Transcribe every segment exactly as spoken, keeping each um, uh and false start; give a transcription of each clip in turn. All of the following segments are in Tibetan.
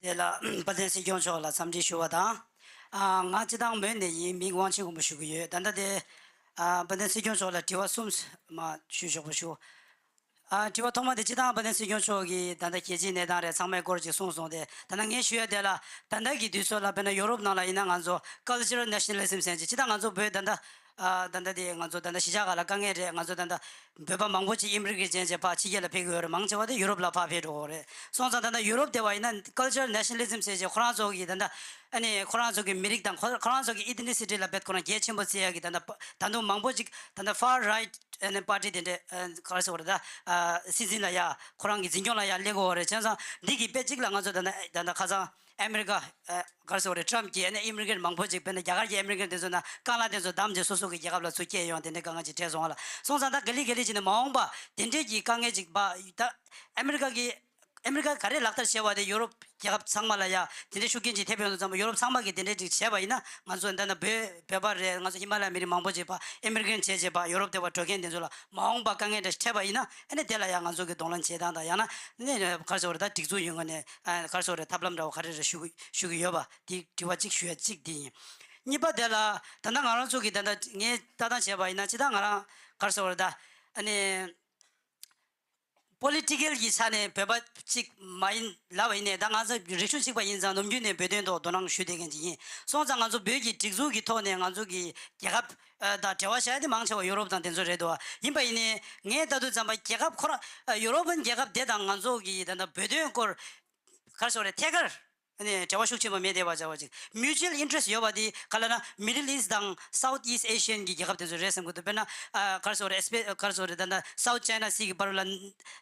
དེ་ལ་དཔལ་ལྡན་སྲིད་སྐྱོང་མཆོག་ལ་འཚམས་འདྲི་ཞུ་བ་དང་། ཨ། ང་སྤྱིར་བཏང་མོན་ནས་ཡིན། མིང་དབང་ཆེན་དགོན་པ་ཞུ་གི་ཡོད། ད་ལྟ་དེ། ཨ། དཔལ་ལྡན་སྲིད་སྐྱོང་མཆོག་ལ་དྲི་བ་གསུམ་མ་ཞུ་ཆོག་པ་ཞུ། ཨ། དྲི་བ་ཐོག་མ་དེ་སྤྱིར་བཏང་དཔལ་ལྡན་སྲིད་སྐྱོང་མཆོག་གིས་ད་ལྟ་རྒྱལ་སྤྱིའི་གནས་སྟངས་རེད། ཚང་མའི་སྐོར་ཅིག་གསུངས་སོང་སྟེ། ད་ལྟ་ངས་ཞུ་ཡ་དེ་ལ། ད་ལྟ་གི་དུས་ཚོད་ལ་དཔེར་ན་ཡོ་རོབ་ནང་ལ་ཡིན་ན་ང་ཚོ་ཀལ་ཅར་ནེ་ཤ་ནལ་ལི་ཛམ་ཟེར་གྱི། སྤྱིར་བཏང་ང་ཚོ་བོད་ད་ལྟ། ཨ། ད་ལྟ་དེ་ང་ཚོ་ད་ལྟ་གཞིས་ཆགས་ཁག་ལ་དཀའ་ངལ་རེད། ང་ཚོ་ད་ལྟ་བོད་པ་མང་པོ་ཅིག་ཨི་མི་གྷི་རེཊ་བྱས་བྱས་ཕར་ཕྱི་རྒྱལ་ལ་ཕེབས་ཀྱི་ཡོད་རེད། མང་ཆེ་བ་དེ་ཡུ་རོབ་ལ་ཕར་ཕེབས་འགྲོ་གི་རེད། སོང་ཙང་ད་ལྟ་ཡུ་རོབ་དེ་བ་ཡིན་ན་ཀལ་ཅར་ནེ་ཤ་ནལ་ལི་ཛམ་ཟེར་བྱས་ཁོ་རང་ཚོ་གི་ད་ལྟ། ཨ་ནི་ཁོ་རང་ཚོ་གི་མི་རིགས་དང་ཁོ་ཁོ་རང་ཚོ་གི་ཨེ་ཐི་ནི་སི་ཊི་ལ་དཔེ་ཁོ་རང་གལ་ཆེན་པོ་བརྩི་ཡ་གི་ད་ལྟ་ད་དུང་མང་པོ་ཅིག་ད་ལྟ་ཕར་རའིཊ། ཨ་ནི་པར་ཊི་དེ་འདྲས། ཨ། ག་རེ་ཟེར་དགོས་རེད། ད། ཨ། སྲིད་འཛིན་ལ་ཡ་ཁོ་རང་གི་འཛིན་སྐྱོང་ལ་ཡ་སླེབས་ཀྱི་ཡོད་རེད། བྱས་ཙང་འདི་གི་དཔེ་གཅིག་ལ་ང་ཚོ་ད་ལྟ་ད་ལྟ་ཁ་སང་ཨ་མི་རི་ཀ། ཨ། ག་རེ་ཟེར་དགོས་རེད། ཊམ་གྱིས་ཨ་ནི་ཨི་མི་གྷི་རེཊ་མང་པོ་ཅིག་དཔེར་ན་རྒྱ་གར་གྱི་ཨི་མི་གྷི་རེཊ་དེ་ཚོ་ན་རྐང་ལག་དེ་ཚོ་བསྡམས་བྱས་སོ་སོ་གི་རྒྱལ་ཁབ་ལ་ཚུར་སྐྱེལ་ཡོང་། དེ་འདྲའི་དཀའ་ངལ་ཅིག་འཕྲད་སོང་བ་ལ། སོང་ཙང་ད་ག་ལེ་ག་ལེ་བྱས་ནས་མ་འོངས་པ་དེ་འདྲའི་གི་དཀའ་ངལ་ཅིག་པ་ད་ཨ་མི་རི་ཀ་གི། ཨ་མི་རི་ཀ་ག་རེ་ལག་བསྟར་བྱས་པ་དེ་ཡོ་རོབ་རྒྱལ་ཁབ་ཚང་མ་ལ་ཡ་དེ་འདྲའི་ཤུགས་རྐྱེན་ཅིག་ཐེབས་ཡོང་དུས་ཙམ་པ། ཡོ་རོབ་ཚང་མ་གིས་དེ་འདྲའི་ཅིག་བྱས་པ་ཡིན་ན། ང་ཚོ་འདི་ན་བོད་བོད་པ་རེད། ང་ཚོ་ཧི་མ་ལ་ཡའི་མི་རིགས་མང་པོ་ཅིག་ཕར་ཨི་མི་གྷི་རེཊ་བྱས་བྱས་ཕར་ཡོ་རོབ་དེ་བར་འགྲོ་མཁན་དེ་ཚོ་ལ་མ་འོངས་པ་དཀའ་ངལ་འདྲ་ཞིག་འཕྲད་པ་ཡིན་ན། ཨ་ནི་དེ་ལ་ཡ་ང་ཚོ་གི་གདོང་ལེན་བྱེད་སྟངས་དང་། ཡང་ན་ནི་ག་རེ་ཟེར་དགོས་རེད། ད་སྒྲིག་འཛུགས་ཡོད་ངོས་ནས། ཨ། ག་རེ་ཟེར་དགོས་རེད། ཐབས་ལམ་འདྲ་བོ་ག་རེ་རེ་ཞུ་གི་ཞུ་གི་ཡོད་པ་དེ་དྲི་བ་གཅིག་ཞུ་ཡ་གཅིག་དེ་ཡིན། གཉིས་པ་དེ་ལ། ད་ལྟ་ང་རང་ཚོ་གི་ད་ལྟ་ངས་ལྟ་སྟངས་བྱས་པ་ཡིན་ན། སྤྱིར་བཏང་ང་རང་ག་རེ་ཟེར་དགོས་རེད། ད་ཨ་ནི། པོ་ལི་ཊི་ཀལ་གྱི་ཆ་ནས་བོད་པ་གཅིག་མ་ཡིན་ལབ་པ་ཡིན་ནའི། ད་ང་ཚོ་རིག་གཞུང་གཅིག་པ་ཡིན་ཙང་། ནམ་རྒྱུན་ནས་བོད་དོན་ཐོག་དོ་སྣང་ཞུ་བསྡད་མཁན་ཅིག་ཡིན། སོང་ཙང་ང་ཚོ་བོད་ཀྱི་སྒྲིག་འཛུགས་ཀྱི་ཐོག་ནས་ང་ཚོ་གི་རྒྱལ་ཁབ་དང་འབྲེལ་བ་བྱ་ཡ་དེ་མང་ཆེ་བ་ཡོ་རོབ་དང་དེ་ཚོ་རེད་འདུག་བ། ཡིན་པ་ཡིན་ནའི་ངས་ལྟ་དུས་ཙམ་པ་རྒྱལ་ཁབ་ཁོ་རང་། ཡོ་རོབ་པན་རྒྱལ་ཁབ་དེ་དང་ང་ཚོ་གི་ད་ལྟ་བོད་དོན་སྐོར་ག་རེ་ཟེར་དགོས་རེད། ཐད་ཀར་ནས་འབྲེལ་བ་ཤུགས་ཆེན་པོ་མེད་བསྡད་པ་བྱ་བ་ཅིག། མིའུ་ཅུ་ཨལ་ཨིན་ཊི་རེ་སི་ཊི་ཡོད་པ་དེ་ག་ལབ་ན། མི་ཌལ་ཨིསྚ་དང་སའུཐ་ཨིསྚ་ཨེ་ཤི་ཡན་གྱི་རྒྱལ་ཁབ་དེ་ཚོ་རེད་བསམ་གྱི་འདུག། དཔེར་ན། ཨ། ག་རེ་ཟེར་དགོས་རེད། ཨེ་སི་པེ་ག་རེ་ཟེར་དགོས་རེད། ད་ལྟ་སའུཐ་ཅའི་ན་སི་གི་བར་ལ་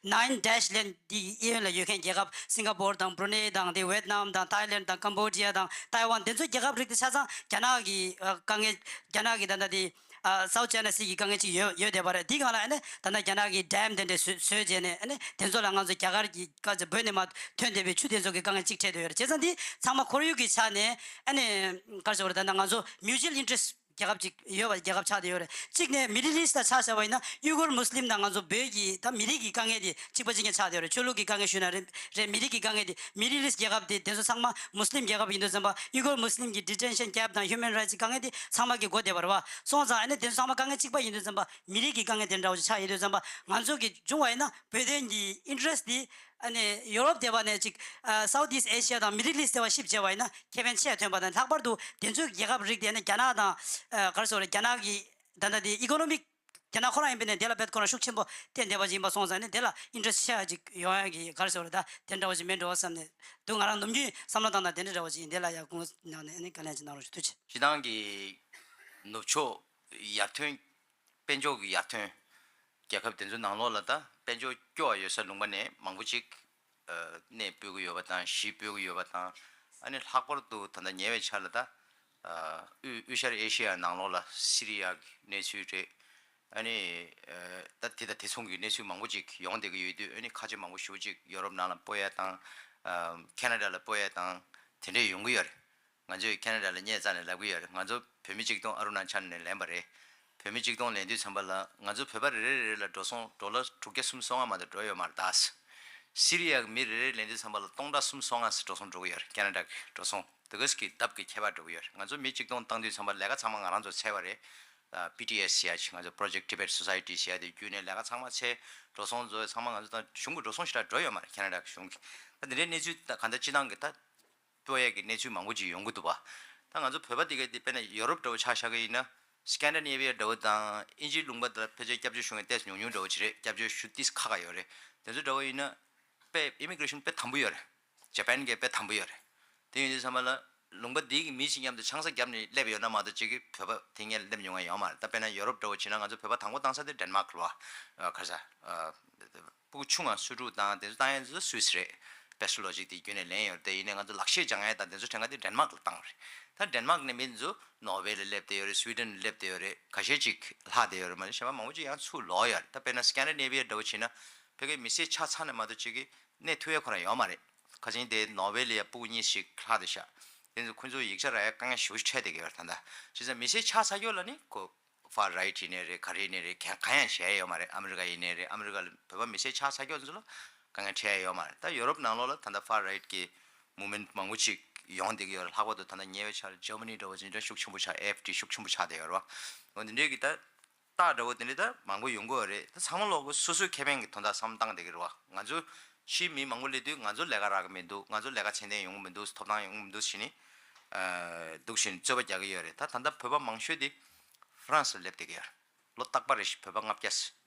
ནའིན་ཌེཤ་ལན་དེའི་གཡས་གཡོན་ལ་ཡོད་མཁན་རྒྱལ་ཁབ། སིང་ག་པོར་དང་། བྷུ་རུ་ནེ་དང་། དེ་ཝེད་ནམ་དང་། ཐའི་ལེནཌ་དང་། ཀམ་བོ་ཌི་ཡ་དང་། ཐའེ་ཝན། དེ་ཚོ་རྒྱལ་ཁབ་རིགས་དེ་ཆ་ཚང་རྒྱ་ནག་གི། ཨ། དཀའ་ངལ། རྒྱ་ནག་གི་ད་ལྟ་དེ། ཨ། སའུཐ་ཅའི་ན་སི་གི་དཀའ་ངལ་ཅིག་ཡོད་ཡོད་བསྡད་པ་རེད། དེའི་སྒང་ལ་ཨ་ནི་ད་ལྟ་རྒྱ་ནག་གི་ཌེམ་དེ་འདྲ་བཟོས་བཟོས་བྱས་ནས། ཨ་ནི་དེ་ཚོ་ལ་ང་ཚོ་རྒྱ་གར་གྱི་ག་ཚོད་བོད་ནས་མར་ཐོན་བསྡད་པའི་ཆུ་དེ་ཚོ་གི་དཀའ་ངལ་ཅིག་འཕྲད་བསྡད་ཡོད་རེད། བྱས་ཙང་འདི་ཚང་མ་ཁོར་ཡུག་གི་ཆ་ནས། ཨ་ནི་ག་རེ་ཟེར་དགོས་རེད། ད་ལྟ་ང་ཚོ་མིའུ་ཅུ་ཨལ་ཨིན་ཊི་རེ་སི་ཊི་རྒྱལ་ཁབ་ཅིག་ཡོད་པ། རྒྱལ་ཁབ་ཆགས་བསྡད་ཡོད་རེད། གཅིག་ནས་མི་ཌལ་ཨིསྚ་ལ་ཆ་བཞག་པ་ཡིན་ན། ཡུ་གུར་མུ་སི་ལིམ་དང་ང་ཚོ་བོད་ཀྱི་ད་མི་རིགས་ཀྱི་དཀའ་ངལ་དེ་གཅིག་པ་གཅིག་རྐྱང་ཆགས་བསྡད་ཡོད་རེད། ཆོས་ལུགས་ཀྱི་དཀའ་ངལ་ཞུས་ན་རེད། རེད། མི་རིགས་ཀྱི་དཀའ་ངལ་དེ། མི་ཌལ་ཨིསྚ་རྒྱལ་ཁབ་དེ་དེ་ཚོ་ཚང་མ་མུ་སི་ལིམ་རྒྱལ་ཁབ་ཡིན་དུས་ཙམ་པ། ཡུ་གུར་མུ་སི་ལིམ་གྱི་ཌི་ཊེན་ཤན་ཀེམ་དང་ཧིའུ་མན་རའིཊ་ཀྱི་དཀའ་ངལ་དེ་ཚང་མ་གི་འགོ་བསྡད་པ་རེད་བ། སོང་ཙང་ཨ་ནི་དེ་ཚོ་ཚང་མ་དཀའ་ངལ་གཅིག་པ་ཡིན་དུས་ཙམ་པ། མི་རིགས་ཀྱི་དཀའ་ངལ་དེ་འདྲ་བོ་ཅིག་ཆགས་ཡོད་དུས་ཙམ་པ། ང་ཚོ་གི་བྱུང་བ་ཡིན་ན་བོད་དོན་གྱི་ཨིན་ཊི་རེ་སི་ཊི་དེ། ཨ་ནི་ཡོ་རོབ་དེ་བ་ནས་ཅིག། ཨ། སའུཐ་ཨིསྚ་ཨེ་ཤི་ཡ་དང་མི་ཌལ་ཨིསྚ་དེ་བ་ཤིབ་བྱས་པ་ཡིན་ན་ཁེ་ཕན་ཆེ་བ་ཐོན་པ་དང་། ལྷག་པར་དུ་དེ་ཚོའི་རྒྱལ་ཁབ་རིགས་དེ་ནི་རྒྱ་ནག་དང་། ཨ། ག་རེ་ཟེར་དགོས་རེད། རྒྱ་ནག་གི་ད་ལྟ་དེ་ཨི་ཀོ་ནོ་མིག་རྒྱ་ནག་ཁོ་རང་ཡིན་པས་ནས་དེ་ལ་དཔེ་ཁོ་རང་ཤུགས་ཆེན་པོ་བརྟེན་བསྡད་པ་ཅིག་ཡིན་པ་སོང་ཙང་ནི། དེ་ལ་ཨིན་ཊི་རེ་སི་ཊི་ཆེ་བ་ཅིག་ཡོང་ཡ་གི་ག་རེ་ཟེར་དགོས་རེད། ད་དེ་འདྲ་བ་ཅིག་མེད་འགྲོ་བསམ་ནས་འདུག། ང་རང་ནམ་རྒྱུན་བསམ་བློ་བཏང་སྟངས་དེ་འདྲ་འདྲ་བ་ཅིག་ཡིན། དེ་ལ་ཡ་དགོངས་གནང་ནས། ཨ་ནི་བཀའ་ལན་ཅིག་གནང་རོགས་ཞུ། ཐུགས་རྗེ་ཆེ། སྤྱིར་བཏང་གི་ནུབ་ཕྱོགས་ཡར་ཐོན། དཔལ་འབྱོར་གྱི་ཡར་ཐོན་རྒྱལ་ཁབ་དེ་ཚོའི་ནང་ལོགས་ལ་ད་དཔལ་འབྱོར་སྐྱོ་བ་ཡོད་ས་ལུང་པ་ནས་མང་པོ་ཅིག་ཨ་གནས་སྤོས་ཀྱི་ཡོད་པ་དང་། གཞིས་སྤོས་ཀྱི་ཡོད་པ་དང་། ཨ་ནི་ལྷག་པར་དུ་ད་ལྟ་ཉེ་བའི་ཆར་ལ་ད་ཨ་དབུས་དབུས་ཤར་ཨེ་ཤེ་ཡ་ནང་ལོགས་ལ་སི་རི་ཡ་གི་གནས་ཚུལ་རེད། ཨ་ནི་ཨ་ད་དེ་དང་དེ་མཚུངས་ཀྱི་གནས་ཚུལ་མང་པོ་ཅིག་ཡོང་བསྡད་ཀྱི་ཡོད་དུས། ཨ་ནི་ཁ་ཆེ་མང་པོ་ཞེ་པོ་ཅིག་ཡོ་རོབ་ནང་ལ་སྤོ་ཡ་དང་། ཨ་ཁེ་ན་ཌ་ལ་སྤོ་ཡ་དང་དེ་འདྲས་ཡོང་གི་ཡོད་རེད། ང་ཚོས་ཁེ་ན་ཌ་ལ་སྙད་བཙལ་ནས་ལབ་ཀྱི་ཡོད་རེད། ང་ཚོ་བོད་མི་གཅིག་སྟོང་ཨ་རུ་ན་ཅལ་ནས་ལེན་པ་རེད། བོད་མི་གཅིག་སྟོང་ལེན་དུས་ཙམ་པ་ལ་ང་ཚོ་བོད་པ་རེ་རེ་རེ་ལ་འགྲོ་སོང་ཌོ་ལར་དྲུག་བརྒྱ་སུམ་སོ་ལྔ་མ་གཏོགས་འགྲོ་ཡོད་མ་རེད་ད། སི་རི་ཡ་གི་མི་རེ་རེ་ལེན་དུས་ཙམ་པ་ལ་སྟོང་ཕྲག་སུམ་སོ་ལྔ་ཙམ་འགྲོ་སོང་འགྲོ་གི་ཡོད་རེད། ཁེ་ན་ཌ་གི་འགྲོ་སོང་དེ་ག་ཙམ་གྱི་ལྡབ་ཀྱི་ཁྱད་པར་འགྲོ་གི་ཡོད་རེད། ང་ཚོ་མི་གཅིག་སྟོང་བཏང་དུས་ཙམ་པ་ལས་ཀ་ཚང་མ་ང་རང་ཚོ་འཚོལ་བ་རེད། པི་ཊི་ཨེ་སི་ཟེར་ཡ་ཅིག། ང་ཚོ་Project Tibet Society ཟེར་ཡ་དེ་བརྒྱུད་ནས་ལས་ཀ་ཚང་མ་འཚོལ། འགྲོ་སོང་བཟོ་ཡ་ཚང་མ་ང་ཚོ་ད་གཞུང་གི་འགྲོ་སོང་ཞེ་དྲག་འགྲོ་ཡོད་མ་རེད། ཁེ་ན་ཌ་གི་གཞུང་གི། ད་དེ་འདྲའི་གནས་ཚུལ་ད་ག་འདྲ་སྤྱིར་བཏང་གི་ད་སྤོ་ཡས་ཀྱི་གནས་ཚུལ་མང་པོ་ཅིག་ཡོང་གི་འདུག་པ། ད་ང་ཚོ་བོད་པ་དེ་ག་དེ་དཔེར་ན་ཡོ་རོབ་འདྲ་བོ་ཆ་བཞག་གི་ཡིན་ན། སི་ཀན་ཌི་ནེ་བི་ཡ་འདྲ་བོ་དང་དབྱིན་ཇིའི་ལུང་པ་དེ་ལ་ཕལ་ཆེར་སྐྱབས་བཅོལ་ཞུ་མཁན་ཏོག་ཙམ་ཉུང་ཉུང་འདྲ་བོ་ཅིག་རེད། སྐྱབས་བཅོལ་ཞུ་ཏོག་ཙམ་ཁག་ཁག་ཡོད་རེད། དེ་ཚོ་འདྲ་བོ་ཡིན་ན་དཔེ་ཨི་མི་གྷི་རེ་ཤན་དཔེ་དམ་པོ་ཡོད་རེད། ཇ་པན་གྱི་དཔེ་དམ་པོ་ཡོད་རེད། དེ་ཡིན་དུས་ཙམ་པ་ལ་ལུང་པ་དེའི་མི་ཞིག་མཉམ་དུ་ཆང་ས་བརྒྱབ་ནས་སླེབས་ཡོད་ན་མ་གཏོགས་ཅིག་གིས་བོད་པ་དེ་སྔོན་སླེབས་མྱོང་མཁན་ཡོད་མ་རེད། ད་དཔེར་ན་ཡོ་རོབ་འདྲ་བོ་བྱས་ན་ང་ཚོ་བོད་པ་དང་པོ་བཏང་ས་དེ་ཌེན་མཱག་རེད་བ། ཨ། ག་རེ་ཟེར། ཨ། སྤུ་གུ་ཆུང་ང་སུ་ཊུ་དང་དེ་ཚོ་བཏང་ཡ་ཚོ་སུད་སི་རེད། པེ་སི་ལོ་ཇིག་དེ་བརྒྱུད་ནས་ལེན་ཡོད་རེད། དེ་ཡིན་ནའི་ང་ཚོ་ལག་ཤེས་སྦྱང་ཡ་དང་དེ་ཚོ་ཕྲན་ཁ་དེ་ཌེན་མཱག་ལ་བཏང་བ་རེད། ད་ཌེན་མཱག་ནས་མི་ཚོ་ནོར་ཝེ་ལ་སླེབས་བསྡད་ཡོད་རེད། སུའི་ཌེན་ལ་སླེབས་བསྡད་ཡོད་རེད། ཁ་ཤས་ཅིག་ལྷག་བསྡད་ཡོད་རེད་མ་གཏོགས་གཞན་པ་མང་པོ་ཅིག་ཡང་ཚུར་ལོག་ཡོད་རེད། ད་དཔེར་ན་སི་ཀན་ཌི་ནེ་བི་ཡ་འདྲ་བོ་བྱས་ན་ཕ་གིའི་མི་སེར་ཆགས་ཚར་ནས་མ་གཏོགས་ཅིག་གིས་གནས་ཐུབ་ཡ་ཁོ་རང་ཡོད་མ་རེད། ཁ་ཆེན་དེ་ནོར་ཝེ་ལ་ཡ་སྤུ་གུ་གཉིས་ཤིག་ལྷག་བསྡད་ཤག། དེ་ཚོ་ཁོ་ཚོ་ཡིག་ཆ་རག་ཡ་དཀའ་ངལ་ཞེ་པོ་ཅིག་འཕྲད་བསྡད་ཀྱི་ཡོད་རེད་ད་ལྟ། བྱས་ཙང་མི་སེར་ཆགས་ཚར་ཡོད་ལ་ནི་ཁོ་ཕར་རའིཊ་ཡིན་ནའི་རེད། ག་རེ་ཡིན་ནའི་རེད། གང་གང་ཡང་བྱས་ཡོད་མ་རེད། ཨ་མི་རི་ཀ་ཡིན་ནའི་རེད། ཨ་མི་རི་ཀ་ལ་བོད་པ་མི་སེར་ཆགས་ཚར་ཡོད་ཚོ་ལ་དཀའ་ངལ་འཕྲད་ཡོད་མ་རེད། ད་ཡོ་རོབ་ནང་ལོགས་ལ་ད་ལྟ་ཕར་རའིཊ་གི་ movement་མང་པོ་ཅིག་ཡོང་བསྡད་ཀྱི་ཡོད་རེད། ལྷག་པར་དུ་ད་ལྟ་ཉེ་བའི་ཆར་Germany་འདྲ་བོ་ཅིག་འདྲ་ཤུགས་ཆེན་པོ་ཆགས། AfD་ཤུགས་ཆེན་པོ་ཆགས་བསྡད་ཡོད་རེད་བ། འོ་འདི་འདྲའི་གི་ད་རྟགས་འདྲ་བོ་དེ་འདྲ་ད་མང་པོ་ཡོང་གི་ཡོད་རེད། ད་ཚང་མ་ལོག་གི་སོ་སོའི་ཁེ་ཕན་གྱི་དོན་དག་བསམ་བློ་བཏང་བསྡད་ཀྱི་རེད་བ། ང་ཚོ་ཕྱིའི་མི་མང་པོ་སླེབས་དུས་ང་ཚོ་ལས་ཀ་རག་གི་མི་འདུག་ང་ཚོ་ལས་ཀ་ཚད་ལྡན་ཡོང་གི་མི་འདུག་ཐོབ་ཐང་ཡོང་གི་མི་འདུག་ཟེར་ནས་འདུག་བཞིན་རྩོད་པ་རྒྱག་གི་ཡོད་རེད། ད་ད་ལྟ་བོད་པ་མང་ཤོས་དེ་France་ལ་སླེབས་བསྡད་ཀྱི་ཡོད་རེད། ལོ་རྟག་པར་རེ་བཞིན་བོད་པ་ལྔ་བརྒྱ་ཙམ།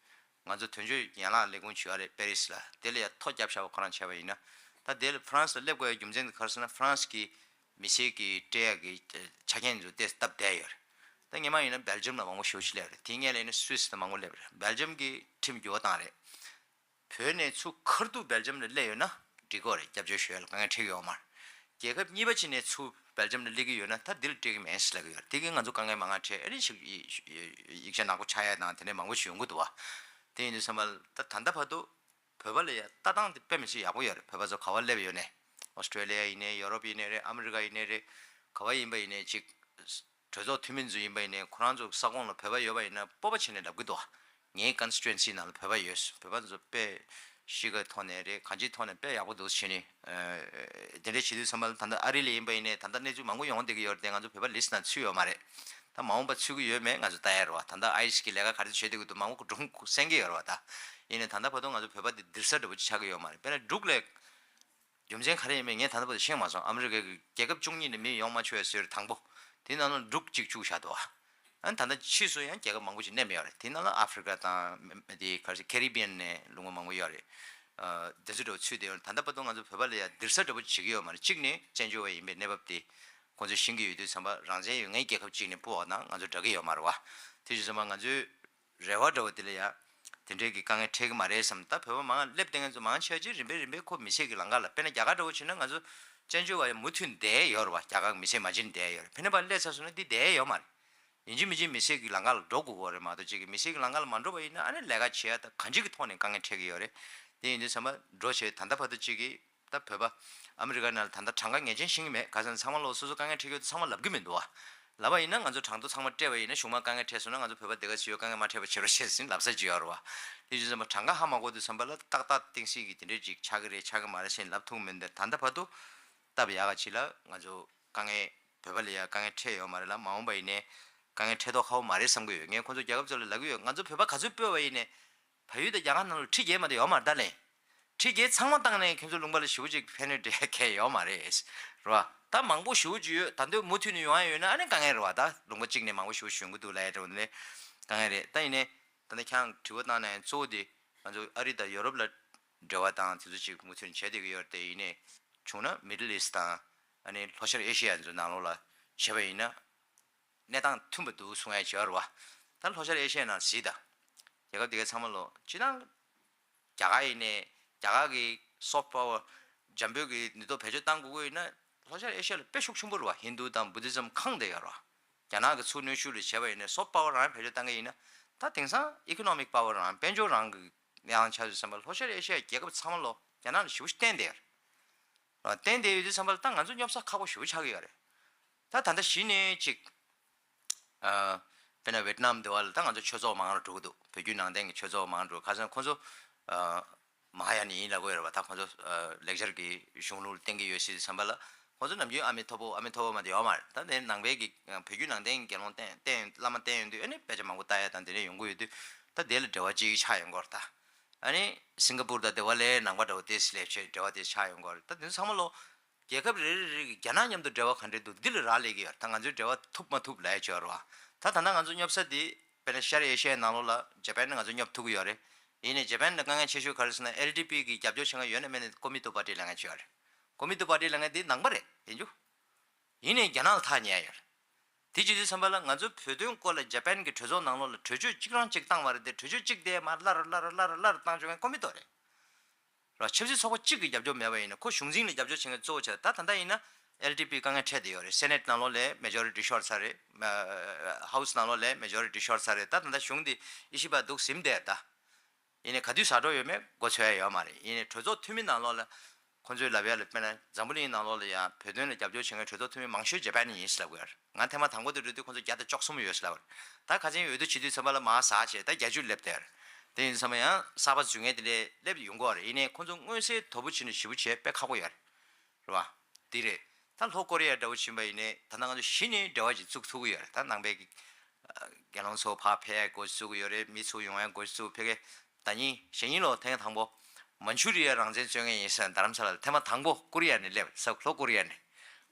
ང་ཚོ་དོན་གཅོད་ཡན་ལག་ལས་ཁུངས་ཞུ་བ་རེད་པེ་རི་སི་ལ། དེ་ལ་ཡ་ཐོ་བརྒྱབ་བཞག་པ་ཁོ་རང་བྱས་པ་ཡིན་ན། ད་དེ་ལ་ཧྥ་རན་སི་ལ་སླེབས་དགོས་ཡ་རྒྱུ་མཚན་དེ་ག་རེ་ཟེར་ན། ཧྥ་རན་སི་གི་མི་སེར་གྱི་སྤྲད་ཡ་གི་ཆ་རྐྱེན་ཚོ་དེ་སྟབས་བདེ་ཡོད་རེད། ད་སྔོན་མ་ཡིན་ན་སྦེལ་ཇམ་ལ་མང་པོ་ཞེ་པོ་ཅིག་སླེབས་རེད། དེའི་སྔོན་ལ་ཡིན་ན་སུད་སི་ལ་མང་པོ་སླེབས་རེད། སྦེལ་ཇམ་གི་ཁྲིམས་འགྱུར་བ་བཏང་རེད། བོད་ནས་ཚུར་ཁ་ཐུག་སྦེལ་ཇམ་ལ་སླེབས་ཡོད་ན་འགྲིག་གི་རེད། སྐྱབས་བཅོལ་ཞུ་ཡ་ལ་དཀའ་ངལ་འཕྲད་ཀྱི་ཡོད་མ་རེད། རྒྱལ་ཁབ་གཉིས་པ་ཅིག་ནས་ཚུར་སྦེལ་ཇམ་ལ་སླེབས་ཀྱི་ཡོད་ན་ད་འདི་ལ་སྤྲད་ཀྱི་མེད་ཟེར་ལབ་ཀྱི་ཡོད་རེད། དེ་གིས་ང་ཚོ་དཀའ་ངལ་མང་ང་འཕྲད། ཨ་ནི་ཞིག་ཡིག་ཆ་ནག་པོ་ཆགས་ཡ་དང་དེ་འདྲ་མང་པོ་ཞིག་ཡོང་གི་འདུག་བ། དེ་ཡིན་དུས་ཙམ་པ་ལ་ད་ད་ལྟ་བར་དུ་བོད་པ་ལ་ཡ་ལྟ་སྟངས་དེ་དཔེ་མི་སྲིད་ཡག་པོ་ཡོད་རེད། བོད་པ་ཚོ་ག་པར་སླེབས་ཡོད་ནས། ཨོ་སི་ཀྲེ་ལི་ཡ་ཡིན་ནའི་ཡོ་རོབ་ཡིན་ནའི་རེད། ཨ་མི་རི་ཀ་ཡིན་ནའི་རེད། ག་པར་ཡིན་པ་ཡིན་ནའི་ཅིག་གྲོས་ཚོགས་འཐུས་མི་ཚོ་ཡིན་པ་ཡིན་ནའི་ཁོ་རང་ཚོ་ས་ཁོངས་ལ་བོད་པ་ཡོད་པ་ཡིན་ན་སྤོབས་པ་བྱས་ནས་ལབ་ཀྱི་འདུག་ངའི་ཀོན་སི་ཊི་ཊུ་ཨེན་སི་ནང་ལ་བོད་པ་ཡོད། བོད་པ་ཚོ་དཔེ་གཤིས་ཀའི་ཐོག་ནས་རེད། གང་ཅིའི་ཐོག་ནས་དཔེ་ཡག་པོ་འདུག་བྱས་ནས། ཨ་དེ་འདྲ་བྱེད་དུས་ཙམ་པ་ལ་ད་ལྟ་ཨ་རི་ལ་ཡིན་པ་ཡིན་ནའི་ད་ལྟ་གནས་ཚུལ་མང་པོ་ཡོང་བསྡད་ཀྱི་ཡོད་རེད་དེ། ང་ཚོ་བོད་པ་ལིས་ནང་ཚུད་ཡོད་མ་རེད། ད་མ་འོངས་པ་ཚུད་ཀྱི་ཡོད་མེད་ང་ཚོ་ལྟ་ཡ་རེད་བ། ད་ལྟ་ཨའི་སི་གི་ལས་ཀ་ག་རེ་བྱེད་བསྡད་ཀྱི་འདུག་མང་པོ་སྒྲུང་གསན་གྱི་ཡོད་རེད་བ། ད་ཡིན་ནའི་ད་ལྟ་བར་དུ་ང་ཚོ་བོད་པ་འདི་སྡིག་ས་འདྲ་པོ་ཅིག་ཆགས་ཀྱི་ཡོད་མ་རེད། དཔེར་ན་འབྲུག་ལ། རྒྱུ་མཚན་ག་རེ་ཡིན་མིན་ངས་ད་ལྟ་བར་དུ་ཤེས་མ་སོང་། ཨ་མི་རི་ཀ་གི་རྒྱལ་ཁབ་བཅུ་གཉིས་ནས་མི་ཡོང་མ་ཆོག་ཡ་ཟེར་དང་པོ། དེའི་ནང་ལ་འབྲུག་གཅིག་བཅུག་བཞག་འདུག་ཨ་ནི་ད་ལྟ་ཕྱིས་སུ་ཡང་རྒྱལ་ཁབ་མང་པོ་ཞིག་གནས་མི་ཡོད་རེད། དེའི་ནང་ལ་ཨ་ཧྥི་རི་ཀ་དང་དེ་ག་རེ་ཟེར་ཀེ་རི་བི་ཡན་ནས་ལུང་པ་མང་པོ་ཡོད་རེད། ཨ་དེ་ཚོ་འདྲ་པོ་ཚུད་བསྡད་ཡོད་རེད། ད་ལྟ་བར་དུ་ང་ཚོ་བོད་པ་ལ་ཡ་སྡིག་ས་འདྲ་པོ་བྱེད་ཀྱི་ཡོད་མ་རེད། གཅིག་ནས་བཙན་བྱོལ་བ་ཡིན་པའི་གནས་བབ་དེ་ཁོང་ཚོས་ཤེས་ཀྱི་ཡོད་དུས་ཙམ་པ་རང་བཙན་ཡོད་ངའི་རྒྱལ་ཁབ་གཅིག་ནས་སྤོ་བ་དང་ང་ཚོ་འདྲ་གི་ཡོད་མ་རེད་བ། དེ་བྱས་ཙམ་པ་ང་ཚོའི་རེ་བ་འདྲ་བོ་དེ་ལ་ཡ། དེ་འདྲའི་གི་དཀའ་ངལ་འཕྲད་ཀྱི་མ་རེད་བསམ། ད་བོད་པ་མང་སླེབས་བསྡད་མཁན་ཚོ་མང་ཆེ་ཆེ་རིམ་པས་རིམ་པས་ཁོ་མི་སེར་གྱི་ལམ་ཁ་ལ། དཔེར་ན་རྒྱ་གར་འདྲ་བོ་བྱས་ན་ང་ཚོ་བཙན་བྱོལ་བ་ཡང་མུ་མཐུད་བསྡད་ཡོད་རེད་བ། རྒྱ་གར་གྱི་མི་སེར་མ་བྱིན་བསྡད་ཡོད་རེད། ཕན་ནེ་པ་སླེབས་ཚར་སོང་ན་འདི་བསྡད་ཡོད་མ་རེད། ཡིན་གཅིག་མིན་གཅིག་མི་སེར་གྱི་ལམ་ཁ་ལ་འགྲོ་དགོས་ཀྱི་རེད་མ་གཏོགས། གཅིག་གི་མི་སེར་གྱི་ལམ་ཁ་ལ་མ་འགྲོ་བ་ཡིན་ན་ཨ་ནི་ལས་ཀ་བྱེད་ཡ་ད་གང་ཅིའི་གི་ཐོག་ནས་དཀའ་ངལ་འཕྲད་ཀྱི་ཡོད་རེད། དེ་ཡིན་དུས་ཙམ་པ་འགྲོ་བྱས་ད་ལྟ་བར་དུ་གཅིག་གི་ད་བོད་པ་ཨ་མི་རི་ཀ་ནང་ལ་ད་ལྟ་གྲངས་ཀ་ངེས་ཅན་ཤེས་ཀྱི་མེད། ག་ཟེར་ན་ཚང་མ་ལོག་སོ་སོ་དཀའ་ངལ་འཕྲད་ཀྱི་ཡོད་དུས་ཚང་མ་ལབ་ཀྱི་མི་འདུག་བ། ལབ་པ་ཡིན་ན་ང་ཚོ་གྲངས་ཐོ་ཚང་མ་སྤྲད་པ་ཡིན་ན་གཞུག་མ་དཀའ་ངལ་འཕྲད་སོང་ན་ང་ཚོ་བོད་པ་འདི་ག་ཚོས་དཀའ་ངལ་མ་འཕྲད་པ་བྱེད་རོགས་བྱེད་ཟེར་ལབ་ས་ཅིག་ཡོད་རེད་བ། དེ་བྱས་ཙམ་པ་གྲངས་ཀ་ཧ་མ་གོ་དུས་ཙམ་པ་ལ་ཏག་ཏག་གཏིང་ཟབ་ཀྱི་དེ་འདྲས་ཅིག་ཆགས་ཀྱི་རེད་ཆགས་ཀྱི་མ་རེད་ཟེར་ལབ་ཐུབ་མི་འདུག་ད་ལྟ་བར་དུ་སྟབས་ཡག་ག་ཅིག་ལ་ང་ཚོ་དཀའ་ངལ་བོད་པ་ལ་ཡ་དཀའ་ངལ་འཕྲད་ཡོད་མ་རེད་ལ། མ་འོངས་པ་ཡིན་ནའི་དཀའ་ངལ་འཕྲད་མདོག་ཁ་པོ་མ་རེད་བསམ་གྱི་ཡོད། ངས་ཁོང་ཚོ་རྒྱལ་ཁབ་ཚོ་ལ་ལབ་ཀྱི་ཡོད། ང་ཚོ་བོད་པ་ག་ཚོད་སྤོས་པ་ཡིན་ནའི་བལ་ཡུལ་དང་རྒྱ་གར་ནང་ལ་ཁྲི་བརྒྱད་མ་གཏོགས་ཡོད་མ་རེད་ད་ལན། ཁྲི་བརྒྱད་ཚང་མ་བཏང་ནས་ཁྱོད་ཚོ་ལུང་པ་ལ་ཞེ་པོ་ཅིག་ཕན་ནུས་འདྲ་གང་ཡང་ཡོད་མ་རེད། རེད་བ། ད་མང་པོ་ཞེ་པོ་ཅིག་ཡོད། ད་འདོད་མུ་མཐུད་ནས་ཡོང་ཡ་ཡོད་ན་ཨ་ནི་དཀའ་ངལ་རེད་བ། ད་ལུང་པ་གཅིག་ནས་མང་པོ་ཞེ་པོ་ཞིག་ཡོང་གི་འདུག་ལབ་ཡ་འདྲ་བོ་ནི་དཀའ་ངལ་རེད། ད་ཡིན་ནའི་ད་ནི་ཁྱེད་རང་དྲི་བ་བཏང་ན་ཡང་གཙོ་བོ་དེ་ང་ཚོ་ཨ་རི་དང་ཡོ་རོབ་ལ་འབྲེལ་བ་དང་དེ་ཚོ་ཅིག་མུ་མཐུད་ནས་བྱས་བསྡད་ཀྱི་ཡོད་རེད་དེ། ཡིན་ནའི་བྱུང་ན་མི་ཌལ་ཨི་སི་ཊི་དང་ཨ་ནི་ལྷོ་ཤར་ཨེ་ཤི་ཡ་ཚོའི་ནང་ལོགས་ལ་བྱས་པ་ཡིན་ན། གནས་སྟངས་མཐུན་པ་འདུག་གསུང་ཡ་བྱས་པ་རེད་བ། ད་ལྷོ་ཤར་ཨེ་ཤི་ཡའི་ནང་གཟིགས་དང་། རྒྱལ་ཁབ་དེ་གའི་ཚང་མ་ལོ་སྤྱིར་བཏང་། རྒྱ་གར་ཡིན་ནའི་རྒྱ་གར་གི་སོཕ་པ་ཝར་འཇམ་པོའི་གི་ནུས་སྟོབས་བེད་སྤྱོད་བཏང་དགོས་ཀྱི་ཡོད་ན་ལྷོ་ཤར་ཨེ་ཤི་ཡ་ལ་དཔེ་ཤུགས་ཆེན་པོ་རེད་བ། ཧིན་དུ་དང་བུ་དྷི་ཛམ་ཁེངས་བསྡད་ཡོད་རེད་བ། རྒྱ་ནག་གི་ཚུར་གནོན་ཤུགས་ལ་བྱས་པ་ཡིན་ན་སོཕ་པ་ཝར་རང་བེད་སྤྱོད་བཏང་གི་ཡིན་ན། ད་དེང་སང་ཨི་ཀོ་ནོ་མིག་པ་ཝར་རང་དཔལ་འབྱོར་རང་གི་ཡང་ཆ་བཞག་ཙམ་པ་ལྷོ་ཤར་ཨེ་ཤི་ཡའི་རྒྱལ་ཁབ་ཚང་མ་ལོ་རྒྱ་ནག་ལ་ཞེ་པོ་ཞིག་བརྟེན་བསྡད་ཡོད་རེད། བརྟེན་བསྡད་ཡོད་དུས་ཙམ་པ་ལ་ད་ང་ཚོ་སྙོབ་ས་ཁག་པོ་ཞེ་པོ་ཆགས་ཀྱི་ཡོད་རེད། ད་ད་ལྟ་གཞི་ནས་ཅིག་ཨ། དཔེར་ན་ཝེ་ཏི་ནམ་དེ་བ་ལ་ད་ང་ཚོ་ཆོས་ཚོགས་མང་རུ་འགྲོ་གི་འདུག་བོད་བརྒྱུད་ནང་བསྟན་གྱི་ཆོས་ཚོགས་མང་རུ་འགྲོ། ཁ་སང་ཁོང་ཚོ་ཨ། མ་ཧཱ་ཡཱན་ཡིན་ལབ་ཀྱི་ཡོད་རེད་བ། ད་ཁོང་ཚོ་ཨ། ལེགས་སྦྱར་གྱི་གཞུང་ལུགས་བསྟན་གྱི་ཡོད་སྲིད་དུས་ཙམ་པ་ལ་ཁོང་ཚོ་ནམ་རྒྱུན་ཨ་མི་ཐོ་པོ་ཨ་མི་ཐོ་པོ་མ་དེ་ཡོད་མ་རེད། ད་དེ་ནང་པའི་གི་བོད་བརྒྱུད་ནང་བསྟན་གྱི་དགེ་སློང་བསྟེན་བསྟེན་བླ་མ་བསྟེན་ཡོང་དུས་ཨ་ནི་དཔེ་ཆ་མང་པོ་ལྟ་ཡ་དང་དེ་འདྲ་ཡོང་གི་ཡོད་དུས་ད་དེ་ལ་འབྲེལ་བ་ཅིག་ཆགས་ཡོང་གི་ཡོད་རེད་ད། ཨ་ནི་སིང་ག་པུར་དང་དེ་བ་ལའི་ནང་པ་འདྲ་བོ་དེ་སླེབས་བྱས་འབྲེལ་བ་དེ་ཆགས་ཡོང་གི་ཡོད་རེད། ད་དེ་ཚོ་ཚང་མ་ལོ། རྒྱལ་ཁབ་རེ་རེ་རེ་གི་རྒྱ་ནག་མཉམ་དུ་འབྲེལ་བ་ག་འདྲས་འདུག་འདི་ལ་རག་ལས་ཀྱི་ཡོད་རེད། ད་ང་ཚོའི་འབྲེལ་བ་ཐུབ་མ་ཐུབ་ལབ་ཡ་ཅིག་ཡོད་རེད་བ། ད་ད་ལྟ་ང་ཚོ་སྙོབ་ས་འདི་དཔེར་ན་ཤར་ཨེ་ཤི་ཡའི་ནང་ལོགས་ལ་ཇ་པན་ནི་ང་ཚོ་སྙོབ་ཐུབ་ཀྱི་ཡོད་རེད། ཡིན་ནའི་ཇ་པན་ནི་དཀའ་ངལ་ཆེ་ཤོས་ག་རེ་ཟེར་ན་ཨེལ་ཌི་པི་གི་རྒྱབ་སྐྱོར་བྱེད་མཁན་ཡོད་ན་མེད་ན་ཀོ་མི་ཏོ་པར་ཊི་ལབ་མཁན་ཅིག་ཡོད་རེད། ཀོ་མི་ཏོ་པར་ཊི་ལབ་མཁན་འདི་ནང་པ་རེད་ཡིན་རྒྱུ། ཡིན་ནའི་རྒྱ་ནག་ལ་ཐག་ཉེ་ཡ་ཡོད་རེད། དེ་བྱེད་དུས་ཙམ་པ་ལ་ང་ཚོ་བོད་དོན་སྐོར་ལ་ཇ་པན་གྱི་གྲོས་ཚོགས་ནང་ལོགས་ལ་གྲོས་ཆོད་གཅིག་རང་གཅིག་བཏང་བ་རེད་དེ། གྲོས་ཆོད་གཅིག་དེ་མར་སླར་སླར་སླར་སླར་བཏང་བཅུག་མཁན་ཀོ་མི་ཏོ་རེད། ར་ཆབ་སྲིད་ཚོགས་པ་གཅིག་གི་རྒྱབ་སྐྱོར་མེད་པ་ཡིན་ན་ཁོ་གཞུང་འཛིན་ལ་རྒྱབ་སྐྱོར་བྱེད་མཁན་གཙོ་བོ་ཆགས། ད་ད་ལྟ་ཡིན་ན་ཨེལ་ཌི་པི་དཀའ་ངལ་འཕྲད་བསྡད་ཡོད་རེད། སེ་ནེ་ཊི་ནང་ལོགས་ལ་མེ་ཇོ་རི་ཊི་ཤོར་ཚར་རེད། ཧའུ་སི་ནང་ལོགས་ལ་མེ་ཇོ་རི་ཊི་ཤོར་ཚར་རེད། ད་ད་ལྟ་གཞུང་འདི་ཡེ་ཤུ་པ་འདུག་ཟིན་བསྡད་ད། ཡིན་ནའི་ག་དུས་ཟ་འགྲོ་ཡོད་མེད་མགོ་ཚོད་ཡ་ཡོད་མ་རེད། ཡིན་ནའི་གྲོས་ཚོགས་འཐུས་མི་ནང་ལོགས་ལ་ཁོང་ཚོས་ལབ་ཡ་ལ་དཔེར་ན་འཛམ་བུ་གླིང་ནང་ལོགས་ལ་ཡང་བོད་དོན་ལ་རྒྱབ་སྐྱོར་བྱེད་མཁན་གྲོས་ཚོགས་འཐུས་མི་མང་ཤོས་ཇ་པན་ནི་ཡིན་ཟེར་ལབ་ཀྱི་ཡོད་རེད། ང་ཐེངས་མ་དང་པོ་དེ་འགྲོ་དུས་ཁོང་ཚོ་བརྒྱ་དང་བཅུ་གསུམ་ཡོད་ཟེར་ལབ་པ་རེད། ད་ཁ་སང་འོས་བསྡུ་བྱེད་དུས་ཙམ་པ་ལ་མར་ཟག་བྱས་ད་བརྒྱད་ཅུ་སླེབས་བསྡད་རེད། དེ་ཡིན་ཙམ་པ་ཡང་གསར་པ་འཛུལ་མཁན་དེ་འདྲས་སླེབས་ཡོང་གི་ཡོད་རེད། ཡིན་ནའི་ཁོང་ཚོ་མངོན་གསལ་དོད་པོ་བྱས་ནས་ཞེ་པོ་བྱས་དཔེ་ཁག་པོ་ཡོད་རེད། རེད་བ། འདི་རེད། ད་ལྷོ་ཀོ་རི་ཡ་འདྲ་བོ་ཕྱིན་པ་ཡིན་ནའི་ད་ལྟ་ང་ཚོ་གཞི་ནས་འབྲེལ་བ་ཅིག་བཙུགས་ཐུབ་ཀྱི་ཡོད་རེད། ད་ནང་པའི་གི་རྒན་ལགས་ཚོ་ཕར་ཕེབས་ཡ་འགོ་ཚུགས་ཀྱི་ཡོད་རེད། མི་ཚོ་ཡོང་ཡ་འགོ་ཚུགས། ཕ་གི་ད་ཉིན་གཞེས་ཉིན་ལོ་ཐེངས་དང་པོ་མན་ཆུ་རི་ཡ་རང་བཙན་རྩོད་མཁན་ཡིན་ཟེར་རྡ་རམ་ས་ལ་ལ་ཐེངས་མ་དང་པོ་ཀོ་རི་ཡ་ནས་སླེབས། ས་ལྷོ་ཀོ་རི་ཡ་ནས།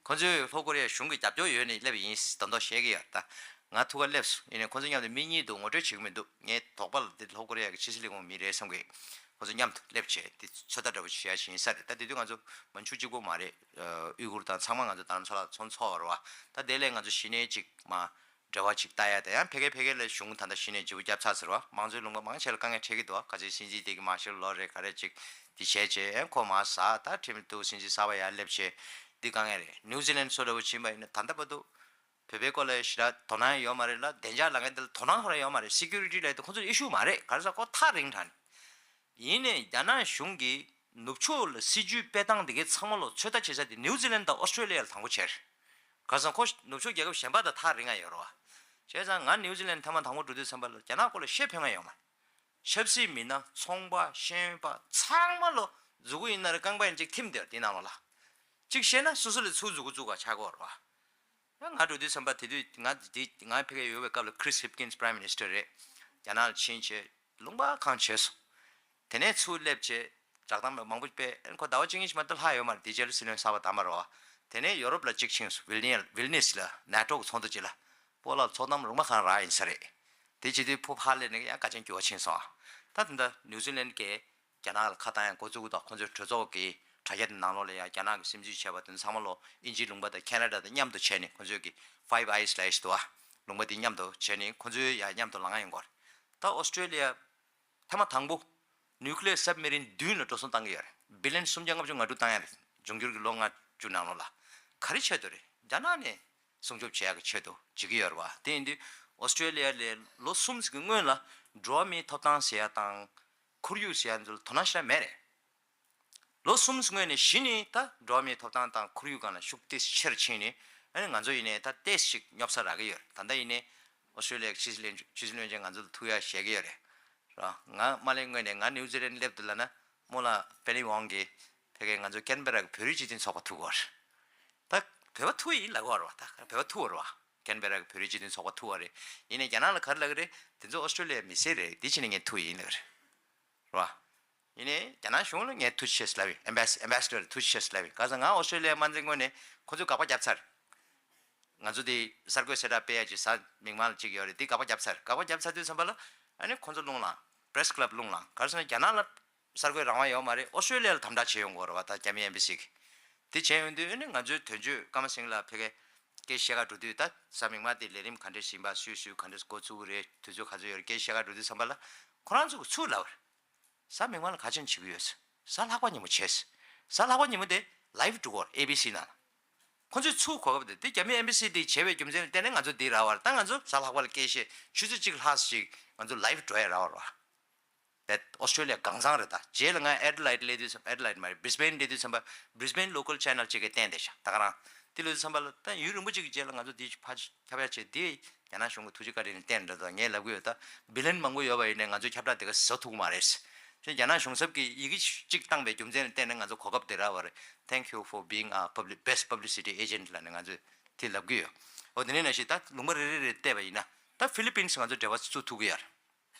ཁོ་ཚོས་ལྷོ་ཀོ་རི་ཡ་གཞུང་གི་རྒྱབ་སྐྱོར་ཡོད་ནས་སླེབས་ཡིན་དོན་དག་བཤད་ཀྱི་ཡོད། ད་ང་ཐུག་ག་སླེབས་སོང་། ཡིན་ནའི་ཁོ་ཚོ་མཉམ་དུ་མི་གཉིས་འདུག་ངོ་སྤྲོད་བྱེད་ཀྱི་མི་འདུག་ངའི་དོགས་པ་ལ་འདི་ལྷོ་ཀོ་རི་ཡ་གི་ཕྱི་སྲིད་ལས་ཁུངས་མི་རེད་བསམ་གི། ཁོ་ཚོ་མཉམ་དུ་སླེབས་བྱས་འདི་ཚོད་ལྟ་འདྲ་པོ་བྱེད་ཡ་ཞིག་ཡིན་ས་རེད། ད་དེ་དུས་ང་ཚོ་མན་ཆུ་གཅིག་པོ་མ་རེད། ཨུ་ཁུར་དང་ཚང་མ་ང་ཚོ་རྡ་རམ་ས་ལ་ཚོང་ཚོགས་པ་རེད་བ། ད་དེ་ལས་ང་ཚོ་གཞི་ནས་ཅིག་མ་འབྲེལ་བ་ཅིག་ལྟ་ཡ་དེ་ཡང་ཕ་གི་ཕ་གི་ལ་གཞུང་ད་ལྟ་གཞི་ནས་ལྗིད་པོ་བརྒྱབ་ཚར་ཟེར་བ། མང་གཙོའི་ལུང་པ་མང་ཆེ་ལ་དཀའ་ངལ་འཕྲད་ཀྱི་འདུག་ག་ཚོད་སྲིད་འཛིན་དེ་གི་མ་ཤེས་ལོ་རེ་ག་རེ་ཅིག་འདི་བྱས་བྱས་ཡང་ཁོ་མ་ཟ། ད་ཁྲིམས་འདུག་སྲིད་འཛིན་གསར་པ་ཡར་སླེབས་བྱས་འདི་དཀའ་ངལ་རེད། ནིའུ་ཛི་ལན་སོ་འདྲ་བོ་ཕྱིན་པ་ཡིན་ན་ད་ལྟ་བར་དུ་བོད་པའི་སྐོར་ལ་ཞེ་དྲག་དོ་སྣང་ཡོད་མ་རེད་ལ། བདེ་འཇགས་ལ་ངན་དེ་ལ་དོ་སྣང་ཁོ་རང་ཡོད་མ་རེད། སི་ཀུ་རི་ཊི་ལ་ཡོད་དེ་ཁོ་ཚོ་ཨི་ཤུ་མ་རེད། ག་རེ་ཟེར་ཁོ་ཐག་རིང་དྲགས་ནས། ཡིན་ནའི་རྒྱ་ནག་གཞུང་གིས་ནུབ་ཕྱོགས་ལ་སྲིད་ཇུས་སྤེལ་སྟངས་དེ་གའི་ཚང་མ་ལོ་ཚོད་ལྟ་བྱེད་ས་དེ་ནིའུ་ཛི་ལན་དང་ཨོ་སི་ཀྲོ་ལི་ཡ་ལ་དང་པོ་བྱས་རེད། ག་རེ་ཟེར་ཁོ་ནུབ་ཕྱོགས་རྒྱལ་ཁབ་གཞན་པ་དང་ཐག་རིང་ང་ཡོད་རེད་བ། བྱས་ཙང་ང་ནིའུ་ཛི་ལན་ཐེངས་མ་དང་པོ་འགྲོ་དུས་ཙམ་པ་ལ་རྒྱ་ནག་སྐོར་ལ་བཤད་ཕན་ང་ཡོད་མ་རེད། ཆབ་སྲིད་མི་སྣ་ཚོང་པ་ཤེས་ཡོན་པ་ཚང་མ་ལོ་མཛུ་གུ་ཡིན་ན་རེ་རྐང་པ་ཡིན་གཅིག་ཐིམ་བསྡད་དེ་ནང་ལོགས་ལ། གཅིག་བཤད་ན་སོ་སོ་ལ་ཚུར་མཛུ་གུ་བཙུགས་པ་ཆགས་ཀྱི་ཡོད་རེད་བ། ང་འགྲོ་དུས་ཙམ་པ་དེ་དུས་ང་འདི་ང་ཕ་གིར་ཡོད་པའི་སྐབས་ལ་Chris Hipkins Prime Minister་རེད། རྒྱ་ནག་ལ་ཕྱིན་བྱས་ལུང་པ་གང་བྱས་སོང་། དེ་ནས་ཚུར་སླེབས་བྱས་བསྒྲགས་གཏམ་མང་པོ་སྤེལ། ཁོ་ཟླ་བ་གཅིག་གཉིས་ཤིག་མ་གཏོགས་ལྷག་ཡོད་མ་རེད། དེ་རྗེས་ལ་སྲིད་བློན་གསར་པ་བདམས་པ་རེད་བ། དེ་ནས་ཡོ་རོབ་ལ་གཅིག་ཕྱིན་སོང་། ཝིལ་ནི་ཝིལ་ནིས་ལ་ནེ་ཊོ་གི་ཚོགས་འདུ་ཅིག་ལ། སྤོ་ལགས་ཚོགས་གཏམ་ལུང་པ་གང་རག་ཡིན་ས་རེད། དེ་བྱེད་དུས་ཕོ་ཕར་སླེབས་ནས་ཡང་དགའ་ཆེན་འགྱུར་བ་ཕྱིན་སོང་། ད་དེ་འདྲ་ནིའུ་ཛི་ལན་གྱི་རྒྱ་ནག་ལ་ཁ་བཏང་ཡང་འགོ་བཙུགས་དང་ཁོ་ཚོའི་གྲོས་ཚོགས་ཀྱི་དྲ་རྒྱ་དེ་ནང་ལོགས་ལ་ཡང་རྒྱ་ནག་གི་སིམ་འཛུལ་བྱས་པ་དེ་ཚང་མ་ལོ་དབྱིན་ཇིའི་ལུང་པ་དང་ཁེ་ན་ཌ་དང་མཉམ་དུ་བྱས་ནས་ཁོ་ཚོས་ཀྱི་Five Eyes་ལབ་ཡ་ཞིག་འདུག་བ། ལུང་པ་དེ་མཉམ་དུ་བྱས་ནས་ཁོ་ཚོའི་ཡང་མཉམ་དུ་ལངས་ཡོང་གི་རེད། ད་ཨོ་སི་ཀྲོ་ལི་ཡ་ཐེངས་མ་དང་པོ་ནིའུ་ཀི་ལི་ཡར་སབ་མེ་རིན་བདུན་ལ་འགྲོ་སོང་བཏང་གི་ཡོད་རེད། བི་ལི་ཡན་སུམ་བརྒྱ་ལྔ་བཅུ་ང་དྲུག་བཏང་ཡ་རེད། འབྱུང་འགྱུར་གྱི་ལོ་ལྔ་བཅུ་ནང་ལོགས་ལ་ག་རེ་ཆེད་དུ་རེད། རྒྱ་ནག་ནས་སྲུང་སྐྱོབ་བྱེད་ཡག་གི་ཆེད་དུ་བྱེད་ཀྱི་ཡོད་རེད་བ། དེ་ཡིན་དུས་ཨོ་སི་ཀྲོ་ལི་ཡ་ལས་ལོ་གསུམ་ཙམ་གྱི་སྔོན་ལ་འགྲོ་བ་མིའི་ཐོབ་ཐང་ཟེར་ཡ་དང་ཁོར་ཡུག་ཟེར་ཡ་ཚོ་ལ་དོ་སྣང་ཞེ་དྲག་མེད་རེད། ལོ་གསུམ་ཙམ་སྔོན་ནས་གཞི་ནས་ད་འགྲོ་བ་མིའི་ཐོབ་ཐང་དང་ཁོར་ཡུག་སྒང་ལ་ཤུགས་ཏོག་ཙམ་ཆེ་རུ་ཕྱིན་ནས་ཨ་ནི་ང་ཚོ་ཡིན་ནའི་ད་ཏོག་ཙམ་ཞིག་སྙོབ་ས་རག་གི་ཡོད་རེད། ད་ལྟ་ཡིན་ནའི་ཨོ་སི་ཀྲོ་ལི་ཡ་གི་ཕྱི་སྲིད་བློན་ཕྱི་སྲིད་བློན་ཆེན་ང་ཚོ་ལ་ཐུག་ཡ་བཞེས་ཀྱི་ཡོད་རེད། ར། ང་མ་སླེབས་སྔོན་ནས་ང་ནིའུ་ཛི་ལན་སླེབས་འདུག་ལབ་ན་རྨོ་ལགས་པེ་ནི་ཝང་གིས་ཕ་གིར་ང་ཚོ་ཀན་བེ་ར་གི་བོད་རིགས་སྤྱི་མཐུན་ཚོགས་པ་ཐུག་གོ་རེད། ད་བོད་པ་ཐུག་ཡིན་ལབ་གོ་རེད་བ། ད་བོད་པ་ཐུག་གོ་རེད་བ། ཀན་བེ་ར་གི་བོད་རིགས་སྤྱི་མཐུན་ཚོགས་པ་ཐུག་གོ་རེད། ཡིན་ནའི་རྒྱ་ནག་ལ་ག་རེ་ལབ་ཀྱི་རེད། དེ་ཚོ་ཨོ་སི་ཀྲོ་ལི་ཡའི་མི་སེར་རེད། དེ་བྱས་ནས་ངས་ཐུག་ཡིན་ལབ་ཀྱི་རེད། ར། ཡིན་ནའི་རྒྱ་ནག་གཞུང་ལ་ངས་ཐུགས་རྗེ་ཆེ་ལབ་ཡིན། ཨེམ་བེ་སི་ཨེམ་བེ་སི་ཌར་ལ་ཐུགས་རྗེ་ཆེ་ལབ་ཡིན། ག་ས་ང་ཨོ་སི་ཀྲོ་ལི་ཡ་མ་འཛིན་སྔོན་ནས་ཁོ་ཚོས་དགག་པ་བརྒྱབ་ཚར། ང་ཚོ་དེ་གསར་འགོད་གསལ་བསྒྲགས་སྤེལ་ཡ་ཅིག་གཟའ་མིག་དམར་ལ་གཅིག་ཡོད་རེད། དེ་དགག་པ་བརྒྱབ་ཚར། དགག་པ་བརྒྱབ་ཚར་དུས་ཙམ་པ་ལ་ཨ་ནི་ཁོ་ཚོ་རླུང་ལངས། པེ་རེ་སི་ཀི་ལབ་རླུང་ལངས། ག་རེ་ཟེར་ན་རྒྱ་ནག་ལ་གསར་འགོད་རང་དབང་ཡོད་མ་རེད། ཨོ་སི་ཀྲོ་ལི་ཡ་ལ་དམ་དྲག་བྱེད་ཡོང་གི་ཡོད་རེད་བ། ད་རྒྱ་མི་ཨེམ་བེ་སི་གིས། དེ་བྱས་ཡོང་དུས་ཨ་ནི་ང་ཚོའི་དོན་གཅོད་ཀརྨ་སིང་ལགས་ཕ་གིར་སྐད་བཤད་ག་འགྲོ་དུས་ད་གཟའ་མིག་དམར་དེ་ལས་རིམ་ག་འདྲས་ཡིན་པ་སུས་སུས་ག་འདྲས་འགོ་བཙུགས་ཀྱི་རེད། དུས་ཚོད་ག་ཚོད་ཡོད་རེད། སྐད་བཤད་ག་འགྲོ་དུས་ཙམ་པ་ལ་ཁོ་རང་ཚོ་གིས་ཚུར་ལབ་པ་རེད། གཟའ་མིག་དམར་ལ་ག་ཅན་བྱེད་ཀྱི་ཡོད་ཟེར། གཟའ་ལྷག་པ་ཉིན་མོ་བྱས་ཟེར། གཟའ་ལྷག་པ་ཉིན་མོ་དེ་ལའེབ་འགྲོ་གི་རེད་ཨེ་བི་སི་ནང་ལ། ཁོ་ཚོས་ཚུར་གོ་སྐབས་དེ་དེ་རྒྱ་མི་ཨེམ་བེ་སི་དེ་བྱས་པའི་རྒྱུ་མཚན་ལ་བརྟེན་ནས་ང་ཚོ་འདི་རག་པ་རེད། ད་ང་ཚོ་གཟའ་ལྷག་པ་ལ་སྐད་བཤད་ཆུ་ཚོད་གཅིག་ལྷག་ཙམ་ཅིག་ང་ཚོ་ལའེབ་འགྲོ་ཡ་རག་པ་རེད་བ། བེད་ཨོ་སི་ཀྲོ་ལི་ཡ་གང་ཚང་རེད། ད་རྗེས་ལ་ང་ཨེ་ཌི་ལེ་ཌི་སླེབས་དུས་ཙམ། ཨེ་ཌི་ལེ་ཌི་མ་རེད། བྷི་རི་སི་བེན་སླེབས་དུས་ཙམ་པ་བྷི་རི་སི་བེན་ལོ་ཀལ་ཆེ་ནལ་གཅིག་གིས་བསྟན་བསྡད་ཤག་ད་ག་རང་དེ་ལོས་དུས་ཙམ་པ་ལ་ད་ཡུན་རིང་པོ་གཅིག་གི་རྗེས་ལ་ང་ཚོ་འདི་ཕར་ཁྱབ་ཡ་བྱས། དེ་རྒྱ་ནག་གཞུང་གི་ཐུགས་རྗེ་བཀའ་དྲིན་ལ་བརྟེན་འདྲ་འདུག་ངས་ལབ་གི་ཡོད། ད་བྷི་ལི་ཡན་མང་པོ་ཡོད་པ་ཡིན་ནའི་ང་ཚོའི་ཁྱབ་བསྒྲགས་དེ་ག་བཟོ་ཐུབ་ཀྱི་མ་རེད། ཅེས་རྒྱ་ནག་གཞུང་ཚབ་ཀྱིས་ཡི་གེ་གཅིག་བཏང་པའི་རྒྱུ་མཚན་ལ་བརྟེན་ནས་ང་ཚོ་གོ་སྐབས་དེ་རག་པ་རེད། Thank you for being a public best publicity agent ལབ་ནས་ང་ཚོས་དེ་ལབ་གི་ཡོད། འོ་དེ་ནས་ནང་བཞིན་ད་ལུང་པ་རེ་རེ་རེ་བལྟས་པ་ཡིན་ན་ད་ཧྥི་ལི་པིན་སི་ང་ཚོ་འབྲེལ་བ་བཙུགས་ཐུབ་ཀྱི་ཡོད་རེད།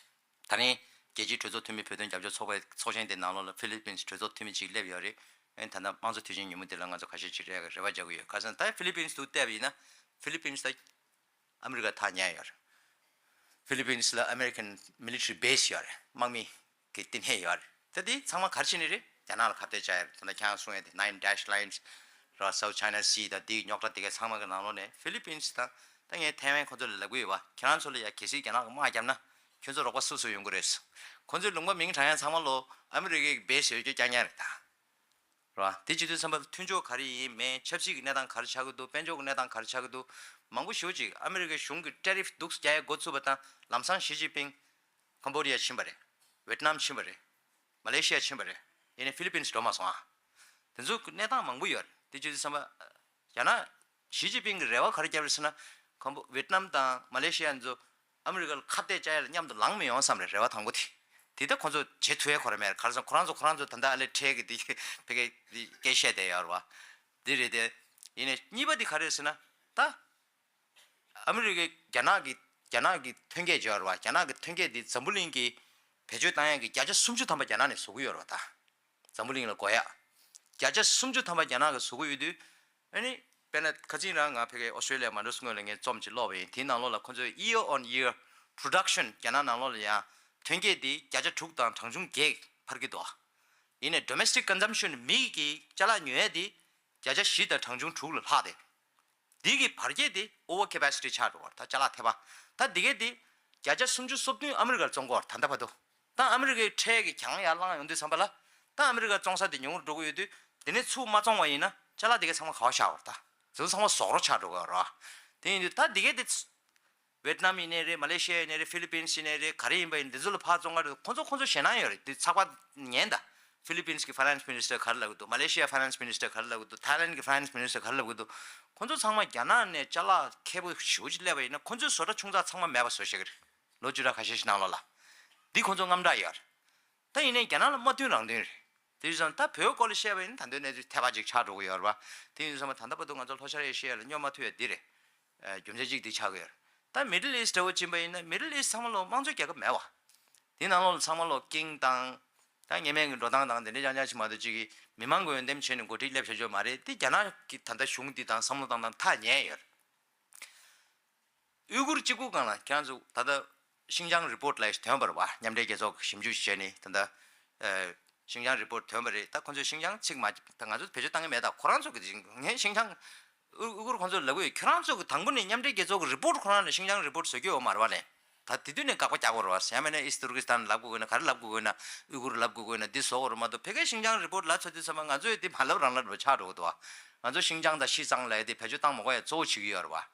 ད་རིང་རྒྱལ་སྤྱིའི་གྲོས་ཚོགས་འཐུས་མི་བོད་དོན་རྒྱབ་སྐྱོར་ཚོགས་པའི་ཚོགས་ཆེན་དེ་ནང་ལོགས་ལ་ཧྥི་ལི་པིན་སི་གྲོས་ཚོགས་འཐུས་མི་གཅིག་སླེབས་ཡོད་རེད། ཨེ་ད་ལྟ་དམངས་གཙོ་དུས་ཆེན་ཉིན་མོ་དེ་ལ་ང་ཚོ་ཁ་ཤས་ཅིག་སླེབས་ཡག་གི་རེ་བ་རྒྱག་གི་ཡོད། ཁ་སང་ད་ཧྥི་ལི་པིན་སི་དུ་བལྟས་པ་ཡིན་ན་ཧྥི་ལི་པིན་སི་ད་ཨ་མི་རི་ཀ་ཐག་ཉེ་ཡོད་རེད། ཧྥི་ལི་པིན་སི་ལ་ཨ་མི་རི་ཀན་མི་ལི་ཊི་རི་བེ་སི་ཡོད་རེད། དམག་མི་གི་བསྟི་གནས་ཡོད་རེད། ད་དེ་ཚང་མ་ག་རེ་བྱས་ནས་རེད། རྒྱ་ནག་ལ་ཁ་གཏད་བཅག་ཡ་རེད། ད་ལྟ་ཁྱེད་རང་གསུང་ཡ་དེ་Nine Dash Lines་ར་South China Sea་དང་དེའི་རྙོག་དྲ་དེ་གའི་ཚང་མ་གི་ནང་ལོགས་ནས་ཧྥི་ལི་པིན་སི་དང་ད་ངས་ཐའེ་ཝན་ཁོ་ཚོ་ལ་ལབ་གི་ཡོད་པ། ཁྱེད་རང་ཚོ་ལ་ཡ་གལ་སྲིད་རྒྱ་ནག་གི་དམག་བརྒྱབ་ན་ཁྱོད་ཚོ་རོགས་པ་སུ་སུ་ཡོང་གི་རེད་ཟེར། ཁོ་ཚོའི་ལུང་པ་མིང་བགྲང་ཡ་ཚང་མ་ལོ་ཨ་མི་རི་ཀའི་བེ་སི་ཡོད་རྒྱུ་རྐྱང་རྐྱང་རེད་ད། རེད་བ། དེ་བྱེད་དུས་ཙམ་པ་ལ་མཐུན་ཕྱོགས་ག་རེ་ཡིན་མིན། ཆབ་སྲིད་ཀྱི་གནས་སྟངས་ག་རེ་ཆགས་ཀྱི་འདུག་དཔལ་འབྱོར་གྱི་གནས་སྟངས་ག་རེ་ཆགས་ཀྱི་འདུག་མང་པོ་ཞེ་པོ་ཅིག་ཨ་མི་རི་ཀའི་གཞུང་གིས་ཊེ་རིཕ་འདུག་སེ་རྒྱག་ཡ་འགོ་ཚུགས་པ་དང་། ལམ་སང་ཞི་ཅིན་ཕིང་ཀམ་བོ་ཌི་ཡ་ཕྱིན་པ་རེད། ཝེ་ཏི་ནམ་ཕྱིན་པ་རེད། མ་ལེ་ཤི་ཡ་ཕྱིན་པ་རེད། ཡིན་ནའི་ཧྥི་ལི་པིན་སི་འགྲོ་མ་སོང་ཨ། དེ་ཚོ་གི་གནས་སྟངས་མང་པོ་ཡོད་རེད། དེ་བྱེད་དུས་ཙམ་པ། ཡང་ན། ཞི་ཅིན་ཕིང་གི་རེ་བ་ག་རེ་བརྒྱབ་རེད་ཟེར་ན། ཁམ་བྷོ་ཝེ་ཏི་ནམ་དང་མ་ལེ་ཤི་ཡ་ཚོ་ཨ་མི་རི་ཀ་ལ་ཁ་གཏད་བཅག་ཡ་ལ་མཉམ་དུ་ལངས་མི་ཡོང་བསམ་རེད། རེ་བ་དང་པོ་དེ། དེ་ལྟར་ཁོང་ཚོ་བྱེད་ཐུབ་ཡ་ཁོ་རང་མེད་རེད། ག་རེ་ཟེར་ན་ཁོ་རང་ཚོ་ཁོ་རང་ཚོ་ད་ལྟ་ཨ་ལས་འཕྲལ་གི་དེ་ཕ་གི་དེ་སྐད་བཤད་བསྡད་ཡོད་རེད་བ། འདི་རེད་དེ། ཡིན་ནའི་གཉིས་པ་འདི་ག་རེད་ཟེར་ན། ད་ཨ་མི་རི་ཀའི་རྒྱ་ནག་གི་རྒྱ་ནག་གི་ཐོན་སྐྱེད་བརྗོད་ར་བ། རྒྱ་ནག་གི་ཐོན་སྐྱེད་འདི་འཛམ་བུ་གླིང་གི་བེད་སྤྱོད་བཏང་ཡག་གི་བརྒྱ་ཆ་སུམ་ཅུ་ཐམ་པ་རྒྱ་ནག་ནས་བཟོ་གི་ཡོད་ར་བ། ད་འཛམ་བུ་གླིང་ལ་དགོས་ཡག་བརྒྱ་ཆ་སུམ་ཅུ་ཐམ་པ་རྒྱ་ནག་གིས་བཟོ་གི་ཡོད་དུས། ཨ་ནི་དཔེར་ན་ཁ་སང་རང་ང་ཕ་གིའི་ཨོ་སི་ཀྲོ་ལི་ཡ་མ་འགྲོ་སྔོན་ལ་ངས་རྩོམ་ཅིག་ཀློག་པ་ཡིན། དེའི་ནང་ལོགས་ལ་ཁོ་ཚོས་year on year production རྒྱ་ནག་ནང་ལོགས་ལ་ཡང་ཐོན་སྐྱེད་དེ་བརྒྱ་ཆ་དྲུག་དང་གྲངས་ཆུང་བརྒྱད་འཕར་གྱི་འདུག། ཡིན་ནའི་domestic consumption མི་གི་ཅ་ལག་ཉོ་ཡས་དེ་བརྒྱ་ཆ་བཞི་དང་གྲངས་ཆུང་དྲུག་ལ་ལྷག་སྟེ། འདི་གི་བར་ཁྱད་དེ་over capacity ཆགས་འགྲོ་བར། ད་ཅ་ལག་ཐེ་བ། ད་འདི་གས་དེ་བརྒྱ་ཆ་སུམ་ཅུ་སོ་བདུན་ཨ་མི་རི་ཀར་བཙོང་གི་ཡོད་རེད་ད་ལྟ་བར་དུ། ད་ཨ་མི་རི་ཀའི་ཁྲལ་གྱི་གྱང་ཡར་བསླངས་ཡོང་དུས་ཙམ་པ་ལ། ད་ཨ་མི་རི་ཀར་བཙོང་ས་དེ་ཉུང་རུ་འགྲོ་གི་ཡོད་དུས། དེ་ནས་ཚུར་མ་བཙོང་བ་ཡིན་ན་ཅ་ལག་དེ་གས་ཚང་མ་ག་པར་བཞག་པ་རེད། ད་དེ་ཚོ་ཚང་མ་ཟོག་རོ་ཆགས་འགྲོ་གི་ཡོད་རེད། དེ་ཡིན་དུས་ད་འདི་གས་དེ་ཝེད་ནམ་ཡིན་ནའི་རེད། མ་ལེ་ཤི་ཡ་ཡིན་ནའི་རེད། ཧྥི་ལི་པིན་སི་ཡིན་ནའི་རེད། ག་རེ་ཡིན་པ་ཡིན། འདི་ཚོ་ལ་ཕར་བཙོང་ག་རེད། ཁོང་ཚོ་ཁོང་ཚོ་ཞེད་སྣང་ཡོད་རེད། འདི་ཚགས་པར་ཉན་ད། ཧྥི་ལི་པིན་སི་གི་ཕ་ནན་སི་མི་ནིས་ཊར་ག་རེ་ལབ་གི་འདུག། མ་ལེ་ཤི་ཡ་ཕ་ནན་སི་མི་ནིས་ཊར་ག་རེ་ལབ་གི་འདུག། ཐའི་ལན་གི་ཕ་ནན་སི་མི་ནིས་ཊར་ག་རེ་ལབ་གི་འདུག། ཁོང་ཚོ་ཚང་མ་རྒྱ་ནག་ནས་ཅ་ལག་ཁེ་པོ་ཞེ་པོ་ཅིག་སླེབས་པ་ཡིན་ན། ཁོང་ཚོའི་བཟོ་གྲྭ་ཆུང་ཙག་ཚང་མ་མེད་པ་བཟོ་ཤེས་ཀྱི་རེད། ལོ་བཅུ་ཕྲག་ཁ་ཤས་ཤིག་ནང་ལོགས་ལ། འདི་ཁོང་ཚོ་དངངས་སྐྲག་ཡོད་རེད། ད་ཡིན་ནའི་རྒྱ་ནག་ལ་མ་བསྟུན་རང་བསྟུན་རེད། དེ་ཡིན་ཙང་ད་བོད་སྐོར་ལ་བཤད་པ་ཡིན་ན་ད་དུང་གནས་ཚུལ་ཐེ་བ་ཅིག་ཆགས་འགྲོ་གི་ཡོད་རེད་པ། དེ་ཡིན་ཙང་ད་ལྟ་བར་དུ་ང་ཚོ་ལྷོ་ཤར་ཨེ་ཤི་ཡ་ལ་སྙོབ་མ་ཐུབ་ཡ་འདི་རེད། ཨ། རྒྱུ་མཚན་གཅིག་འདི་ཆགས་ཀྱི་ཡོད་རེད། ད་Middle East འདྲ་བོ་ཕྱིན་པ་ཡིན་ན་Middle East ཚང་མ་ལོ་དམངས་གཙོའི་རྒྱལ་ཁབ་མེད་པ། དེ་ནང་ལོགས་ལ་ཚང་མ་ལོ་ཀིང་དང་། ད་ཉེས་མེད་ཀྱི་འགྲོ་སྟངས་དང་དེ་འདྲ་རྐྱང་རྐྱང་ཞིག་མ་གཏོགས་གཅིག་གིས་མི་མང་གི་འོས་འདེམས་བྱས་ནས་འགོ་ཁྲིད་སླེབས་བྱ་ཆོག་མ་རེད། དེ་རྒྱ་ནག་གི་ད་ལྟ་གཞུང་འདི་དང་བསམ་བློ་བཏང་སྟངས་ཐག་ཉེ་ཡོད་རེད། ཨུ་ཀུར་གཅིག་པུ་སྒང་ལ་ཁྱེད་རང་ཚོ་ད་ལྟ་ཤིང་ཅང་རི་པོར་ཊི་ལབ་ཡས་ཐོན་པ་རེད་པ། མཉམ་འབྲེལ་རྒྱལ་ཚོགས་ཀྱིས་ཞིབ་འཇུག་བྱས་ནས་ད་ལྟ་ཨ་ཤིང་ཅང་རི་པོར་ཊི་ཐོན་པ་རེད། ད་ཁོང་ཚོས་ཤིང་ཅང་ཚིག་མ། ད་ང་ཚོ་བེད་སྤྱོད་བཏང་གི་མེད། ད་ཁོ་རང་ཚོ་གི་ངས་ཤིང་ཅང་ཨུ་ཨུ་ཀུར་ཁོང་ཚོར་ལབ་གི་ཡོད། ཁྱོད་རང་ཚོ་གི་དང་པོ་ནས་མཉམ་འབྲེལ་རྒྱལ་ཚོགས་ཀྱི་རི་པོར་ཊི་ཁོ་རང་ལ་ཤིང་ཅང་རི་པོར་ཊི་བཟོ་རྒྱུ་ཡོད་མ་རེད་པ་ལས། ད་དེ་དུས་ནས་དགག་པ་རྒྱག་དགོས་རེད་པ། ཡང་མིན་ན་ཨིསྟ་ཏུར་ཀི་སི་ཐན་ལབ་དགོས་ཀྱི་ན། ག་རེ་ལབ་དགོས་ཀྱི་ན། ཨུ་ཀུར་ལབ་དགོས་ཀྱི་ན། འདི་བཟོ་དགོས་རེད་མ་གཏོགས། ཕ་གིའི་ཤིང་ཅང་རི་པོར་ཊི་ལབ་ཚར་དུས་ཙམ་པ་ང་ཚོས་འདི་མ་ལབ་རང་ལབ་འདྲ་པོ་ཆགས་འགྲོ་གི་འདུག་པ། ང་ཚོ་ཤིང་ཅང་དང་ཤི་ཙང་ལབ་ཡ་དེ་བེད་སྤྱོད་བཏང་མ་དགོས་ཡ་གཙོ་བོ་བྱེད་ཀྱི་ཡོད་རེད་པ།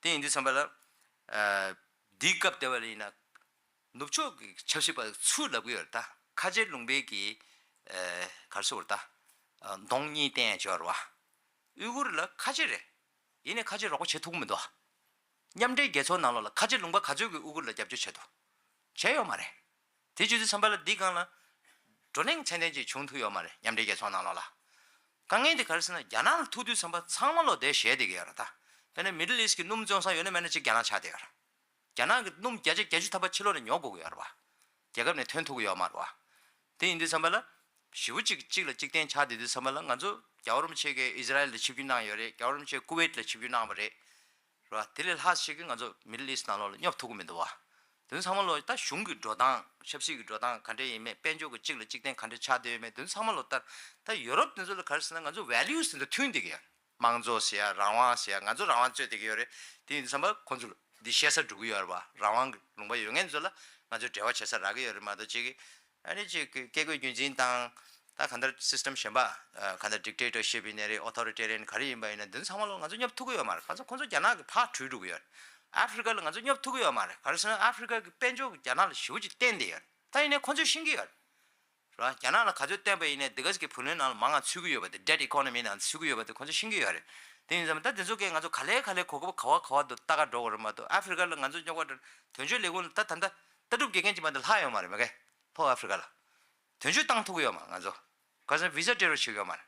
དེ་ཡིན་དུས་ཙམ་པ་ལ། ཨ། འདིའི་སྐབས་དེ་བ་ལ་ཡིན་ན། ནུབ་ཕྱོགས་ཀྱི་ཆབ་སྲིད་པ་ཚུར་ལབ་ཀྱི་ཡོད་རེད། ད་ཁ་ཆེ་ལུང་པའི་གི། ཨ། ག་རེ་ཟེར་དགོས་རེད། ད་གདོང་གཉིས་བསྟན་ཡ་ཅིག་ཡོད་རེད་པ། ཨུ་ཀུར་ལ་ཁ་ཆེ་རེད། ཡིན་ནའི་ཁ་ཆེ་རོགས་པ་བྱེད་ཐུབ་ཀྱི་མི་འདུག། མཉམ་འབྲེལ་རྒྱལ་ཚོགས་ནང་ལོགས་ལ་ཁ་ཆེ་ལུང་པ་ག་ཚོད་ཀྱིས་ཨུ་ཀུར་ལ་རྒྱབ་སྐྱོར་བྱས་འདུག། བྱས་ཡོད་མ་རེད། དེ་བྱེད་དུས་ཙམ་པ་ལ་འདི་སྒང་ལ་བགྲོ་གླེང་ཚད་ལྡན་ཅིག་བྱུང་ཐུབ་ཡོད་མ་རེད། མཉམ་འབྲེལ་རྒྱལ་ཚོགས་ནང་ལོགས་ལ། དཀའ་ངལ་དེ་ག་རེ་ཟེར་ན། རྒྱ་ནག་ལ་ཐུག་དུས་ཙམ་པ་ཚང་མ་ལོ་དེ་ཞེད་བསྡད་ཀྱི་ཡོད་རེད་ད། དཔེར་ན་Middle East གི་སྣུམ་བཙོང་ས་ཡོད་ན་མེད་ན་གཅིག་རྒྱ་ནག་ཆགས་བསྡད་ཡོད་རེད། རྒྱ་ནག་གི་སྣུམ་བརྒྱ་ཆ་བརྒྱད་ཅུ་ཐམ་པ་ཕྱི་ལོགས་ནས་ཉོ་དགོས་ཀྱི་ཡོད་རེད་པ། རྒྱལ་ཁབ་ནས་ཐོན་ཐུབ་ཀྱི་ཡོད་མ་རེད་པ། དེ་ཡིན་དུས་ཙམ་པ་ལ། ཞེ་པོ་ཅིག་གཅིག་ལ་གཅིག་བརྟེན་ཆགས་བསྡད་དུས་ཙམ་པ་ལ། ང་ཚོ་རྒྱལ་བ་རིན་པོ་ཆེ་གིས་ཨི་ཟི་རལ་ལ་ཆིབས་བསྒྱུར་གནང་ཡོད་རེད། རྒྱལ་བ་རིན་པོ་ཆེ་ཀུ་ཝེད་ལ་ཆིབས་བསྒྱུར་གནང་བ་རེད། རེད་པ། དེ་ལས་ལྷག་ཅིག་གིས་ང་ཚོ་Middle East ནང་ལོགས་ལ་སྙོབ་ཐུབ་ཀྱི་མི་འདུག་པ། དེ་ཚོ་ཚང་མ་ལོ་ད་གཞུང་གི་འགྲོ་སྟངས། ཆབ་སྲིད་ཀྱི་འགྲོ་སྟངས་ག་འདྲ་ཡིན་མིན། དཔལ་འབྱོར་གྱི་གཅིག་ལ་གཅིག་བརྟེན་ག་འདྲ་ཆགས་བསྡད་ཡོད་མེད། དེ་ཚོ་ཚང་མ་ལོ་ལྟར། ད་ཡུ་རོབ་དེ་ཚོ་ལ་ག་རེ་ཟེར་ན། ང་ཚོ་ཝེ་ལུ་སི་དེ་ཚོ་མཐུན་བསྡད་ཀྱི་ཡོད། དམངས་གཙོ་ཟེར་ཡ། རང་དབང་ཟེར་ཡ། ང་ཚོ་རང་དབང་རྩོད་བསྡད་ཀྱི་ཡོད་རེད། དེ་ཡིན་དུས་ཙམ་པ་ཁོང་ཚོ་ལ་འདི་བཤད་ས་འགྲོ་གི་ཡོད་རེད་པ། རང་དབང་གི་ལུང་པ་ཡོད་མཁན་ཚོ་ལ་ང་ཚོས་འབྲེལ་བ་བྱེད་ས་རག་གི་ཡོད་རེད་མ་གཏོགས། གཅིག་གིས་ཨ་ནི་གཅིག་གི་བཀས་བཀོད་རྒྱུད་འཛིན་དང་། ད་གང་ལྟར་སི་སི་ཊམ་གཞན་པ། ཨ། གང་ལྟར་ཌིག་ཊེ་ཊར་ཤིབ་ཡིན་ནའི་རེད། ཨོ་ཐོ་རི་ཊེ་རི་ཡན་ག་རེ་ཡིན་པ་ཡིན་ན། འདི་ཚོ་ཚང་མ་ལོ་ང་ཚོ་སྙོབ་ཐུབ་ཀྱི་ཡོད་མ་རེད། གང་ཚོ་ཁོང་ཚོ་རྒྱ་ནག་གི་ཕར་བྲོས་འགྲོ་གི་ཡོད་རེད། ཨ་ཧྥི་རི་ཀ་ལ་ང་ཚོ་སྙོབ་ཐུབ་ཀྱི་ཡོད་མ་རེད། ག་རེ་ཟེར་ན། ཨ་ཧྥི་རི་ཀ་གི་དཔལ་འབྱོར་གྱི་རྒྱ་ནག་ལ་ཞེ་པོ་ཅིག་བརྟེན་བསྡད་ཡོད་རེད། ད་ཡིན་ནའི་ཁོང་ཚོས་ཤེས་ཀྱི་ཡོད་རེད། རེད་པ། རྒྱ་ནག་ལ་ག་ཚོད་བརྟེན་པ་ཡིན་ནའི་འདི་ག་ཅིག་གི་བུ་ལོན་ནང་ལ་མང་ང་ཚུད་ཀྱི་ཡོད་པ་དེ། ཁོང་ཚོས་ཤེས་ཀྱི་ཡོད་རེད། དེ་ཡིན་ཙང་ད་དེ་ཚོ་གས་ང་ཚོ་ག་ལེ་ག་ལེ་གོ་སྐབས་ག་བ་ག་བ་དུ་ལྟ་ག་འགྲོ་དགོས་རེད་མ་གཏོགས། ཨ་ཧྥི་རི་ཀ་ལ་ང་ཚོ་རྙོག་པ་དང་དོན་གཅོད་ལས་ཁུངས་ལ་ད་ད་ལྟ་ལྟ་གྲུབ་དགེ་རྒན་གྱི་མ་གཏོགས་ལྷག་ཡོད་མ་རེད། མ་གི་ལྷོ་ཨ་ཧྥི་རི་ཀ་ལ་དོན་གཅོད་བཏང་ཐུབ་ཀྱི་ཡོད་མ་རེད། ང་ཚོ་ག་ཚོད་བི་ཟ་སྤྲད་རོགས་བྱེད་ཀྱི་ཡོད་མ་རེད།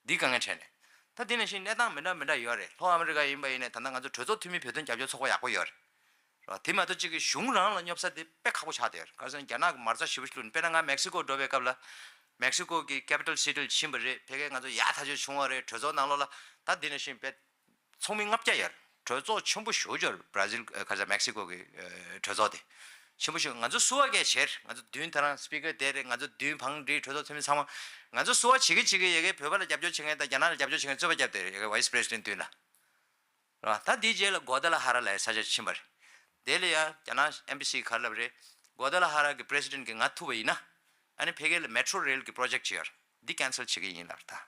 འདི་དཀའ་ངལ་འཕྲད་ནས། ད་འདི་ནང་བཞིན་གནས་སྟངས་མི་འདྲ་མི་འདྲ་ཡོད་རེད། ལྷོ་ཨ་མི་རི་ཀ་ཡིན་པ་ཡིན་ནའི་ད་ལྟ་ང་ཚོ་གྲོས་ཚོགས་འཐུས་མི་བོད་དོན་རྒྱབ་སྐྱོར་ཚོགས་པ་ཡག་པོ་ཡོད་རེད། རེད་པ། དེ་མ་གཏོགས་གཅིག་གི་གཞུང་རང་ལ་སྙོབ་ས་དེ་དཔེ་ཁག་པོ་ཆགས་བསྡད་ཡོད་རེད། ག་རེ་ཟེར་ན། རྒྱ་ནག་གི་མ་རྩ་ཞེ་པོ་ཞིག་བླུགས་ནས། དཔེར་ན་ང་མེག་སི་ཀོ་འགྲོ་བའི་སྐབས་ལ། མེག་སི་ཀོ་གི་ཀེ་པི་ཊལ་སི་ཊི་ལ་ཕྱིན་པ་རེད། ཕ་གིར་ང་ཚོ་ཡག་ཐག་ཆོད་བྱུང་བ་རེད། གྲོས་ཚོགས་ནང་ལོགས་ལ་ད་འདི་ནང་བཞིན་དཔེ་ཚོགས་མི་ལྔ་བརྒྱ་ཡོད་རེད། གྲོས་ཚོགས་ཆེན་པོ་ཞེ་པོ་ཅིག་ཡོད་རེད། བྷ་ར་ཟིལ། ཨ། ག་རེ་ཟེར། མེག་སི་ཀོ་གི། ཨ། གྲོས་ཚོགས་དེ་ཆེན་པོ་ཞིག་ང་ཚོ་བསུ་བ་གས་བྱས་རེད། ང་ཚོ་མདུན་ད་རང་སི་པི་ཀར་དེ་རེད། ང་ཚོ་མདུན་བང་སྒྲིག། གྲོས་ཚོགས་འཐུས་མི་ཚང་མ། ང་ཚོ་བསུ་བ་བྱེད་ཀྱི་བྱེད་ཀྱི། ཡ་གིའི་བོད་པ་ལ་རྒྱབ་སྐྱོར་བྱེད་མཁན་དང་རྒྱ་ནག་ལ་རྒྱབ་སྐྱོར་བྱེད་མཁན་རྩོད་པ་བརྒྱབ་བསྡད་རེད། ཡ་གིའི་ཝའི་སི་པི་རེ་སི་ཌེན་ཊི་མདུན་ལ། རེད་པ། ད་དེའི་རྗེས་ལ་གོ་ཏ་ལ་ཧ་ར་ལབ་ཡའི་ས་ཆ་ཕྱིན་པ་རེད། དེ་ལ་ཡ་རྒྱ་ནག་ཨེམ་བྷ་སི་ག་རེ་ལབ་རེད། གོ་ཏ་ལ་ཧ་ར་གི་པི་རེ་སི་ཌེན་ཊི་གིས་ང་ཐུག་པ་ཡིན་ན། ཨ་ནི་ཕ་གི་ལ་མེ་ཊོ་རེལ་གི་པོ་རོ་ཇེག་ཊི་ཅིག་ཡོད་རེད། འདི་ཁེན་སལ་བྱེད་ཀྱི་ཡིན་ལབ་རེད། ད་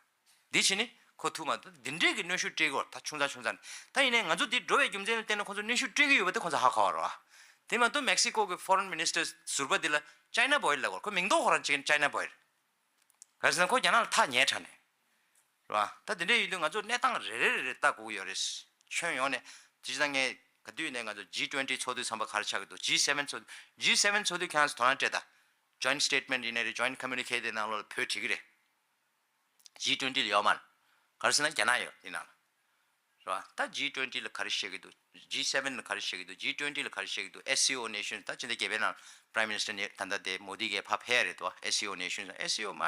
འདི་བྱས་ནས་ཁོ་ཐུག་མ་ཐུབ། འདི་འདྲས་ཀྱི་གནོན་ཤུགས་སྤྲད་ཀྱི་ཡོད་རེད། ད་ཆུང་ཙག་ཆུང་ཙག་ནས། ད་ཡིན་ནའི་ང་ཚོ་འདི་འགྲོ་བའི་རྒྱུ་མཚན་ལ་བརྟེན་ནས་ཁོ་ཚོ་གནོན་ཤུགས་སྤྲད་ཀྱི་ཡོད་པ་དེ་ཁོ་ཚོ་ཧ་གོ་བ་རེད་པ། དེ་མ་གཏོགས་མེག་སི་ཀོ་གི་ཕོ་རེན་མི་ནིས་ཊར་ཟུར་པ་འདི་ལ་ཅའི་ན་བོའེ་ལབ་ཀྱི་ཡོད་རེད། ཁོ་མིང་འདོགས་ཁོ་རང་བྱེད་མཁན་ཅའི་ན་བོའེ་རེད། ག་རེ་ཟེར་ན་ཁོ་རྒྱ་ནག་ལ་ཐག་ཉེ་དྲགས་ནས། རེད་པ། ད་དེ་འདྲ་ཡིན་དུས་ང་ཚོ་གནས་སྟངས་རེ་རེ་རེ་རེ་ལྟ་དགོས་ཀྱི་ཡོད་རེད། ཁྱོན་ཡོངས་ནས། སྤྱིར་བཏང་ངས་ག་དུས་ནས་ང་ཚོ་ཇི་ཊུ་ཝེན་ཊི་ཚོགས་དུས་ཙམ་པ་ག་རེ་ཆགས་ཀྱི་འདུག། ཇི་སེ་ཝེན་ཚོགས། ཇི་སེ་ཝེན་ཚོགས་དུས་ཁྱེད་རང་ཚོ་དོ་སྣང་སྤྲད་དང་། ཇོ་ཡིན་ཊི་སི་ཊེ་ཊི་མེན་ཊི་ཡིན་ནའི་རེད། ཇོ་ཡིན་ཊི་ཁོ་མུ་ནི་ཁེ་ཊི་དེ་ནང་ལོགས་ལ་བོད་བྲིས་ཀྱི་རེད། ཇི་ཊུ་ཝེན་ཊི་ལ་ཡོད་མ་རེད། ག་རེ་ཟེར་ན་རྒྱ་ནག་ཡོད་དེ་ནང་ལ། རེད་བ། ད་ཇི་ཊུ་ཝེན་ཊི་ལ་ག་རེ་བཤད་ཀྱི་འདུག་ཇི་སེ་ཝེན་ལ་ག་རེ་བཤད་ཀྱི་འདུག་ཇི་ཊུ་ཝེན་ཊི་ལ་ག་རེ་བཤད་ཀྱི་འདུག་ཨེས་སི་ཨོ་ནེ་ཤན། ད་ཕྱི་ཟླ་བརྒྱད་པའི་ནང་Prime Minister ནས་ད་ལྟ་དེ་མོ་དི་གིས་ཕར་ཕེབས་རེད་དོ། ཨེས་སི་ཨོ་ནེ་ཤན་ཨེས་སི་ཨོ་མ་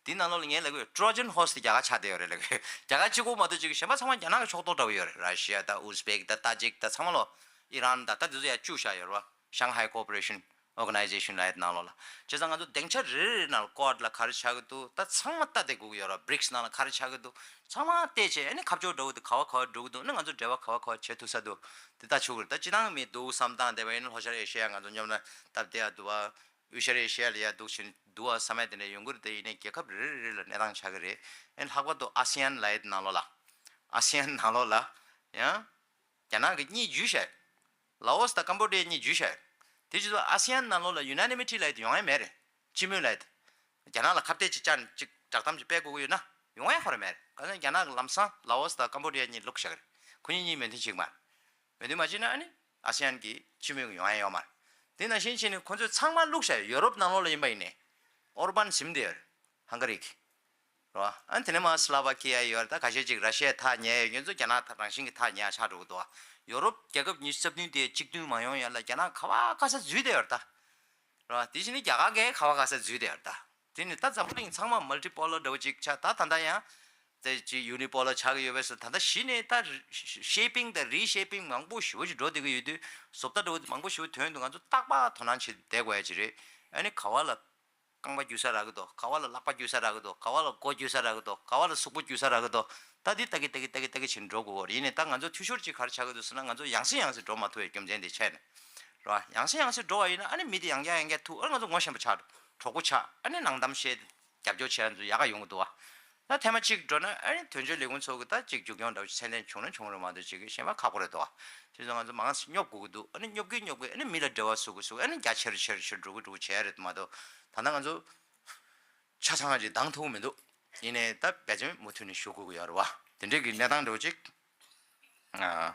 དེ་ནང་ལོགས་ལ་ངས་ལབ་ཀྱི་ཡོད། Trojan Horse དེ་རྒྱ་གར་ཆགས་བསྡད་ཡོད་རེད་ལབ་ཀྱི་ཡོད། རྒྱ་གར་གཅིག་པོ་མ་གཏོགས་ཅིག་གཞན་པ་ཚང་མ་རྒྱ་ནག་གི་ཕྱོགས་གཏོགས་འདྲ་བོ་ཡོད་རེད། ར་ཤི་ཡ་དང་ཨུ་ཛི་བེག་དང་ཏཱ་ཇིག་དང་ཚང་མ་ལོ། ཨི་རན་དང་ད་དེ་ཚོ་ཡར་བཅུག་བཞག་ཡོད་རེད་བ། Shanghai Cooperation Organization ལབ་ཡ་དེ་ནང་ལོགས་ལ། བྱས་ཙང་ང་ཚོ་སྡིངས་ཆ་རེ་རེ་ནང་ལ་Quad ལ་ག་རེ་ཆགས་ཀྱི་འདུག་ད་ཚང་མ་ལྟ་བསྡད་དགོས་ཀྱི་ཡོད་རེད། བྷི་རིགས་ནང་ལ་ག་རེ་ཆགས་ཀྱི་འདུག་ཚང་མ་བལྟས་བྱས། ཨ་ནི་ཁ་ཕྱོགས་འདྲ་བོ་དེ་ག་བ་ག་བ་འགྲོ་གི་འདུག་ཨ་ནི་ང་ཚོ་འབྲེལ་བ་ག་བ་ག་བ་བྱེད་ཐུབ་ས་འདུག་དེ་ལྟ་ཆོག་གི་རེད། ད་སྤྱིར་བཏང་མི་འདུག་བསམ་སྟངས་བསྡད་པ་ཡིན་ན་ལྷོ་ཤར་ཨེ་ཤེ་ཡ་ང་ཚོ་མཉམ་ན་སྟབས་བདེ་ཡ་འདུག་བ། དབུས་ཤར་ཨེ་ཤེ་ཡ་ལ་ཡ་འདུག་བཞིན་འདུག་བ་བསམ་ཡ་དེ་འདྲ་ཡོང་གི་རེད། དེ་ཡིན་ནའི་རྒྱལ་ཁབ་རེ་རེ་རེ་ལ་གནས་སྟངས་ཆགས་ཀྱི་རེད། ཨ་ནི་ལྷག་པར་དུ་ཨ་སི་ཡན་ལབ་ཡ་དེ་ནང་ལོགས་ལ། ཨ་སི་ཡན་ནང་ལོགས་ལ་ཡང་། རྒྱ་ནག་གིས་གཉིས་བརྒྱུད་བཞག་ལ་ཨོ་སི་དང་ཀམ་བོ་ཌི་ཡ་གཉིས་བརྒྱུད་བཞག་དེ་བྱས་ཙང་ཨ་སི་ཡན་ནང་ལོགས་ལ་ཡུ་ན་ནི་མི་ཊི་ལབ་ཡ་དེ་ཡོང་ཡ་མེད་རེད། སྤྱི་མོས་ལབ་ཡ་དེ། རྒྱ་ནག་ལ་ཁ་གཏད་ཅིག་བཅག་ཅིག་བསྒྲགས་གཏམ་ཅིག་སྤེལ་དགོས་ཀྱི་ཡོད་ན་ཡོང་ཡ་ཁོ་རང་མེད་རེད། གང་ཟེར་ན་རྒྱ་ནག་གིས་ལམ་སང་ལ་ཨོ་སི་དང་ཀམ་བོ་ཌི་ཡ་གཉིས་བླུགས་བཞག་རེད། ཁོ་གཉིས་གཉིས་མོས་མཐུན་བྱེད་ཀྱི་མ་རེད། མོས་མཐུན་མ་བྱེད་ན་ཨ་ནི་ཨ་སི་ཡན་གྱི་སྤྱི་མོས་ཀྱི་ཡོང་ཡ་ཡོད་མ་རེད། དེ་ནང་བཞིན་བྱས་ནས་ཁོ་ཚོས་ཚང་མ་བླུགས་བཞག་ཡོད། ཡོ་རོབ་ནང་ལོགས་ལ་ཡིན་པ་ཡིན་ནའི་ཨོར་བན་ཟིན་བསྡད་ཡོད་རེད། ཧང་ག་རི་གི། རེད་བ། ཨ་ནི་དེ་ནས་མར་སི་ལ་ཝ་ཁི་ཡ་ཡོད་རེད། ད་ཁ་ཤས་ཅིག་ར་ཤི་ཡའི་ཐག་ཉེ་ཡོད་མཁན་ཚོ་རྒྱ་ནག་རང་བཞིན་གྱི་ཐག་ཉེ་ཡ་ཆགས་འགྲོ་གི་འདུག་བ། ཡོ་རོབ་རྒྱལ་ཁབ་ཉི་ཤུ་རྩ་བདུན་དེ་གཅིག་མཐུན་མ་ཡོང་ཡ་ལ་རྒྱ་ནག་ག་བ་ག་ས་འཛུལ་བསྡད་ཡོད་རེད་ད། རེད་བ། དེ་བཞིན་ནི་རྒྱ་གར་གས་ག་བ་ག་ས་འཛུལ་བསྡད་ཡོད་རེད་ད། དེ་ནི་ད་འཛམ་བུ་གླིང་ཚང་མ་མལ་ཊི་པོ་ལར་འདྲ་བོ་ཅིག་ཆགས། ད་ད་ལྟ་ཡང་དེ་ཅིག་ཡུ་ནི་པོ་ལར་ཆགས་ཀྱི་ཡོད་པས་སོ། ད་ལྟ་གཞི་ནས་ད་ཤེ་པིང་དང་རི་ཤེ་པིང་མང་པོ་ཞེ་པོ་ཅིག་འགྲོ་བསྡད་ཀྱི་ཡོད་དུས། བཟོ་ལྟ་འདྲ་བོ་མང་པོ་ཞེ་པོ་དོན་དུ་ང་ཚོ་རྟག་པར་དོ་སྣང་བྱེད་བསྡད་དགོས་ཡ་ཅིག་རེད། ཨ་ནི་ག་བ་ལ་རྐང་པ་རྒྱུ་ས་རག་གི་འདུག་ག་བ་ལ་ལག་པ་རྒྱུ་ས་རག་གི་འདུག་ག་བ་ལ་མགོ་རྒྱུ་ས་རག་གི་འདུག་ག་བ་ལ་གཟུགས་པོ་རྒྱུ་ས་རག་གི་འདུག་ད་འདི་ལྟ་གི་ལྟ་གི་ལྟ་གི་ལྟ་གི་བྱས་ནས་འགྲོ་དགོས་པ་རེད། ཡིན་ནའི་ད་ང་ཚོ་འཐུས་ཤོར་ཅིག་ག་རེ་ཆགས་ཀྱི་འདུག་ཟེར་ན། ང་ཚོ་ཡང་སེ་ཡང་སེ་འགྲོ་མ་ཐུབ་པའི་རྒྱུ་མཚན་དེ་བྱས་ནས་རེད་བ། ཡང་སེ་ཡང་སེ་འགྲོ་བ་ཡིན་ན་ཨ་ནི་མི་དེ་ཡང་བསྐྱར་ཡང་བསྐྱར་ཐུག་ཨ་ནི་ང་ཚོ་ངོ་ཤེས་པ་ཆགས་འགྲོ། གྲོགས་པོ་ཆགས། ཨ་ནི་ནང་གཏམ་བཤད། རྒྱབ་སྐྱོར་བྱེད་ཡ་ཚོ་ཡག་ག་ཡོང་གི་འདུག་བ། ད་ཐེངས་མ་གཅིག་འགྲོ་ན་ཨ་ནི་དོན་གཅོད་ལས་ཁུངས་ཚོ་གི་ད་གཅིག་མཇུག་སྐྱོང་འདྲ་བོ་ཅིག་མཚན་ལན་བྱུང་ན་བྱུང་རེད་མ་གཏོགས་ཅིག་གི་གཞན་པ་ཁག་པོ་རེད་འདུག་བ། དེ་ཚོ་ང་ཚོ་མང་ཙམ་སྙོབ་དགོས་ཀྱི་འདུག་ཨ་ནི་སྙོབ་ཀྱིན་སྙོབ་ཀྱིན་ཨ་ནི་མི་ལ་འབྲེལ་བ་བཟོ་དགོས་བཟོ་དགོས། ཨ་ནི་རྒྱ་ཆེ་རུ་ཆེ་རུ་ཆེ་རུ་འགྲོ་གི་འགྲོ་གི་བྱས་རེད་མ་གཏོགས། ད་ལྟ་ང་ཚོ་ཆ་ཚང་ཅིག་འདང་ཐུབ་ཀྱི་མི་འདུག་ཡིན་ནའི་ད་འབད་བརྩོན་མུ་མཐུད་ནས་ཞུ་དགོས་ཀྱི་ཡོད་རེད་བ། དེ་འདྲའི་གི་གནས་སྟངས་འདྲ་བོ་ཅིག་ཨ།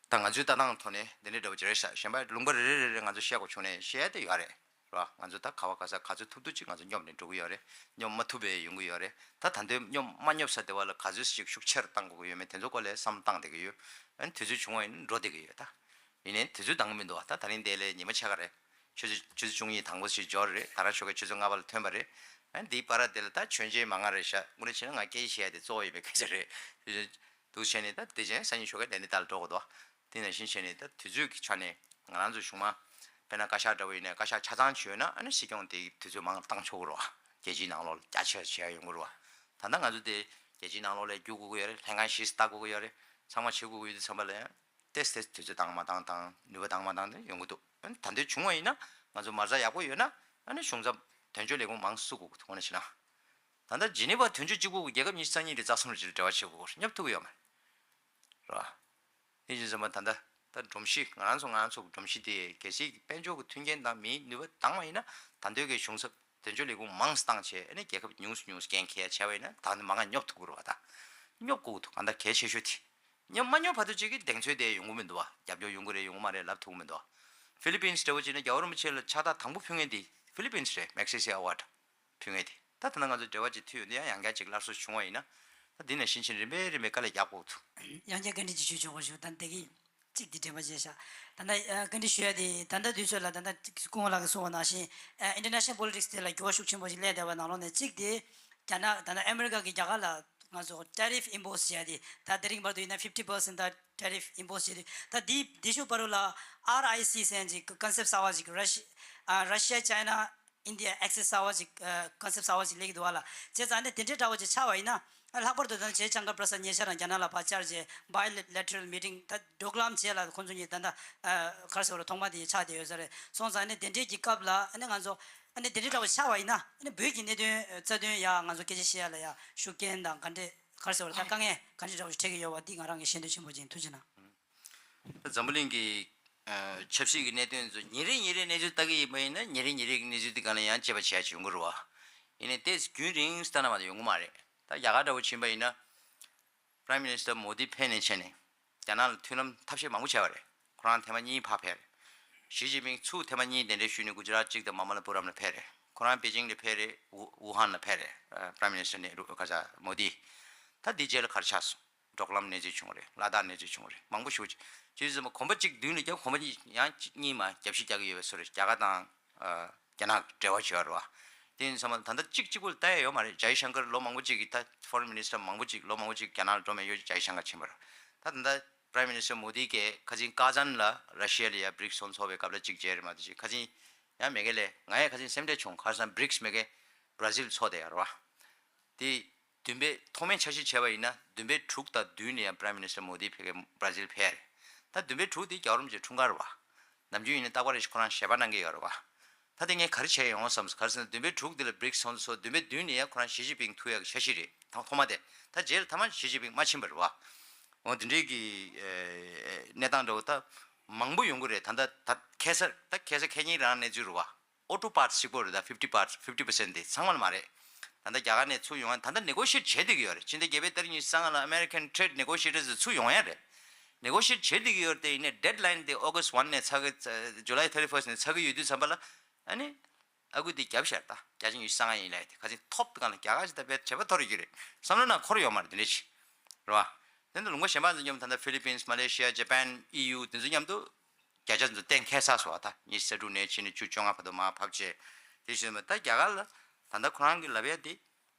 ད་ང་ཚོའི་ལྟ་སྟངས་ཐོག་ནས་འདི་འདྲའི་འདྲ་བོ་ཅིག་རེད་ཤག་གཞན་པ་ལུང་པ་རེ་རེ་རེ་རེ་ང་ཚོ་བཤད་དགོས་བྱུང་ནས་བཤད་དེ་ཡོད་རེད། རེད་བ། ང་ཚོ་ད་ག་བ་ག་ས་ག་ཚོད་ཐུབ་ཐུབ་ཅིག་ང་ཚོ་སྙོབ་ནས་འགྲོ་གི་ཡོད་རེད། སྙོབ་མ་ཐུབ་པའི་ཡོང་གི་ཡོད་རེད། ད་ད་དུང་སྙོབ་མ་སྙོབ་ས་དེ་བ་ལ་ག་ཚོད་ཅིག་ཤུགས་ཆེ་རུ་བཏང་དགོས་ཀྱི་ཡོད་མེད་དེ་ཚོ་སྐོར་ལ་བསམ་བཏང་བསྡད་ཀྱི་ཡོད། ཨ་ནི་དུས་ཚོད་བྱུང་བ་ཡིན་ན་འགྲོ་བསྡད་ཀྱི་ཡོད་ད། ཡིན་ནའི་དུས་ཚོད་འདང་གི་མི་འདུག་བ། ད་ད་རིང་འདི་ལས་ཉི་མ་ཕྱེད་ཀ་རེད། ཆུ་ཚོད་ཆུ་ཚོད་བཅུ་གཉིས་དང་པོ་ཞིག་འབྱོར་རེད། ད་རང་ཆོ་ག་ཆུ་ཚོད་ལྔ་པ་ལ་ཐོན་པ་རེད། ཨ་ནི་འདིའི་བར་དེ་ལ་ད་མཆོད་མཇལ་མང་ང་རེད་ཤག་དངོས་གནས་བྱས་ན་ང་སྐད་ཆ་བཤད་ཡ་དེ་གཙོ་བོ་ཡིན་པའི་སྐད་ཆ་རེད། དུས་ཚོད་འདུག་བྱས་ནས་ད་དེ་བྱས་སང་ཉིན་ཆོ་ག་དེ་འདི་ལྟར་འགྲོ་དགོས་འདུག་དེ་ནང་བཞིན་བྱས་ནས་ད་དུས་ཚོད་ཀྱི་ཆ་ནས་ང་རང་ཚོ་གཞུང་མ་དཔེར་ན་བཀའ་ཤག་འདྲ་བོ་ཡིན་ནའི་བཀའ་ཤག་ཆ་ཚང་བྱོས་ན་ཨ་ནི་སྲིད་སྐྱོང་དེ་དུས་ཚོད་མང་བཏང་ཆོག་གི་རེད་བ། རྒྱལ་སྤྱིའི་ནང་ལོགས་ལ་རྒྱ་ཆེ་བ་བྱེད་ཡ་ཡོང་གི་རེད་བ། ད་ལྟ་ང་ཚོ་དེ་རྒྱལ་སྤྱིའི་ནང་ལོགས་ལ་རྒྱུག་དགོས་ཀྱི་ཡོད་རེད། ལྷན་ཁང་བཞི་ལྟ་དགོས་ཀྱི་ཡོད་རེད། ཚང་མ་བྱེད་དགོས་ཀྱི་ཡོད་དུས་ཙམ་པ་ལ་ཡང་ཏེས་ཏེས་དུས་ཚོད་བཏང་མ་བཏང་དང་ནུས་པ་བཏང་མ་བཏང་དེ་ཡོང་གི་འདུག་ཨ་ནི་ད་འདོད་བྱུང་བ་ཡིན་ན་ང་ཚོ་མ་རྩ་ཡག་པོ་ཡོད་ན་ཨ་ནི་གཞུང་ཚབ་དོན་གཅོད་ལས་ཁུངས་མང་བཙུགས་དགོས་ཀྱི་འདུག་དངོས་གནས་བྱས་ན། ད་ལྟ་ཇི་ནི་ཝ་དོན་གཅོད་གཅིག་པུ་གི་རྒྱལ་ཁབ་ཉི་ཤུ་རྩ་གཉིས་རེད། རྩ་གསུམ་རེད་ཅིག་ལ་འབྲེལ་བ་བྱེད་དགོས་སྙོབ་ཐུབ་ཀྱི་ཡོད་མ་རེད། རེད་བ། དེ་བཞིན་ཙམ་པ་ད་ལྟ་ད་སྒྲོམ་གཞི་ང་རང་ཚོ་ང་རང་ཚོ་གི་སྒྲོམ་གཞི་དེ་གལ་སྲིད་དཔལ་འབྱོར་གྱི་མཐུན་རྐྱེན་དང་མིའི་ནུས་པ་འདང་བ་ཡིན་ན་ད་འདོད་ཀྱི་གཞུང་ཚབ་དོན་གཅོད་ལས་ཁུངས་མང་བཏང་བྱས་ཨ་ནི་རྒྱལ་ཁབ་ཉུང་སུ་ཉུང་སུ་འགན་འཁྱེར་བྱས་པ་ཡིན་ན་ད་ནི་མང་ང་སྙོབ་ཐུབ་ཀྱི་རེད་བ། ད་སྙོབ་དགོས་ཀྱི་འདུག་གང་ལྟར་གལ་ཆེ་ཤོས་དེ། སྙོབ་མ་སྙོབ་བར་དུ་ཅིག་གི་གདེང་ཚོད་དེ་ཡོང་གི་མི་འདུག་བ། རྒྱབ་སྐྱོར་ཡོང་གི་རེད་ཡོང་གི་མ་རེད་ལབ་ཐུབ་ཀྱི་མི་འདུག་བ། ཕི་ལི་པིན་སི་འདྲ་བོ་བྱས་ན་རྒྱལ་བ་རིན་པོ་ཆེ་ལ་ཕྱག་རྟགས་དང་པོ་ཕུལ་མཁན་དེ་ཕི་ལི་པིན་སི་རེད། མེག་སེ་སི་ཨ་ཝར་ཌི་ཕུལ་མཁན་དེ། ད་ད་ལྟ་ང་ཚོ་འབྲེལ་བ་ཅིག་མཐུད་ཡོད་འདི་ཡང་ཡང་བསྐྱར་ཅིག་སླར་གསོ་བྱུང་བ་ཡིན་ན། ད་འདི་ནང་བཞིན་བྱས་རིམ་པས་རིམ་པས་དཀའ་ལས་རྒྱག་དགོས་འདུག་ཡང་བསྐྱར་བཀའ་འདྲི་ཅིག་ཞུ་ཆོག་པ་ཞུ། ད་འདི་གི་གཅིག་འདི་དྲན་པ་བརྗེད་ཤག་ད་ལྟ་ཨ་བཀའ་འདྲི་ཞུ་ཡ་དེ་ད་ལྟ་དུས་ཚོད་ལ་ད་ལྟ་སྐུ་ངོ་ལགས་ཀྱིས་གསུངས་པ་ནང་བཞིན་ཨ་ཨིན་ཊར་ནེ་ཤ་ནལ་པོ་ལི་ཊིག་སི་དེ་ལ་འགྱུར་བ་ཤུགས་ཆེན་པོ་ཞིག་སླེབས་བསྡད་པ་ནང་ལོགས་ནས་གཅིག་དེ་རྒྱ་ནག་ད་ལྟ་ཨ་མི་རི་ཀ་གིས་རྒྱ་གར་ལ་ང་ཚོ་ཊེ་རིཕ་ཨིམ་པོ་སི་བྱས་ཏེ་ད་དེ་རིང་བར་དུ་ཡིན་ན་ཕིབ་ཊི་པར་སེན་ཊི་ད་ཊེ་རིཕ་ཨིམ་པོ་སི་བྱས་ཏེ། ད་དེ་དེ་ཤུག་བར་དུ་ལ་ཨར་ཨའི་སི་ཟེར་ཅིག་ཀོན་སེབ་གསར་བ་ཅིག་ར་ཤི་ཨ་ར་ཤི་ཡ་ཅའི་ན་ཨིན་ཌི་ཡ་ཨེག་སེ་སི་གསར་བ་ཅིག་ཨ་ཀོན་སེབ་གསར་བ་ཅིག་སླེབས་ཀྱི་འདུག་བ་ལ། བྱས་ཙང་ནི་དེ་འདྲའི་འདྲ་བོ་ཅིག་ཆགས་པ་ཡིན་ན་ཨ་ལྷག་པར་དུ་ད་ཇེ་ཅང་ག་པྲ་སད་ཉེ་ཆར་རང་རྒྱ་ནག་ལ་ཕར་བཅར་རྗེས་བྷའི་ལེ་ཊེ་རལ་མི་ཊིང་ད་འགྲོ་ལམ་བྱས་ལ་ཁོང་ཚོ་གཉིས་ད་ལྟ་ཨ་ག་རེ་ཟེར་བ་རེད། ཐོག་མ་དེ་ཆགས་བསྡད་ཡོད་ས་རེད། སོང་ཙང་ནི་དེ་འདྲའི་གི་སྐབས་ལ་ཨ་ནི་ང་ཚོ་ཨ་ནི་དེ་འདྲའི་འདྲ་བོ་ཆགས་པ་ཡིན་ན་ཨ་ནི་བོད་ཀྱི་གནད་དོན་རྩ་དོན་ཡ་ང་ཚོ་སྐད་ཆ་བཤད་ཡ་ལ་ཡ་ཤུགས་རྐྱེན་དང་ག་འདྲས་ག་རེ་ཟེར་བ་རེད། ད་དཀའ་ངལ་ག་འདྲས་འདྲ་བོ་ཞིག་འཕྲད་ཀྱི་ཡོད་པ་འདི་ང་རང་གི་ཤེས་འདོད་ཆེན་པོ་ཅིག་ཐུགས་རྗེ་གནང་། ད་འཛམ་བུ་གླིང་གི་ཨ་ཆབ་སྲིད་ཀྱི་གནད་དོན་ཚོ་ཉིན་རེ་ཉིན་རེ་གནས་ཚུལ་ལྟ་གི་ཡིན་པ་ཡིན་ན་ཉིན་རེ་ཉིན་རེ་གི་གནས་ཚུལ་འདི་ག་ལ་ཡང་དཔྱད་པ་བྱས་བྱས་ཡོང་གི་རེད་བ། ཡིན་ནའི་ཏོག་ཙམ་རྒྱུན་རིང་ཙམ་ལྟ་ན་མ་གཏོགས་ཡོང་གི་མ་རེད། ད་རྒྱ་གར་འདྲ་བོ་ཕྱིན་པ་ཡིན་ན། Prime Minister མོ་དི་ཕེབས་ནས་བྱས་ནས་རྒྱ་ནག་ལ་མཐུན་ལམ་ཐབས་ཤེས་མང་པོ་བྱས་པ་རེད། ཁོ་རང་ཐེངས་མ་གཉིས་ཕར་ཕེབས་རེད། ཞི་ཅིན་ཕིང་ཚུར་ཐེངས་མ་གཉིས་གདན་འདྲེན་ཞུས་ནས་གུ་ཇི་རཱཏ་གཅིག་དང་མ་མ་ལ་པུ་རམ་ལ་ཕེབས་རེད། ཁོ་རང་པེ་ཅིང་ལ་ཕེབས་རེད། ཝུ་ཧན་ལ་ཕེབས་རེད། Prime Minister ནེ་རུ་ག་ས་མོ་དི། ད་འདི་རྗེས་ལ་ག་རེ་ཆགས་སོང་། འབྲོག་ལམ་གནས་ཚུལ་བྱུང་རེད། ལ་དྭགས་གནས་ཚུལ་བྱུང་རེད། མང་པོ་ཞེ་པོ་ཅིག་ཅིའི་ཟེར་ན་གོམ་པ་གཅིག་མདུན་ལ་རྒྱབ། གོམ་པ་གཉིས་ཡང་གཅིག་གཉིས་མ་རྒྱབ་བཤིག་རྒྱག་གི་ཡོད་པའི་བཟོ་རེད། རྒྱ་གར་དང་ཨ་རྒྱ་ནག་འབྲེལ་བ་བྱེད་ཡོད་རེད་བ། དེ་ཡིན་ཙང་མ་ད་ལྟ་གཅིག་གཅིག་པུ་ལ་ལྟ་ཡ་ཡོད་མ་རེད། ཇའི་ཤང་ཀར་ལོ་མང་པོ་ཅིག་གི་ད་ཕོ་རེན་མི་ནི་སི་ཊར་མང་པོ་ཅིག་ལོ་མང་པོ་ཅིག་རྒྱ་ནག་ལ་འགྲོ་མེད་ཡོད། ཇའི་ཤང་ཀར་ཕྱིན་པ་རེད། ད་ད་ལྟ་Prime Minister Modi གིས་ཁ་སང་ཀ་ཛན་ལ་ར་ཤི་ཡ་ལ་ཡ་བྷི་རིགས་ཚོགས་འཚོགས་པའི་སྐབས་ལ་གཅིག་མཇལ་རེད་མ་གཏོགས་ཅིག་ཁ་སང་ཡང་མེད་མཁན་ལས། ང་ཡང་ཁ་སང་སེམས་ཁྲལ་བྱུང་། ཁ་སང་བྷི་རིགས་མེད་མཁན་བྷ་ར་ཟིལ་ཚོགས་བསྡད་ཡོད་རེད་བ། དེ་བདུན་པའི་ཐོག་མའི་འཆར་གཞི་བྱས་པ་ཡིན་ན་བདུན་པའི་དྲུག་དང་བདུན་ནས་ཡང་Prime Minister Modi ཕ་གིར་བྷ་ར་ཟིལ་ཕེབས་རེད། ད་བདུན་པའི་དྲུག་དེ་རྒྱལ་བ་རིན་པོ་ཆེའི་འཁྲུངས་སྐར་རེད་བ། ནམ་རྒྱུན་ཡིན་ན་རྟག་པར་རེ་ཞིག་ཁོ་རང་ཞལ་པར་གནང་གི་ཡོད་རེད་བ། ད་དེ་ངས་ག་རེ་བྱས་ཡོང་བསམ། ག་རེ་ཟེར་ན་བདུན་པའི་དྲུག་དེ་ལ་བྷི་རིགས་ཚོགས་འདུ་ཚོགས། བདུན་པའི་བདུན་ནས་ཡང་ཁོ་རང་ཞི་ཅིན་ཕིང་ཐུག་ཡག་གི་འཆར་གཞི་རེད། ཐོག་ཐོག་མ་དེ། ད་རྗེས་ལ་མཐའ་མ་ཞི་ཅིན་ཕིང་མ་ཕྱིན་པ་རེད་བ། འོ་དེ་འདྲའི་གི་ཨེ་གནས་སྟངས་འདྲ་བོ་ད་མང་པོ་ཡོང་གི་རེད། ད་ད་ད་ཁ་སང་ད་ཁ་སང་ཁ་ཉིན་རང་གནས་ཚུལ་རེད་བ། ཨོ་ཊོ་པར་ཊི་གཅིག་པོ་རེད། ད་ཕིབ་ཊི་པར་ཊི་ཕིབ་ཊི་པར་སེན་ཊི་དེ་ཚང་མ་ལ་མ་རེད། ད་ལྟ་རྒྱ་གར་ནས་ཚུར་ཡོང་ཡ། ད་ལྟ་ནེ་གོ་ཤི་ཡེཊ་བྱེད་བསྡད་ཀྱི་ཡོད་རེད། ཕྱི་ཟླ་བརྒྱད་པའི་ཏ་རིག་ཉི་ཤུ་རྩ་ལྔ་ལ་American Trade Negotiators ཚུར་ཡོང་ཡ་རེད། ནེ་གོ་ཤི་ཡེཊ་བྱེད་བསྡད་ཀྱི་ཡོད་རེད། དེ་ཡིན་ནའི་ཌེཌ་ལའིན་དེ་August one ནས་ཚར་གི། July thirty first ནས་ཚར་གི་ཡོད་དུས་ཙམ་པ་ལ་ཨ་ནི་ཨ་ཁུ་དེ་རྒྱབ་ཤར། ད་བརྒྱ་ཆ་ཉི་ཤུ་རྩ་ལྔ་ཡིན་ལབ་དེ་ཁ་སང་ཐོབ་གང་ལ་རྒྱ་གར་ཞིག་ད་བས་བྱེད་པ་ཐོར་ཡོད་ཀྱི་རེད། བསམ་བློ་ནང་འཁོར་ཡོད་མ་རེད། དེ་འདྲ་ཞིག་རེད་བ། དེ་འདྲ་ལུང་པ་གཞན་པ་ཚོ་མཉམ། ད་ལྟ་ཕི་ལི་པིན་སི། མ་ལེ་ཤི་ཡ། ཇ་པན། ཨི་ཡུ་དེ་ཚོ་མཉམ་དུ་བརྒྱ་ཆ་ཚོ་གཏན་འཁེལ་ཚར་སོང་བ། ད་ཉི་ཤུ་རྩ་དྲུག་ནས་ཕྱིན་ནས་བཅུ་བཅོ་ལྔ་བར་དུ་མར་ཕབ་བྱས། དེ་བཞིན་ད་རྒྱ་གར་ལ་ད་ལྟ་ཁོ་རང་གི་ལབ་ཡ་དེ་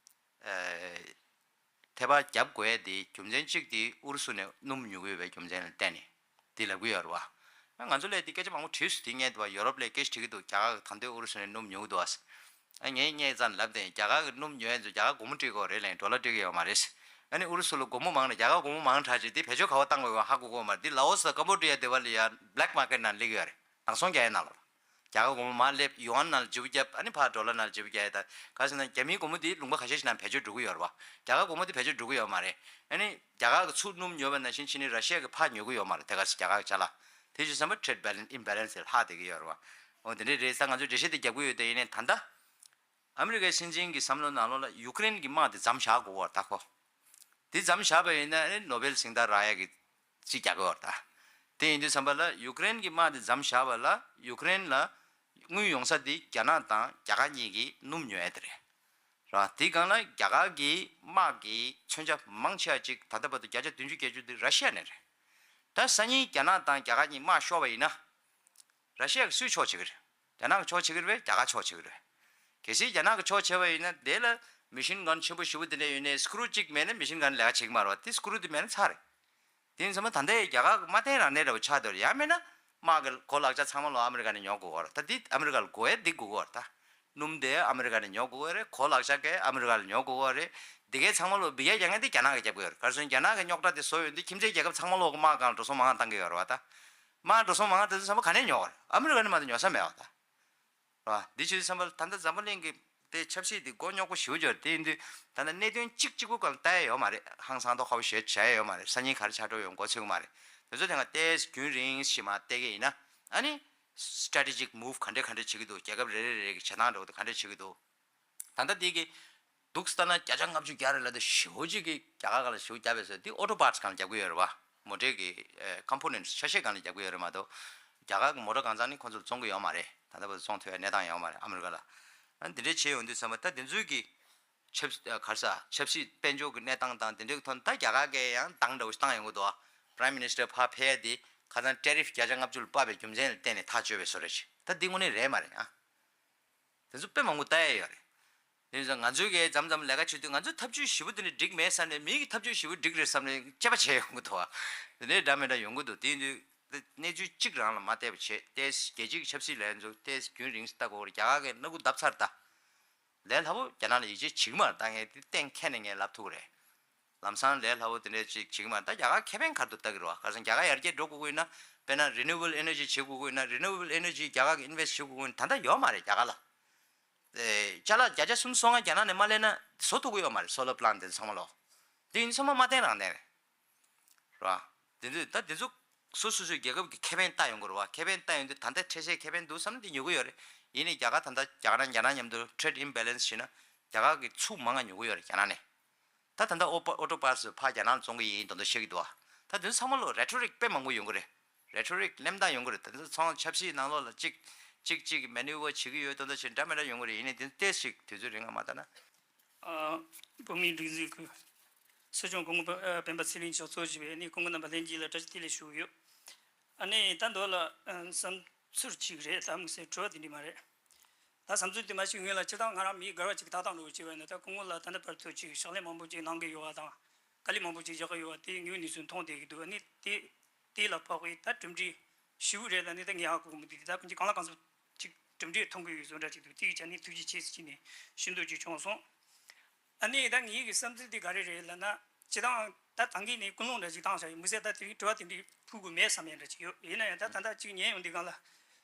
ཨེ་ཐད་པ་རྒྱབ་དགོས་ཡ་དེ་རྒྱུ་མཚན་གཅིག་དེ་ཨུ་རུ་སུ་ནས་སྣུམ་ཉོ་གི་ཡོད་པའི་རྒྱུ་མཚན་ལ་བརྟེན་ནས་དེ་ལབ་ཀྱི་ཡོད་རེད་བ། ང་ཚོ་ལས་དེ་སྐད་ཆ་མང་པོ་དྲིས་སོང་། དེ་ངས་དེ་བ་ཡོ་རོབ་ལ་སྐད་ཆ་དྲིས་ཀྱི་འདུག་རྒྱ་གར་གི་ད་དུང་ཨུ་རུ་སུ་ནས་སྣུམ་ཉོ་གི་འདུག་ཨ། ཨ་ངས་སྔོན་ཙམ་ལབ་དེ། རྒྱ་གར་གི་སྣུམ་ཉོ་ཡ་ཚོ་རྒྱ་གར་སྒོར་མོ་སྤྲད་དགོས་རེད་ལབ། ཌོ་ལར་སྤྲད་ཀྱི་ཡོད་མ་རེད། ཨ་ནི་ཨུ་རུ་སུ་ལ་སྒོར་མོ་མང་ནས་རྒྱ་གར་སྒོར་མོ་མང་དྲགས་བྱས་དེ་བེད་སྤྱོད་ག་པར་བཏང་དགོས་ཡོད་ཧ་གོ་གི་ཡོད་མ་རེད། དེ་ལ་ཨོ་སི་དང་ཀམ་བོ་ཌི་ཡ་དེ་བ་ལ་ཡ་བྷི་ལེག་མར་ཀེཊ་ནང་སླེབས་ཀྱི་ཡོད་རེད། ནག་ཚོང་རྒྱག་ཡ་ནང་ལ། རྒྱ་གར་སྒོར་མོ་མར་སླེབས། ཡུ་ཨན་ནང་ལ་བརྗེ་པོ་བརྒྱབ། ཨ་ནི་ཕར་ཌོ་ལར་ནང་ལ་བརྗེ་པོ་རྒྱག་ཡ། ད་ག་ཟེར་ན་རྒྱ་མིའི་སྒོར་མོ་དེ་ལུང་པ་ཁ་ཤས་ཤིག་ནང་བེད་སྤྱོད་འགྲོ་གི་ཡོད་རེད་བ། རྒྱ་གར་སྒོར་མོ་དེ་བེད་སྤྱོད་འགྲོ་གི་ཡོད་མ་རེད། ཨ་ནི་རྒྱ་གར་གི་ཚུར་སྣུམ་ཉོ་བ་ནང་བཞིན་ཕྱིན་ནས་ར་ཤི་ཡ་གི་ཕར་ཉོ་གི་ཡོད་མ་རེད། དེ་ག་ཚོད་རྒྱ་གར་གི་ཅ་ལག་དེ་བཞིན་བསམ་པ་ཊེ་རེཌ་བྷེ་ལེན་སི། ཨིམ་བྷེ་ལེན་སི་དེ་ལྷག་བསྡད་ཀྱི་ཡོད་རེད་བ། འོ་དེ་འདྲ་རེད་ས། ང་ཚོས་འགྲེལ་བཤད་དེ་རྒྱབ་ཀྱི་ཡོད། དེ་ཡིན་ནའི་ད་ལྟ་ཨ་མི་རི་ཀའི་སྲིད་འཛིན་གྱི་བསམ་བློ་ནང་ལོགས་ལ་ཡུ་ཀེ་རེན་གྱི་དམག་དེ་མཚམས་བཞག་དགོས་པ་རེད་ད་ཁོ། དེ་མཚམས་བཞག་པ་ཡིན་ན་ཨ་ནི་ནོ་བེལ་གཟེངས་རྟགས་རག་ཡ་གི་ཅིག་རྒྱག་གི་ཡོད་རེད་ད། དེ་ཡིན་དུས་ཙམ་པ་ལ་ཡུ་ཀེ་རེན་གྱི་དམག་དེ་མཚམས་བཞག་པ་ལ་ཡུ་ཀེ་རེན་ལ་དངུལ་ཡོང་ས་དེ་རྒྱ་ནག་དང་རྒྱ་གར་གཉིས་ཀྱིས་སྣུམ་ཉོ་ཡ་དེ་རེད། རེད་བ། དེའི་སྒང་ལ་རྒྱ་གར་གྱི་དམག་གི་མཚོན་ཆ་མང་ཆེ་བ་ཅིག་ད་ལྟ་བར་དུ་བརྒྱ་ཆ་བདུན་ཅུ་བརྒྱད་ཅུ་དེ་ར་ཤི་ཡ་ནས་རེད། ད་སང་ཉིན་རྒྱ་ནག་དང་རྒྱ་གར་གཉིས་དམག་ཤོར་བ་ཡིན་ན། ར་ཤི་ཡ་གིས་སུའི་ཕྱོགས་བྱེད་ཀྱི་རེད། རྒྱ་ནག་གི་ཕྱོགས་བྱེད་ཀྱི་རེད། རྒྱ་གར་ཕྱོགས་བྱེད་ཀྱི་རེད། གལ་སྲིད་རྒྱ་ནག་གི་ཕྱོགས་བྱས་པ་ཡིན་ན་དེ་ལ་མེ་ཤིན་གན་ཆེན་པོ་ཞེ་པོ་དེ་འདྲ་ཡོད་ནའི་སི་ཀུ་རུ་གཅིག་མེད་ན་མེ་ཤིན་གན་ལས་ཀ་བྱེད་ཀྱི་མ་རེད་བ། དེ་སི་ཀུ་རུ་དེ་མེད་ན་ཚར་རེད། དེ་ཡིན་ཙང་མ་ད་ལྟའི་རྒྱ་གར་གྱི་མ་བརྟན་རང་བརྟན་འདྲ་བོ་ཆགས་བསྡད་ཡོད་རེད། ཡང་མིན་ན་དམག་གི་གོ་ལག་ཆ་ཚང་མ་ལོ་ཨ་མི་རི་ཀ་ནས་ཉོ་དགོས་པ་རེད། ད་འདི་ཨ་མི་རི་ཀ་ལ་དགོས་ཡ་འདི་དགོས་ཀྱི་ཡོད་རེད་ད། སྣུམ་དེ་ཨ་མི་རི་ཀ་ནས་ཉོ་དགོས་ཀྱི་རེད། གོ་ལག་ཆ་གས་ཨ་མི་རི་ཀ་ལ་ཉོ་དགོས་ཀྱི་རེད། འདི་གས་ཚང་མ་ལོ་སྦི་ཡ་རྒྱག་མཁན་དེ་རྒྱ་ནག་གིས་རྒྱབ་ཀྱི་ཡོད་རེད། ག་རེ་ཟེར་ན་རྒྱ་ནག་གིས་རྙོག་དྲ་དེ་བཟོ་ཡོང་དུས་ཁྱིམ་མཚེས་རྒྱལ་ཁབ་ཚང་མ་ལོ་གི་དམག་སྒང་ལ་འགྲོ་སོང་མང་བཏང་གི་ཡོད་རེད་བ་ད། དམག་འགྲོ་སོང་མང་དེ་ཚོ་ཚང་མ་ག་ནས་ཉོ་བ་རེད། ཨ་མི་རི་ཀ་ནས་མ་གཏོགས་ཉོ་ས་མེད་བ་ད། རེད་བ། འདི་བྱས་དུས་ཙམ་པ་ལ་ད་ལྟ་འཛམ་བུ་གླིང་གི་དེ་ཆབ་སྲིད་དེ་མགོ་རྙོག་པོ་ཞེ་པོ་ཅིག་ཡོད་རེད། དེ་ཡིན་དུས་ད་ལྟ་གནད་དོན་གཅིག་གཅིག་པོ་སྒང་ལ་ལྟ་ཡ་ཡོད་མ་རེད། ཧང་སང་ཐོག་ཁ་པོ་ཞེ་པོ་བྱ་ཡ་ཡོད་མ་རེད། སང་ཉིན་ག་རེ་ཆགས་འགྲོ་ཡོང་མགོ་ཚོད་ཀྱི་མ་རེད། དེ་ཚོ་དེ་སྒང་ཏོག་ཙམ་རྒྱུན་རིང་ཞིག་མར་བལྟས་ཀྱི་ཡིན་ན། ཨ་ནི་strategic move ག་འདྲ་ག་འདྲ་བྱེད་ཀྱི་འདུག་རྒྱལ་ཁབ་རེ་རེ་རེ་གི་བྱེད་སྟངས་འདྲ་བོ་དེ་ག་འདྲ་བྱེད་ཀྱི་འདུག་ད་ལྟ་དེ་གི་འདུག་སེ་ལྟ་ན་བརྒྱ་ཆ་ལྔ་བཅུ་བརྒྱ་རེད་ལབ་དུས་ཞེ་པོ་ཅིག་གི་རྒྱ་གར་སྒང་ལ་ཞེ་པོ་བརྒྱབ་པས་ཟེར། དེ་ཨོ་ཊོ་པར་ཊི་སྒང་ལ་རྒྱབ་ཀྱི་ཡོད་རེད་བ། མོ་ཊའི་གི་ཨེ་ཀོམ་པོ་ནེན་ཊི་ཆ་ཤས་སྒང་ལ་རྒྱབ་ཀྱི་ཡོད་རེད་མ་གཏོགས། རྒྱ་གར་གི་མོ་ཊ་གང་ཚང་ནི་ཁོ་ཚོར་བཙོང་གི་ཡོད་མ་རེད། ད་ལྟ་བར་དུ་བཙོང་ཐུབ་པའི་གནས་སྟངས་ཡོད་མ་རེད་ཨ་མི་རི་ཀ་ལ། ཨ་འདི་འདྲའི་བྱས་ཡོང་དུས་ཙམ་པ་ད་དེ་ཚོའི་གི་ཆབ་ཨ་ག་རེ་ཟ། ཆབ་སྲིད་དཔལ་འབྱོར་གྱི་གནས་སྟངས་དང་དེ་འདྲའི་ཐོག་ནས་ད་རྒྱ་གར་གིས་ཡང་འདང་འདྲ་བོ་ཞིག་བཏང་ཡོང་གི་འདུག་ཨ། Prime Minister ཕར་ཕེབས་ཡ་དེ་ཁ་སང་ཊེ་རིཕ་བརྒྱ་ཆ་ལྔ་བཅུ་ལ་དཔག་པའི་རྒྱུ་མཚན་ལ་བརྟེན་ནས་ཐག་གཅོད་པའི་བཟོ་འདྲ་ཞིག་ད་འདི་དངོས་གནས་རེད་མ་རེད་ཨ། དེ་ཚོ་དཔེ་མང་པོ་ལྟ་ཡ་ཡོད་རེད། དེ་ཡིན་ཙང་ང་ཚོའི་གིས་མཚམས་མཚམས་ལས་ཀ་བྱེད་དུས་ང་ཚོའི་ཐབས་ཇུས་ཞེ་པོ་དེ་འདྲ་འགྲིག་མེད་བསམ་ནས། མི་གི་ཐབས་ཇུས་ཞེ་པོ་འགྲིག་རེད་བསམ་ནས་དཔྱད་པ་བྱས་ཡོང་གི་འདུག་ཨ། དེ་འདྲའི་འདྲ་མི་འདྲ་ཡོང་གི་འདུག་དེ་ཡིན་དུས་གནས་ཚུལ་གཅིག་རང་ལ་མ་བལྟས་པ་བྱས་ཏེ། རྒྱལ་སྤྱིའི་ཆབ་སྲིད་ལ་ཡང་ཚུར་ཏེ་རྒྱུན་རིང་ཙམ་ལྟ་དགོས་རེད། རྒྱ་གར་གིས་སྣ་ཁུག་བརྡབས་ཚར་ད། ལས་སླ་པོ་རྒྱ་ནག་ལ་ཡིད་ཆེས་བྱེད་ཀྱི་མ་རེད། ད་ངས་དེ་གཏན་འཁེལ་ནས་ངས་ལབ་ཐུབ་ཀྱི་རེད། ལམ་སང་ལས་སླ་པོ་དེ་འདྲས་ཅིག་བྱེད་ཀྱི་མ་རེད། ད་རྒྱ་གར་ཁེ་ཕན་ག་རེ་འདུག་ལྟ་གི་རེད་བ། ག་རེ་ཟེར་ན་རྒྱ་གར་ཡར་རྒྱས་འགྲོ་དགོས་ཀྱི་ཡོད་ན། དཔེར་ན་རི་ནིའུ་ཨེ་བལ་ཨེ་ནར་ཇི་བྱེད་དགོས་ཀྱི་ཡོད་ན། རི་ནིའུ་ཨེ་བལ་ཨེ་ནར་ཇི་རྒྱ་གར་གིས་ཨིན་ཝེ་སི་ཊི་བྱེད་དགོས་ཀྱི་ཡོད་ན། ད་ལྟ་ཡོད་མ་རེད་རྒྱ་གར་ལ། ཨེ་ཅ་ལག་བརྒྱ་ཆ་སུམ་ཅུ་སོ་ལྔ་རྒྱ་ནག་ནས་མ་ལེན་ན་བཟོ་ཐུབ་ཀྱི་ཡོད་མ་རེད། སོ་ལར་པི་ལན་ཊི་དེ་ཚང་མ་ལོ། དེ་ཡིན་ཚང་མ་མ་བརྟན་རང་བརྟན་རེད། རེད་བ། དེ་ཚོས་ད་དེ་ཚོ་སོ་སོ་སོའི་རྒྱལ་ཁབ་ཀྱི་ཁེ་ཕན་ལྟ་ཡོང་གི་རེད་བ། ཁེ་ཕན་ལྟ་ཡོང་དུས་ད་ལྟ་འཕྲལ་སེལ་ཁེ་ཕན་འདུག་བསམ་ན་དེ་ཉོ་གི་ཡོད་རེད། ཡིན་ནའི་རྒྱ་གར་ད་ལྟ་རྒྱ་གར་རྒྱ་ནག་མཉམ་དུ་ཊེ་རེཌ་ཨིམ་བེ་ལན་སི་བྱས་ན་རྒྱ་གར་གྱིས་ཚུར་མང་ང་ཉོ་གི་ཡོད་རེད་རྒྱ་ནག་ནས། ད་ད་ལྟ་ཨོ་པ་ཨོ་ཊོ་པར་ཊི་ཕར་རྒྱ་ནག་ལ་བཙོང་གི་ཡིན་མདོག་མདོག་བཤད་ཀྱི་འདུག་བ། ད་དེ་ཚོ་ཚང་མ་ལོ་རེ་ཊོ་རིག་དཔེ་མང་པོ་ཡོང་གི་རེད། རེ་ཊོ་རིག་གླེང་སྟངས་ཡོང་གི་རེད། ད་དེ་ཚོ་ཚང་མ་ཆབ་སྲིད་ནང་ལོགས་ལ་གཅིག་གཅིག་གཅིག་མེ་ནུ་ཝར་བྱེད་ཀྱི་ཡོད་མདོག་མདོག་བྱས་འདྲ་མི་འདྲ་ཡོང་གི་རེད། ཡིན་ནའི་དེ་ཚོ་ཏོག་ཙམ་དུས་ཚོད་རིང་ལ་མ་ལྟ་ན། ཨ། བོད་མིའི་སྒྲིག་འཛུགས་ཀྱི་ སྲིད་སྐྱོང་སྐུ་ངོ་སྤེན་པ་ཚེ་རིང་མཆོག་གཙོ་བྱས་པའི་ཨ་ནི་སྐུ་ངོ་རྣམ་པ་ལྷན་རྒྱས་ལ་བཀྲ་ཤིས་བདེ་ལེགས་ཞུ་གི་ཡོད། ཨ་ནི་ད་མདོ་ལ་ཨ་བསམ་ཚུལ་གཅིག་རེད། ད་དམིགས་བསལ་དྲི་བ་དེ་འདྲ་མ་རེད། ད་བསམ་ཚུལ་དེ་མ་ཞུས་སྔོན་ལ་སྤྱིར་བཏང་ང་རང་མི་འགལ་བ་ཅིག་ལྟ་སྟངས་འདྲ་བོ་བྱས་པ་ཡིན་ན། ད་སྐུ་ངོ་ལ་ད་ལྟ་བར་དུ་ཅིག་ཕྱག་ལས་མང་པོ་ཅིག་གནང་གི་ཡོད་པ་དང་། དཀའ་ལས་མང་པོ་ཅིག་རྒྱག་གི་ཡོད་པ་དེ་ངས་ནུས་སུ་མཐོང་བསྡད་ཀྱི་འདུག་ཨ་ནི་དེ་དེ་ལ་དཔག་པའི་ད་གྲུབ་འབྲས་ཞེ་པོ་རེད་ལབ་ནས་ད་ངས་ཧ་གོ་གི་མི་འདུག་ད་ཕན་ཆད་གང་ལ་གང་འཚམ་ཅིག་གྲུབ་འབྲས་མཐོང་གི་ཡོད་བཟོ་འདྲ་ཅིག་འདུག་དེ་གི་ཆ་ནས་ཐུགས་རྗེ་ཆེ་ཟེར་གྱི་ནས་ཞུ་འདོད་ཅིག་བྱུང་སོང་། ཨ་ནི་ད་ངེད་ཀྱི་བསམ་ཚུལ་དེ་ག་རེ་རེད་ལབ་ན། སྤྱིར་བཏང་ད་ད་གིན་ནས་ཀུན་སློང་འདྲ་ཅིག་བཏང་བཞག་ཡོད། དམིགས་བསལ་ད་དེ་རིང་དྲི་བ་དེ་འདྲའི་ཕུལ་དགོས་མེད་བསམ་ཡ་འདྲ་ཅིག་ཡོད། ཡིན་ན་ཡང་ད་ད་ལྟ་ཅིག་ཉན་ཡོང་དུས་སྒང་ལ།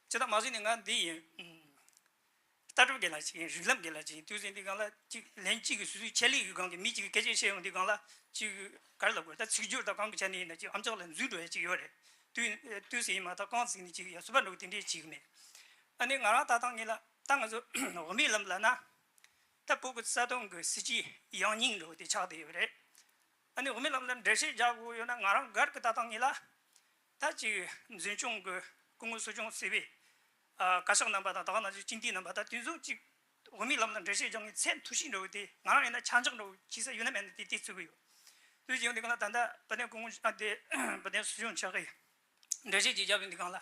སྤྱིར་བཏང་མ་གཞི་ནས་ང་འདི་ཡིན། ཨུམ། ལྟ་གྲུབ་སྒང་ལ་ཅིག་ཡིན། རིགས་ལམ་སྒང་ལ་ཅིག་ཡིན། དུས་ཟིན་དུས་སྒང་ལ་ཅིག་ལན་གཅིག་གི་སོ་སོའི་ཆེད་ལས་ཡོད་སྒང་གི་མི་གཅིག་གིས་སྐད་ཆ་བཤད་ཡོང་དུས་སྒང་ལ་ཅིག་ག་རེ་ལབ་དགོས་རེད། ད་ཚིག་སྦྱོར་དང་གང་གི་ཆ་ནས་ཡིན་ན་ཅིག་ཨམ་ཅོག་ལ་འཛུལ་འགྲོ་ཡ་ཅིག་ཡོད་རེད། དུས་དུས་ཟིན་ཡིན་མ་ཐག་རྐང་བཙུགས་ནས་ཅིག་ཡ་སུ་པ་འགྲོ་གི་དེ་འདྲས་ཅིག་མེད། ཨ་ནི་ང་རང་ལྟ་སྟངས་ངེས་ལ་ད་ང་ཚོ་དབུ་མའི་ལམ་ལབ་ན། ད་བོད་ཀྱི་རྩ་དོན་གྱི་སྲིད་ཇུས་ཡང་སྙིང་འདྲ་བོ་དེ་ཆགས་བསྡད་ཡོད་རེད། ཨ་ནི་དབུ་མའི་ལམ་ལ་འགྲེལ་བཤད་རྒྱག་དགོས་ཡོད་ན། ང་རང་སྒེར་གྱི་ལྟ་སྟངས་ངེས་ལ། ད་ཅིག་འཛིན་སྐྱོང་གི་སྐུ་ངོ་ཟུར་སྐྱོང་ཟེར་བའི་ཨ་བཀའ་ཤག་རྣམ་པ་དང་ད་ག་ནང་བཞིན་སྤྱི་འཐུས་རྣམ་པ་ད་དེ་ཚོ་ཅིག་དབུ་མའི་ལམ་ལ་འགྲེལ་བཤད་རྒྱག་མཁན་ཚད་མཐོ་ཤོས་འདྲ་བོ་དེ། ང་རང་ཡིན་ན་ཆ་འཇོག་འདྲ་བོ་བྱེད་ས་ཡོད་ན་མེད་ན་དེ་དེ་བརྩི་གི་ཡོད། དུས་ཀྱང་དེ་ག་ལ་ད་ལྟ་དཔལ་ལྡན་སྐུ་ངོ་ཨ་དེ་དཔལ་ལྡན་ཟུར་སྐྱོང་མཆོག་གིས་འགྲེལ་བཤད་ཅིག་བརྒྱབ་ཡོང་དུས་སྒང་ལ།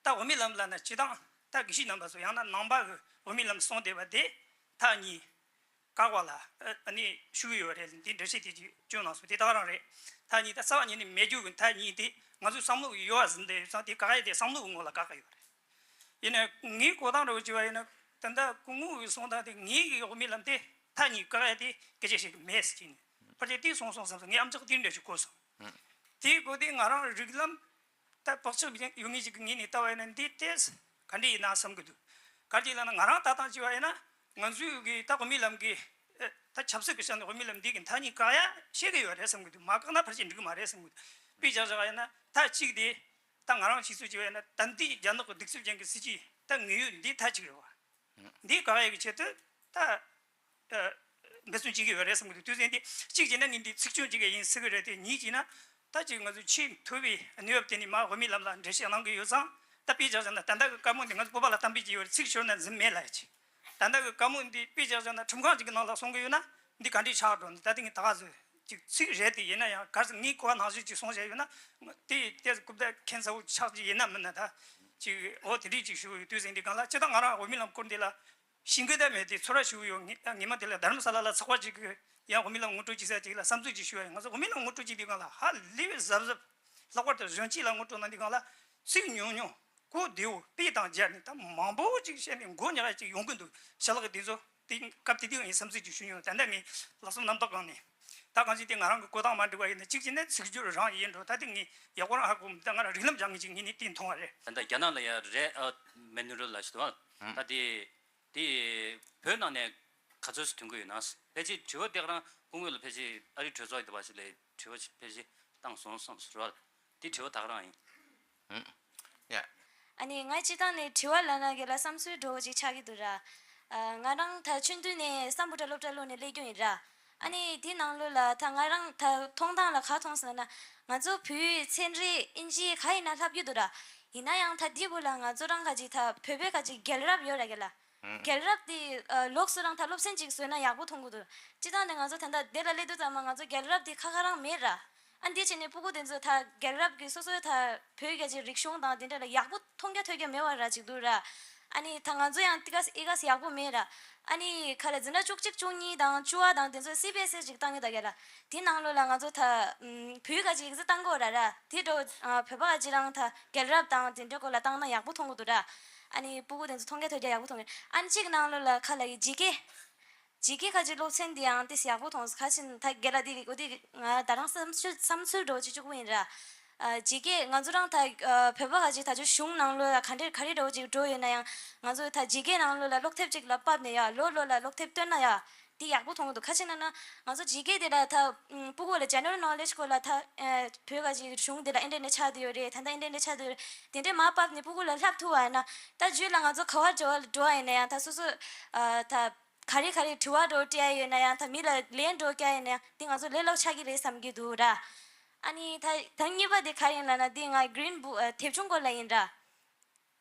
ད་དབུ་མའི་ལམ་ལབ་ན་སྤྱིར་བཏང་ད་དགེ་བཤེས་རྣམ་པ་ཚོ་ཡང་ན་ནང་པ་གི་དབུ་མའི་ལམ་གསུངས་བསྡད་པ་དེ་མཐའ་གཉིས་བཀག་པ་ལ་ཨ་ནི་ཞུགས་ཡོད་རེད། འདི་འགྲེལ་བཤད་དེ་ཅིག་བསྐྱོན་གནང་སོང་། དེ་ད་ག་རང་རེད། མཐའ་གཉིས་ད་རྩ་བ་ཉིད་ནས་མེད་རྒྱུ་གི་མཐའ་གཉིས་དེ་ང་ཚོའི་བསམ་བློ་ཡོད་པ་ཟིན་བསྡད་ཡོད་ཙང་། དེ་བཀག་ཡས་དེ་བསམ་བློ་གི་ངོ་ལ་བཀག་གི་ཡོད་རེད། ཡིན་ནའི་ངའི་གོ་སྟངས་འདྲ་བོ་བྱས་པ་ཡིན་ན། ད་ལྟ་སྐུ་ངོ་གིས་གསུངས་སྟངས་དེ་ངའི་གི་དབུ་མའི་ལམ་དེ་མཐའ་གཉིས་བཀག་ཡས་དེ་སྐད་ཆ་བཤད་གི་མེད་ཟེར་གྱི་ནས། ཕལ་ཆེར་དེ་གསུངས་སོང་བསམ་སོང་། ངའི་ཨམ་ཅོག་དེ་འདྲ་ཞིག་གོ་སོང་། དེའི་སྒོ་དེ་ང་རང་རིགས་ལམ་ད་བག་ཆགས་ཡོད་མཁན་ཅིག་གི་ངོས་ནས་ལྟ་བ་ཡིན་ན་འདི་ཏོག་ཙམ་ག་འདྲ་ཡིན་ན་བསམ་གི་འདུག་ག་རེ་ལབ་ན་ང་རང་ལྟ་སྟངས་བྱས་པ་ཡིན་ན། ང་ཚོའི་གི་ད་དབུ་མའི་ལམ་གི་ཨ་ད་ཆབ་སྲིད་ཀྱི་ཆ་ནས་དབུ་མའི་ལམ་འདི་གི་མཐའ་གཉིས་བཀག་ཡ་བཤད་གི་ཡོད་རེད་བསམ་གི་འདུག་མ་བཀག་ན་ཕལ་ཆེར་འགྲིག་གི་མ་རེད་བསམ་གི་འདུག་དཔེ་བཞག་བཞག་ཡིན་ན་མཐའ་གཅིག་དེ། ད་ང་རང་ཤེས་ཚོད་བྱས་པ་ཡིན་ན། ད་འདི་རྒྱ་ནག་གི་གདུག་རྩུབ་ཅན་གྱི་སྲིད་ཇུས་ད་དངོས་ཡོད་འདི་མཐའ་གཅིག་རེད་བ། འདི་བཀག་ཡས་ཀྱི་ཆེད་དུ་ད་ཨ་འབད་བརྩོན་བྱེད་ཀྱི་ཡོད་རེད་བསམ་གྱི་འདུག་དུས་ཚོད་འདི་གཅིག་བྱས་ན་ངས་འདི་ཚིག་སྐྱོན་ཅིག་ཡིན་ཟེར་གྱི་རེད་དེ། གཉིས་བྱས་ན་ད་ཅིག་ང་ཚོས་ཆེས་མཐོ་བའི་གནས་བབ་དེ་ནས་མར་དབུ་མའི་ལམ་ལ་འགྲེལ་བཤད་གནང་གི་ཡོད་ཙང་། ད་དཔེ་བཞག་བཞག་ན་ད་ལྟ་གི་བཀའ་མོལ་འདི་ང་ཚོ་བོད་པ་ལ་གཏམ་དཔེ་ཅིག་ཡོད་རེད། ཚིག་ཤོར་ན་འཛིན་མེད་ལབ་ཡ་ཅིག་ད་ལྟ་གི་བཀའ་མོལ་འདི་དཔེ་བཞག་བཞག་ན་ཁྲིམས་ཁང་ཅིག་གི་ནང་ལ་སོང་གི་ཡོད་ན་འདི་ག་འདྲས་ཆགས་འགྲོ་འདུག་ད་ལྟ་ངས་ད་ག་ཚོད་ཅིག་ཚིག་རེད་དེ། ཡིན་ན་ཡང་གལ་སྲིད་ངས་གོ་བ་ནང་བཞིན་ཅིག་གསུངས་བཞག་ཡོད་ན་དེ་ཏོག་ཙམ་རྐུབ་བཀྱག་འཁེན་ཚ་བོ་ཆགས་ཀྱི་ཡིན་ན་མིན་ན། ད་ཅིག་འོ་དེ་འདྲས་ཅིག་ཞུ་གི་ཡོད། དུས་ཚོད་འདི་སྒང་ལ་སྤྱིར་བཏང་ང་རང་དབུ་མའི་ལམ་སྐོར་འདི་ལ་ཤེས་ཀྱི་ད་མེད་དེ་ཚོར་བ་ཞུ་གི་ཡོད། ངས་ངས་མ་དེ་ལ་རྡ་རམ་ས་ལ་ལ་ཚགས་པར་ཅིག་གི་ཡང་དབུ་མའི་ལམ་ངོ་སྤྲོད་བྱེད་ས་ཅིག་ལ་བསམ་ཚུལ་ཅིག་ཞུ་བ་ཡིན། ང་ཚོ་དབུ་མའི་ལམ་ངོ་སྤྲོད་བྱེད་དུས་སྒང་ལ་ཧ་ལས་པའི་གཟབ་གཟབ། ལྷག་པར་དུ་གཞོན་སྐྱེས་ལ་ངོ་སྤྲོད་གནང་དུས་སྒང་ལ་ཚིག་ཉུང་ཉུང་གོ་བདེ་བོ་དཔེ་དང་སྦྱར་ནས་ད་མང་པོ་ཅིག་བཤད་ནས་མགོ་ཉར་ཅིག་ཡོང་གི་འདུག་ཞལ་ལག་དེ་ཚོ་དེ་སྐབས་དེ་དུས་ངས་བསམ་ཚུལ་ཅིག་ཞུ་མྱོང་། ད་ལྟ་ངས་ལྷག་བསམ་རྣམ་དག་སྒང་ནས། ད་གང་ཅི་དེ་ང་རང་གི་གོ་སྟངས་མ་འགྲིག་པ་ཡིན་ན། གཅིག་བྱས་ན་ཚིག་སྦྱོར་རང་ཡིན་འགྲོ། ད་དེ་ངས་ཡག་པོ་རང་ཧ་གོ་མི་འདུག་ང་རང་རིགས་ལམ་སྦྱང་མཁན་ཅིག་ངོས་ནས་དེ་མཐོང་བ་རེད། ད་ལྟ་རྒྱ་ནག་ལ་ཡ་རེད། ཨ་མེ་ནུ་རུ་ལ་ཞུ་དང་། ད་དེ་དེ་བོད་ནང་ནས་ག་ཚོད་ཙམ་ཐོན་གྱི་ཡོད་ན། ཕལ་ཆེར་དྲི་བ་དེ་ག་རང་སྐུ་ངོ་ལ་ཕལ་ཆེར་ཨ་རིའི་གྲོས་ཚོགས་ཡིན་པ་ཞིག་ལ་དྲི་བ་ཕལ་ཆེར་བཏང་སོང་བསམ་ཟེར་བ། དེ་དྲི་བ་ད་ག་རང་ཡིན། ཡ། ཨ་ནི་ང་སྤྱིར་བཏང་ནས་དྲི་བ་ལབ་ན་སྒེར་ལ་བསམ་ཚུལ་འདྲ་བོ་ཅིག་ཆགས་ཀྱི་འདུག་ར། ཨ་ང་རང་ད་ཆུང་དུས་ནས་སམ་བྷོ་ཊ་སློབ་གྲྭ་ལོག་ནས་སླེབས་རྒྱུ་ཡིན་ར། ཨ་ནི་དེའི་ནང་ལོགས་ལ་ད་ང་རང་ད་མཐོང་སྟངས་ལ་ག་མཐོང་སོང་ན། ང་ཚོ་བོད་ཡིག་ཚན་རིག་དབྱིན་ཇི་ག་ཡིན་ན་ལྷབ་ཀྱི་འདུག་ར། ཡིན་ན་ཡང་ད་འདི་བོ་ལ་ང་ཚོ་རང་ག་ཅིག་ད་བོད་པའི་ག་ཅིག་རྒྱལ་རབས་ཡོད་ར་སྒེར་ལ། རྒྱལ་རབས་དེ་ཨ་ལོགས་སུ་རང་ད་སློབ་ཚན་ཅིག་བཟོས་ན་ཡག་པོ་མཐོང་གི་འདུག་སྤྱིར་བཏང་ནས་ང་ཚོ་ད་ལྟ་འདི་ལ་སླེབས་དུས་ཙམ་པ་ང་ཚོ་རྒྱལ་རབས་དེ་ཁ་ཁ་རང་མེད་ར། ཨ་འདི་བྱས་ནས་སྤུ་གུ་དེ་ཚོ་ད་རྒྱལ་རབས་ཀྱི་སོ་སོའི་ད་བོད་ཀྱི་རིག་གཞུང་དང་དེ་འདྲ་ལ་ཡག་པོ་མཐོང་རྒྱ་ཐོས་རྒྱ་མེད་པ་ར་ཅིག་འདུག་ར། ཨ་ནི་ད་ང་ཚོ་ཡང་ཏི་ཀ་ཨི་ཀ་ཡག་པོ་མེད་ར། ཨ་ནི་ཁ་ལ་འཛིན་གྲྭ་བཅུ་གཅིག་བཅུ་གཉིས་དང་བཅུ་པ་དང་དེ་ཚོ་སི་བི་ཨེས་ཨི་ཅིག་བཏང་གི་ད་རྒྱ་ལ། དེ་ནང་ལོགས་ལ་ང་ཚོ་ད་ཨམ་བོད་ཀྱི་ཅིག་ཙི་བཏང་གི་ཡོད་ར་ར། དེ་འདྲ་བོ་ཨ་བོད་པ་ཅིག་རང་ད་རྒྱལ་རབས་དང་དེ་འདྲའི་སྐོར་ལ་བཏང་ན་ཡག་པོ་མཐོང་གི་འདུག་ར། ཨ་ནི་སྤུ་གུ་དེ་ཚོ་མཐོང་རྒྱ་ཐོས་རྒྱ་ཡག་པོ་མཐོང་གི། ཨ་ནི་གཅིག་ནང་ལོགས་ལ་ཁ་ལ་གི་ཇི་ཀེ། ཇི་ཀེ་ཁ་ཅིག་སློབ་ཚན་འདི་ཡང་ཏིས་ཡག་པོ་མཐོང་སོང་། ཁ་ཅིག་ད་རྒན་ལགས་འདི་འོ་འདི་ང་ད་རང་བསམ་ཚུལ་བསམ་ཚུལ་འདྲ་བོ་ཅིག་བཅུག་པ་ཡིན་ར། ཨ་ཇི་ཀེ་ང་ཚོ་རང་ད་ཨ་བོད་པ་ཁ་ཅིག་ད་ཆོ་གཞུང་ནང་ལོགས་ལ་ག་འདྲས་ག་རེ་འདྲ་བོ་ཅིག་འགྲོ་ཡོད་ན་ཡང་། ང་ཚོ་ད་ཇི་ཀེ་ནང་ལོགས་ལ་སློབ་དེབ་ཅིག་ལ་ཕབ་ནས་ཡ་ལོ་ལོ་ལ་སློབ་དེབ་བཏོན་ན་ཡ་འདི་ཡག་པོ་མཐོང་གི་འདུག་ཁ་ཅིག་ན་ན་ང་ཚོ་ཇི་ཀེ་དེ་ལ་ད་ཨུམ་སྤུ་གུ་ལ་ཇེ་ནེ་རལ་ནོ་ལེཇ་སྐོར་ལ་ད་ཨ་བོད་ཁ་ཅིག་གཞུང་དེ་ལ་ཨེ་འདྲས་ནས་ཆགས་བསྡད་ཡོད་རེད། ད་ད་ཨེ་འདྲས་ནས་ཆགས་བསྡད་ཡོད་རེད། དེ་འདྲས་མ་ཕབ་ནས་སྤུ་གུ་ལ་ལྷབ་ཐུབ་པ་ཡིན་ན་ཡང་། ད་རྒྱུད་ལ་ང་ཚོ་ག་བར་འགྲོ་བ་འགྲོ་བ་ཡིན་ན་ཡང་ད་སོ་སོ་ཨ་ད། ག་རེ་ག་རེ་དྲི་བ་འདྲ་བོ་སྤྲད་ཡ་ཡོད་ན་ཡང་། ད་མི་ལ་ལན་འདྲ་བོ་རྒྱག་ཡ་ཡོད་ན་ཡང་། འདི་ང་ཚོ་ལས་སླ་པོ་ཆགས་ཀྱི་རེད་བསམ་གྱི་འདུག་ར། ཨ་ནི་ད་ད་གཉིས་པ་དེ་ག་རེ་ཡིན་ལབ་ན། འདི་ང་གྷི་རིན་བུག་ཨ་དེབ་ཆུང་སྐོར་ལ་ཡིན་ར།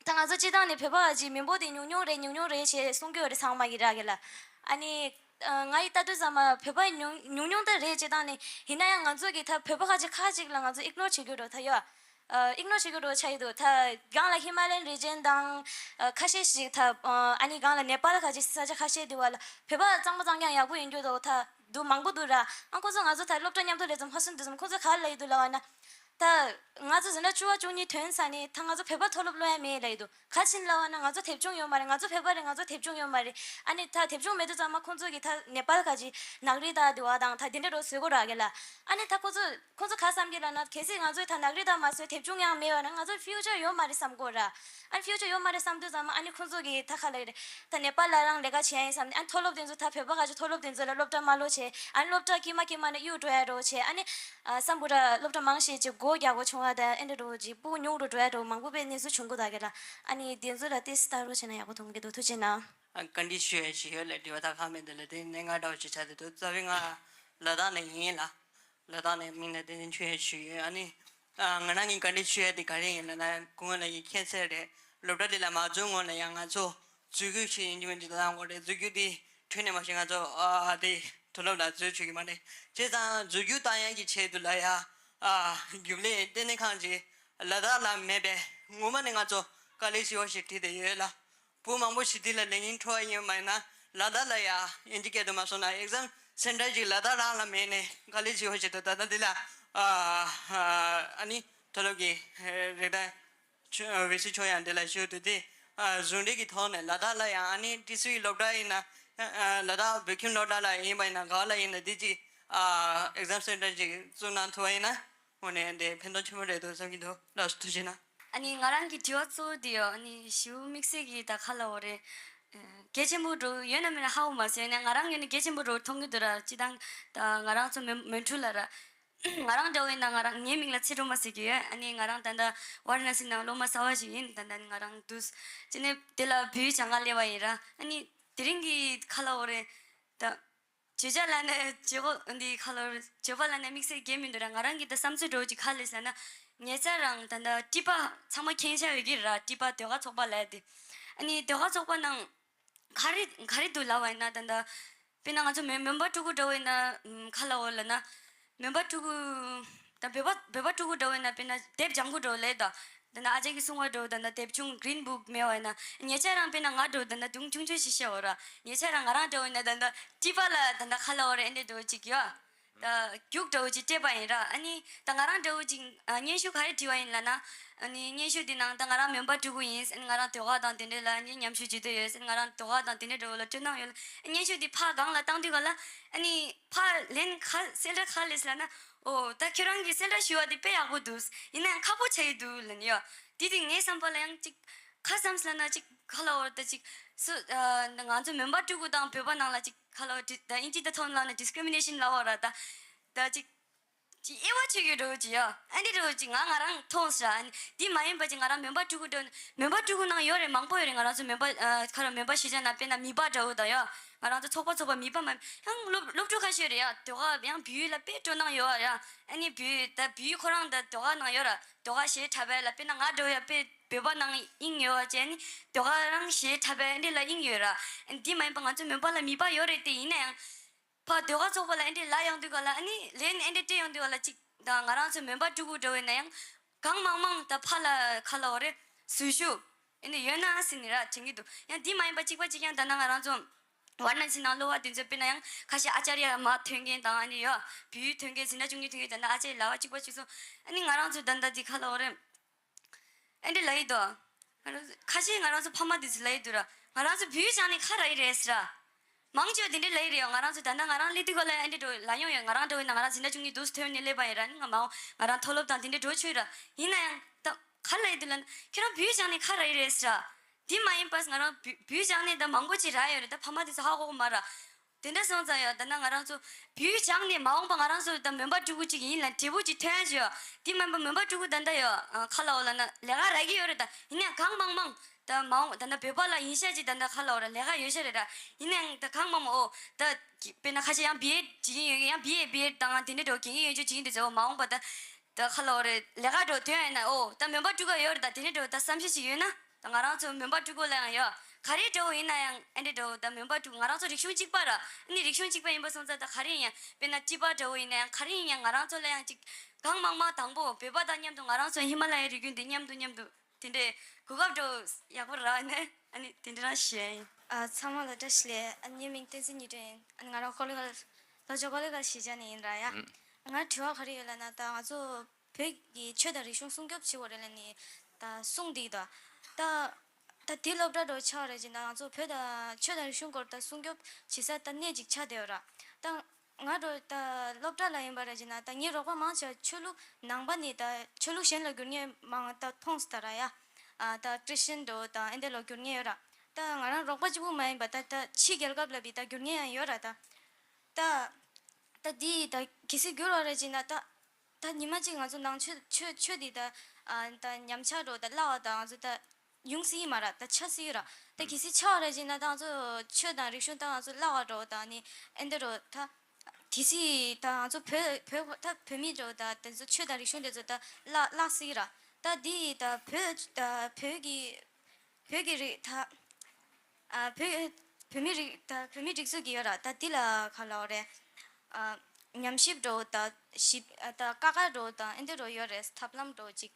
ད་ང་ཚོ་སྤྱིར་བཏང་ནས་བོད་པ་ཅིག་མི་འབོར་དེ་ཉུང་ཉུང་རེད་ཉུང་ཉུང་རེད་ཞེས་གསུང་གི་ཡོད་རེད་ཚང་མ་གིས་ར་གི་ལ། ཨ་ནི་ ང་ཡི་ལྟ་དུས་ཙམ་པ་བོད་པ་ཉུང་ཉུང་ཉུང་དེ་རེད་ཅེས་བཏང་ནས། ཡིན་ན་ཡང་ང་ཚོ་གི་ད་བོད་པ་ཁ་ཅིག་ཁ་ཅིག་ལ་ང་ཚོ་ཨིག་ནོར་བྱེད་རྒྱུ་འགྲོ་ད་ཡོད། ཨིག་ནོར་བྱེད་རྒྱུ་འགྲོ་ཆགས་ཡི་འདུག་ད་སྒང་ལ་ཧི་མ་ལ་ཡན་རི་ཇན་དང་ཁ་ཤས་ཤིག་ད་ཨ་ནི་སྒང་ལ་ནེ་པཱལ་ཁ་ཅིག་ས་ཆ་ཁ་ཤས་དེ་བ་ལ་བོད་པ་གཙང་མ་གཙང་རྐྱང་ཡག་པོ་ཡིན་རྒྱུ་འདུག་ད་འདུག་མང་པོ་འདུག་ར། ཨ་ཁོ་ཚོ་ང་ཚོ་ད་སློབ་གྲྭ་མཉམ་དུ་སླེབས་ཙམ་ཧ་སུན་དུས་ཙམ་ཁོ་ཚོ་ག་ལ་ཡི་འདུག་ལབ་པ་ན། ད་ང་ཚོ་འཛིན་གྲྭ་བཅུ་པ་བཅུ་གཉིས་ཐོན་ཚར་ནས་ད་ང་ཚོ་བོད་པ་མཐོ་སློབ་སློབ་ཡ་མེད་ལབ་ཡི་འདུག་ག་ཕྱིན་ལབ་པ་ན་ང་ཚོ་དེབ་ཆུང་ཡོད་མ་རེད། ང་ཚོ་བོད་པ་རེད། ང་ཚོ་དེབ་ཆུང་ཡོད་མ་རེད། ཨ་ནི་ད་དེབ་ཆུང་མེད་དུས་ཙམ་པ་ཁོང་ཚོ་གིས་ད་ནེ་པཱལ་ག་ཅིག་ནག་རི་དར་དེ་བ་དང་ད་དེ་འདྲ་རོ་བཟོ་གོ་ར་གི་ལ། ཨ་ནི་ད་ཁོང་ཚོ་ཁོང་ཚོ་ག་བསམ་གི་ལབ་ན། གལ་སྲིད་ང་ཚོས་ད་ནག་རི་དར་མ་བཟོས་དེབ་ཆུང་ཡང་མེད་པ་ན་ང་ཚོ་ཕིའུ་ཅར་ཡོད་མ་རེད་བསམ་གོ་ར། ཨ་ནི་ཕིའུ་ཅར་ཡོད་མ་རེད་བསམ་དུས་ཙམ་པ་ཨ་ནི་ཁོང་ཚོ་གིས་ད་ག་ལ་ཡི་རེད། ད་ནེ་པཱལ་ལ་རང་ལས་ཀ་བྱེད་ཡ་ཡིན་བསམ་ནས། ཨ་ནི་མཐོ་སློབ་དེ་ཚོ་ད་བོད་པ་ག་ཅིག་མཐོ་སློབ་དེ་ཚོ་ལ་སློབ་གྲྭ་མ་ལོག་བྱས། ཨ་ནི་སློབ་གྲྭ་དཀྱུས་མ་དཀྱུས་མ་ནས་གཡུག་འགྲོ་ཡ་འགྲོ་བྱས། ཨ་ནི་བསམ་པོ་ར་སློབ་གྲྭ་མང་ཤས་ཅིག་སྒོ་རྒྱག་དགོས་བྱུང་བ་དང་ཨེ་འདྲ་འགྲོ་ཅིག་སྤུ་ཉུང་རུ་འགྲོ་ཡ་འགྲོ་མང་པོ་པའི་གནས་ཚུལ་བྱུང་གི་ད་གི་ལ། ཨ་ནི་དེ་ཚོ་ལ་ཏོག་ཙམ་ལྟ་རོགས་བྱས་ན་ཡག་པོ་མཐོང་གི་འདུག་ཐུགས་རྗེ་གནང་། ཨ་བཀའ་འདྲི་ཞུ་ཡ་ཞིག་ཡོད་ལ་དྲི་བ་ད་ག་མེད་འདི་ལ་དེ་གནད་འགག་འདྲ་བོ་ཞིག་ཆགས་བསྡད་འདུག་རྩ་བའི་ང་ལ་དྭགས་ནས་ཡིན་ལ། ལ་དྭགས་ནས་མིན་ལ་དེ་ནས་ཆོས་ཡ་ཞུ་ཡོད། ཨ་ནི་ང་རང་གི་བཀའ་འདྲི་ཞུ་ཡ་དེ་ག་རེ་ཡིན་ལ་ན། སྐུ་ངོ་ལ་ཡི་མཁྱེན་གསལ་རེད། སློབ་གྲྭ་དེ་ལ་མ་འཛུལ་སྔོན་ལ་ཡང་ང་ཚོ་འཛུལ་རྒྱུ་ཞིག་ཡིན་གྱི་མིན་གྱི་ད་ལྟ་འགོ་རེད། འཛུལ་རྒྱུ་དེ་འཕྲོས་ནས་མ་ཤེས། ང་ཚོ་ཨ་དེ་མཐོ་སློབ་ལ་འཛུལ་ཆོག་གི་མ་རེད། བྱས་ཙང་འཛུལ་རྒྱུ་བཏང་ཡ་གི་ཆེད་དུ་ལ་ཡ་ཨ་རྒྱུན་ལས་ལྟེ་གནས་ཁང་ཅིག་ལ་དྭགས་ལ་མེད་པས་ངོ་མ་ནས་ང་ཚོ་དཀའ་ལས་ཞེ་པོ་ཞིག་འཕྲད་བསྡད་ཡོད་ལ། བོད་མང་པོ་ཞིག་འདི་ལ་ལས་ཉིན་འཕྲོ་བ་ཡིན་མ་ཡིན་ན་ལ་དྭགས་ལ་ཡ་དབྱིན་ཇི་སྐད་དུ་མ་སོང་ན་exam center་ཅིག་ལ་དྭགས་རང་ལ་མེད་ནས་དཀའ་ལས་ཞེ་པོ་ཞིག་འདུག་ད་ལྟ་འདི་ལ་ཨ་ཨ་ནི་མཐོ་སློབ་ཀྱི་རེ་ད་ཆོ་ཝེ་སི་ཆོ་ཡང་འདི་ལ་ཞུ་དུས་དེ་ཨ་ཟུང་འབྲེལ་གྱི་ཐོག་ནས་ལ་དྭགས་ལ་ཡང་ཨ་ནི་ཏི་སུའི་སློབ་གྲྭ་ཡིན་ན་ཨ་ལ་དྭགས་བོད་ཁྱིམ་སློབ་གྲྭ་ལ་ཡིན་པ་ཡིན་ན་ག་ལ་ཡིན་ན་འདི་ཅིག་ཨ་exam center་ཅིག་བཙུགས་གནང་ཐུབ་པ་ཡིན་ན། དངོས་གནས་འདི་ཕན་ཐོགས་ཆེན་པོ་རེད་འདུག་བསམ་གྱི་འདུག་ལགས་སོ་ཐུགས་རྗེ་གནང་། ཨ་ནི་ང་རང་གི་དྲི་བ་གཙོ་བོ་འདི་ཡོད། ཨ་ནི་ཞེ་པོ་དམིགས་བསལ་གྱི་ད་ག་ལབ་དགོས་རེད། གལ་ཆེན་པོ་འདྲ་ཡོད་ན་མེད་ན་ཧ་གོ་མ་སོང་། ཡིན་ནའི་ང་རང་ངོས་ནས་གལ་ཆེན་པོ་འདྲ་མཐོང་གི་འདུག་ར། སྤྱིར་བཏང་ད་ང་རང་ཚོ་མོན་མོན་ཁྲོད་ལ་ར། ང་རང་འདྲ་བོ་ཡིན་ན་ང་རང་ངའི་མིང་ལ་ཚེ་སྒྲོལ་མ་ཟེར་གྱི་ཡོད། ཨ་ནི་ང་རང་ད་ལྟ་ཝཱ་ར་ཎ་སི་ནང་སློབ་མ་གསར་པ་ཞིག་ཡིན། ད་ལྟ་ང་རང་འདུག་སྤྱིར་ནས་དེ་ལ་བོད་ཡིག་སྦྱང་ག་སླེབས་པ་ཡིན་ར། ཨ་ནི་དེ་རིང་གི་ག་ལབ་དགོས་རེད་ད། བརྗོད་བྱ་ལབ་ན་བརྗོད་གོ་འདི་ག་ལབ་རེད། བརྗོད་པ་ལབ་ན་དམིགས་བསལ་གང་ཡང་མི་འདུག་ར། ང་རང་གི་ད་བསམ་ཚུལ་འདྲ་བོ་ཅིག་ག་རེ་ཟེར་ན། ཉེ་ཆར་རང་ད་ལྟ་ཊི་པ་ཚང་མ་མཁྱེན་ཆ་ཡོད་ཀྱི་ར། ཊི་པ་ཟློས་གར་ཚོགས་པ་ལབ་ཡ་དེ། ཨ་ནི་ཟློས་གར་ཚོགས་པ་ནང་ག་རེ་ག་རེ་འདུག་ལབ་པ་ཡིན་ན། ད་ལྟ་དཔེར་ན་ང་ཚོ་མོན་མོན་པ་ཕྲུ་གུ་འདྲ་བོ་ཡིན་ན་ག་ལབ་དགོས་ལབ་ན། མོན་པ་ཕྲུ་གུ་ད་བོད་པ་བོད་པ་ཕྲུ་གུ་འདྲ་བོ་ཡིན་ན་དཔེར་ན་དེབ་སྦྱང་གི་འདྲ་བོ་ལབ་ད། ད་ནང་ཨ་ཅག་གིས་གསུངས་པ་འདྲ་བོ་ད་ནང་དེབ་ཆུང་གི་རིན་བུག་མེད་པ་ཡིན་ན། ཉེ་ཆར་རང་དཔེར་ན་ང་འདྲ་བོ་ད་ནང་དུང་ཆུང་ཆུང་ཞིག་བཤད་འོ་ར། ཉེ་ཆར་རང་ང་རང་འདྲ་བོ་ཡིན་ན་ད་ནང་ཊི་པ་ལ་ད་ནང་ག་ལབ་དགོས་རེད། ཨེ་འདྲ་འདྲ་བོ་ཅིག་ཡོད། ད་རྒྱུགས་འདྲ་བོ་ཅིག་སྤྲད་པ་ཡིན་ར། ཨ་ནི་ད་ང་རང་འདྲ་བོ་ཅིག་ཨ་སྙན་ཞུ་ག་རེ་བྲིས་པ་ཡིན་ལབ་ན། ཨ་ནི་སྙན་ཞུ་འདི་ནང་ད་ང་རང་མོན་པ་ཕྲུ་གུ་ཡིན། ཨ་ནི་ང་རང་ཟློས་གར་དང་དེ་འདྲ་ལ་ཨ་ནི་ཉམས་ཞིབ་བྱེད་འདོད་ཡོད། ཨ་ནི་ང་རང་ཟློས་གར་དང་དེ་འདྲ་འདྲ་བོ་ལ་སྤྲོ་སྣང་ཡོད་ལ། སྙན་ཞུ་འདི་ཕར་སྒང་ལ་བཏང་དུས་ག་ལ། ཨ་ནི་ཕར་ལན་ག་གསལ་བསྒྲགས་ག་རེ་སླེབས་ལབ་ན། ཨོ་ད་ཁྱོད་རང་གིས་གསལ་བསྒྲགས་ཞུ་བ་འདི་དཔེ་ཡག་པོ་འདུག་ཡིན་ན་ཡང་ཁག་པོ་ཆགས་ཀྱི་འདུག་ལབ་ནི་ཡོད། དེ་དེ་ངའི་བསམ་པ་ལ་ཡང་ཅིག་ག་བསམ་ལབ་ན་ཅིག་ག་ལབ་དགོས་རེད། ད་ཅིག་སུ་ཨ་ང་ཚོ་མོན་པ་ཕྲུ་གུ་དང་བོད་པ་ནང་ལ་ཅིག་ག་ལབ་དགོས་རེད། ད་དབྱིན་ཇི་ད་ཐོག་ལབ་ན་ཌི་སི་ཀི་རི་མི་ནེ་ཤན་ལབ་དགོས་རེད། ད་ད་ཅིག་ཅིག་དབྱེ་བ་ཕྱེ་གི་འདྲ་བོ་ཅིག་ཡོད། ཨ་འདི་འདྲ་བོ་ཅིག་ང་ང་རང་མཐོང་སོང་། ཨ་ནི་འདི་མ་ཡིན་པ་ཅིག་ང་རང་མོན་པ་ཕྲུ་གུ་འདྲ་བོ། མོན་པ་ཕྲུ་གུ་ནང་ཡོད་རེད། མང་པོ་ཡོད་རེད། ང་རང་ཚོ་མོན་པ་ཨ་ག་རེ་མོན་པ་གཞིས་ཆགས་ནང་དཔེར་ན་མིད་པ་འདྲ་བོ་དང་ཡོད། ང་རང་ཚོ་ཚོགས་པ་ཚོགས་པ་མིད་པ་མ་ཡིན་ཡང་སློབ་སློབ་ཕྲུག་ཁ་ཤས་རེད་ཡ། ཟློས་གར་ཡང་བོད་ཡིག་ལ་དཔེ་སྤྲོ་སྣང་ཡོད་ཡ། ཨ་ནི་བོད་ཡིག་ད་བོད་ཡིག་ཁོ་རང་ད་ཟློས་གར་ནང་ཡོད་ར། ཟློས་གར་གཞས་འཁྲབ་པ་ལ་དཔེར་ན་ང་འདྲ་བོ་ཡ་དཔེ་བོད་པ་ནང་དབྱིངས་ཡོད་བ་བྱས་ནི་ཟློས་གར་རང་གཞས་འཁྲབ་པ་ཨ་འདྲ་ལ་དབྱིངས་ཡོད་ར། ཨ་ནི་འདི་མ་ཡིན་པ་ང་ཚོ་མོན་པ་ལ་མིད་པ་ཡོད་རེད་དེ། ཡིན་ན་ཡང་ཕར་ཟློས་གར་ཚོགས་པ་ལ་ཨེ་འདྲས་ལབ་ཡོང་དུས་ག་ལ། ཨ་ནི་ལན་ཨེ་འདྲས་སྤྲད་ཡོང་དུས་ག་ལ་ཅིག་ད་ང་རང་ཚོ་མོན་པ་ཕྲུ་གུ་འདྲ་བོ་ཡིན་ན་ཡང་གང་མང་མང་ད་ཕར་ལ་ག་ལབ་དགོས་རེད། ཟུར་ཞུགས་ཨེ་འདྲས་ཡོད་ན་ཟེར་ནི་ར་དྲན་གྱི་འདུག་ཡང་འདི་མ་ཡིན་པ་གཅིག་པ་གཅིག་རྐྱང་ད་ནང་ང་རང་ཚོ་ཝཱ་ར་ཎ་སི་ནང་སློབ་པ་དེ་ཚོ་དཔེར་ན་ཡང་ཁ་ཤས་ཨ་ཅཱརྱ་མ་ཐོན་མཁན་དང་། ཨ་ནི་ཡོད་བོད་ཡིག་ཐོན་མཁན། འཛིན་གྲྭ་བཅུ་གཉིས་ཐོན་མཁན། ད་ནང་ཨ་ཅཱརྱ་ལབ་པ་གཅིག་པ་གཅིག་སོང་། ཨ་ནི་ང་རང་ཚོ་ད་ལྟ་འདི་ག་ལབ་དགོས་རེད། ཨེ་འདྲས་ལབ་ཡི་འདུག་ཁ་ཤས་ང་རང་ཚོ་ཕ་མ་དེ་ཚོ་ལབ་ཡི་འདུག་ར། ང་རང་ཚོ་བོད་ཡིག་སྦྱངས་ནས་ག་རེ་ཡི་རེད་ཟེར་ར། མང་ཆེ་བ་དེ་འདྲས་ལབ་ཡི་རེད་ཡ། ང་རང་ཚོ་ད་ལྟ་ང་རང་སླེབས་དུས་ག་ལ་ཨེ་འདྲས་འདྲ་བོ་ལབ་ཡོང་ཡོད། ང་རང་འདྲ་བོ་ཡིན་ན་ང་རང་འཛིན་གྲྭ་བཅུ་གཉིས་འདུག་སེ་ཐོན་ནས་སླེབས་པ་ཡིན་ར། ནི་ང་མ་འོངས་ང་རང་མཐོ་སློབ་དང་དེ་འདྲས་འགྲོ་ཆོག་ར། ཡིན་ན་ཡང་ད་ག་ལབ་ཡི་འདུག་ལབ་ན། ཁྱེད་རང་བོད་ཡིག་སྦྱངས་ནས་ག་རེ་ཡི་རེད་ཟེར་ར། དེ་མ་ཡིན་པ་ང་རང་བོད་བོད་ཡིག་སྦྱངས་ནས་ད་མང་པོ་ཅིག་རག་ཡོད་རེད། ད་ཕ་མ་དེ་ཚོ་ཧ་གོ་གི་མ་ར། དེ་འདྲ་སོང་ཙང་ཡ་ད་ནང་ང་རང་ཚོ་བོད་ཡིག་སྦྱངས་ནས་མ་འོངས་པ་ང་རང་ཚོ་ད་མོན་པ་ཕྲུ་གུ་ཅིག་ཡིན་ལ་འབྲས་བུ་ཅིག་ཐོན་ཡ་ཅིག་ཡོད། དེ་མིན་པ་མོན་པ་ཕྲུ་གུ་ད་ལྟ་ཡོད་ཨ་ག་ལབ་དགོས་ལབ་ན་ལས་ཀ་རག་གི་ཡོད་རེད། ད་ཡིན་ན་ཡང་གང་མང་མང་ད་མ་འོངས་ད་ལྟ་བོད་པ་ལ་ཡིན་ཤག་ཅིག་ད་ལྟ་ག་ལབ་དགོས་ར། ལས་ཀ་ཡོད་ཤག་རེད་ར། ཡིན་ན་ཡང་ད་གང་མང་མང་ཨོ་ད་དཔེར་ན་ཁ་ཤས་ཡང་བི་ཨེ་བྱེད་ཀྱི་ཡོད་མཁན། ཡང་བི་ཨེ་བི་ཨེ་དང་དེ་འདྲ་འདྲ་བོ་གྱོན་གྱི་ཡོད་ཅོག་བྱེད་ཀྱི་འདུག་ཟེར། འོ་མ་འོངས་པ་ད་ད་ག་ལབ་དགོས་རེད། ལས་ཀ་འདྲ་བོ་ཐོན་ཡ་ཡིན་ན་ཨོ་ད་མོན་པ་ཕྲུ་གུ་ཡོད་རེད། ད་དེ་འདྲ་འདྲ་བོ་ད་བསམ་ཤེས་ཅིག་ཡོད་ན། ད་ང་རང་ཚོ་མོན་པ་ཕྲུ་གུ་ལ་ཡང་ཡོད། ག་རེ་འདྲ་བོ་ཡིན་ན་ཡང་ཨེ་འདྲ་འདྲ་བོ་ད་མོན་པ་འདྲ་བོ་ང་རང་ཚོ་རིག་གཞུང་གཅིག་པ་ར། ཨ་ནི་རིག་གཞུང་གཅིག་པ་ཡིན་པ་སོང་ཙང་ད་ག་རེ་ཡིན་ཡང་དཔེར་ན་ཊི་པ་འདྲ་བོ་ཡིན་ན་ཡང་ག་རེ་ཡིན་ཡང་ང་རང་ཚོ་ལ་ཡང་ཅིག་གང་མང་མང་དང་པོ་བོད་པ་དང་མཉམ་དུ་ང་རང་ཚོ་ཧི་མ་ལ་ཡའི་རི་རྒྱུད་འདི་མཉམ་དུ་མཉམ་དུ་དེ་འདྲའི་གོ་སྐབས་འདྲ་བོ་ཡག་པོ་རག་ནས་ཨ་ནི་དེ་འདྲ་རང་ཞུ་ཡ་ཡིན། ཨ་ཚང་མ་ལ་བཀྲ་ཤིས་བདེ་ལེགས། ཨ་ངའི་མིང་བསྟན་འཛིན་ཉི་སྒྲོན་ཡིན། ཨ་ང་རང་ཀོ་ལི་གྷལ་ལྷོ་ཕྱོགས་ཀོ་ལི་གྷལ་གཞིས་ཆགས་ནས་ཡིན་ར་ཡ། ང་དྲི་བ་ག་རེ་ཡོད་ལབ་ན་ད་ང་ཚོ་བོད་ཀྱི་ཆོས་དང་རིག་གཞུང་སྲུང་སྐྱོབ་བྱེད་དགོས་རེད་ལབ་ནས་ད་གསུངས་འདུག་ད། ད་ད་དེ་སློབ་གྲྭ་འགྲོ་ཆགས་རེད་ཅེ་ན་ང་ཚོ་བོད་དང་ཆོས་དང་རིག་གཞུང་སྐོར་ད་སྲུང་སྐྱོབ་བྱེད་ས་ད་གནས་ཅིག་ཆགས་བསྡད་ཡོད་ར། ད་ང་འགྲོ་ད་སློབ་གྲྭ་ལ་ཡིན་པ་རེད་ཅེ་ན་ད་ངའི་རོགས་པ་མང་ཆེ་བ་ཆོས་ལུགས་ནང་པ་ནས་ད་ཆོས་ལུགས་གཞན་ལ་བསྒྱུར་མཁན་མང་ད་མཐོང་སོང་ད་ར་ཡ། ཨ་ད་ཁྲི་སི་ཅན་འགྲོ་ད་ཨེ་འདྲ་ལ་བསྒྱུར་མཁན་ཡོད་ར། ད་ང་རང་རོགས་པ་གཅིག་པུ་མ་ཡིན་པ་ད་ད་ཕྱི་རྒྱལ་ཁབ་ལ་བི་ད་བསྒྱུར་མཁན་ཡང་ཡོད་ར་ད། ད་ད་འདི་ད་གལ་སྲིད་བསྒྱུར་བ་རེད་ཅེ་ན་ད། ད་ཉི་མ་གཅིག་ང་ཚོ་ནང་ཆོས་ཆོས་ཆོས་འདི་ད་ཨ་ད་ཉམས་ཆག་འགྲོ་ད་བརླག་པ་ད་ང་ཚོ་ད་ཡོང་སྲིད་ཀྱི་མ་རེད་ད་ཆགས་སྲིད་ཀྱི་རེད། ད་གལ་སྲིད་ཆགས་པ་རེད་ཅེ་ན་ད་ང་ཚོ་ཆོས་དང་རིག་གཞུང་ད་ང་ཚོ་བརླག་པ་འགྲོ་ད་ནི་ཨེ་འདྲ་འགྲོ་ད། གལ་སྲིད་ད་ང་ཚོ་བོད་བོད་ད་བོད་མི་འགྲོ་ད་དེ་ཚོ་ཆོས་དང་རིག་གཞུང་དེ་ཚོ་ད་བརླག་བརླག་སྲིད་ཀྱི་རེད། ད་འདི་ད་བོད་ད་བོད་ཀྱི་བོད་ཀྱི་རིགས་ད། ཨ་བོད་བོད་མི་རིགས་ད་བོད་མི་སྒྲིག་འཛུགས་ཀྱི་ཡོད་ར་ད་འདི་ལ་ག་ལབ་རེད། ཨ་ཉམས་ཞིབ་འགྲོ་ད་ཞིབ་ཨ་ད་ཀ་ཁ་འགྲོ་ད་ཨེ་འདྲ་འགྲོ་ཡོད་རེད་ཐབས་ལམ་འགྲོ་ཅིག་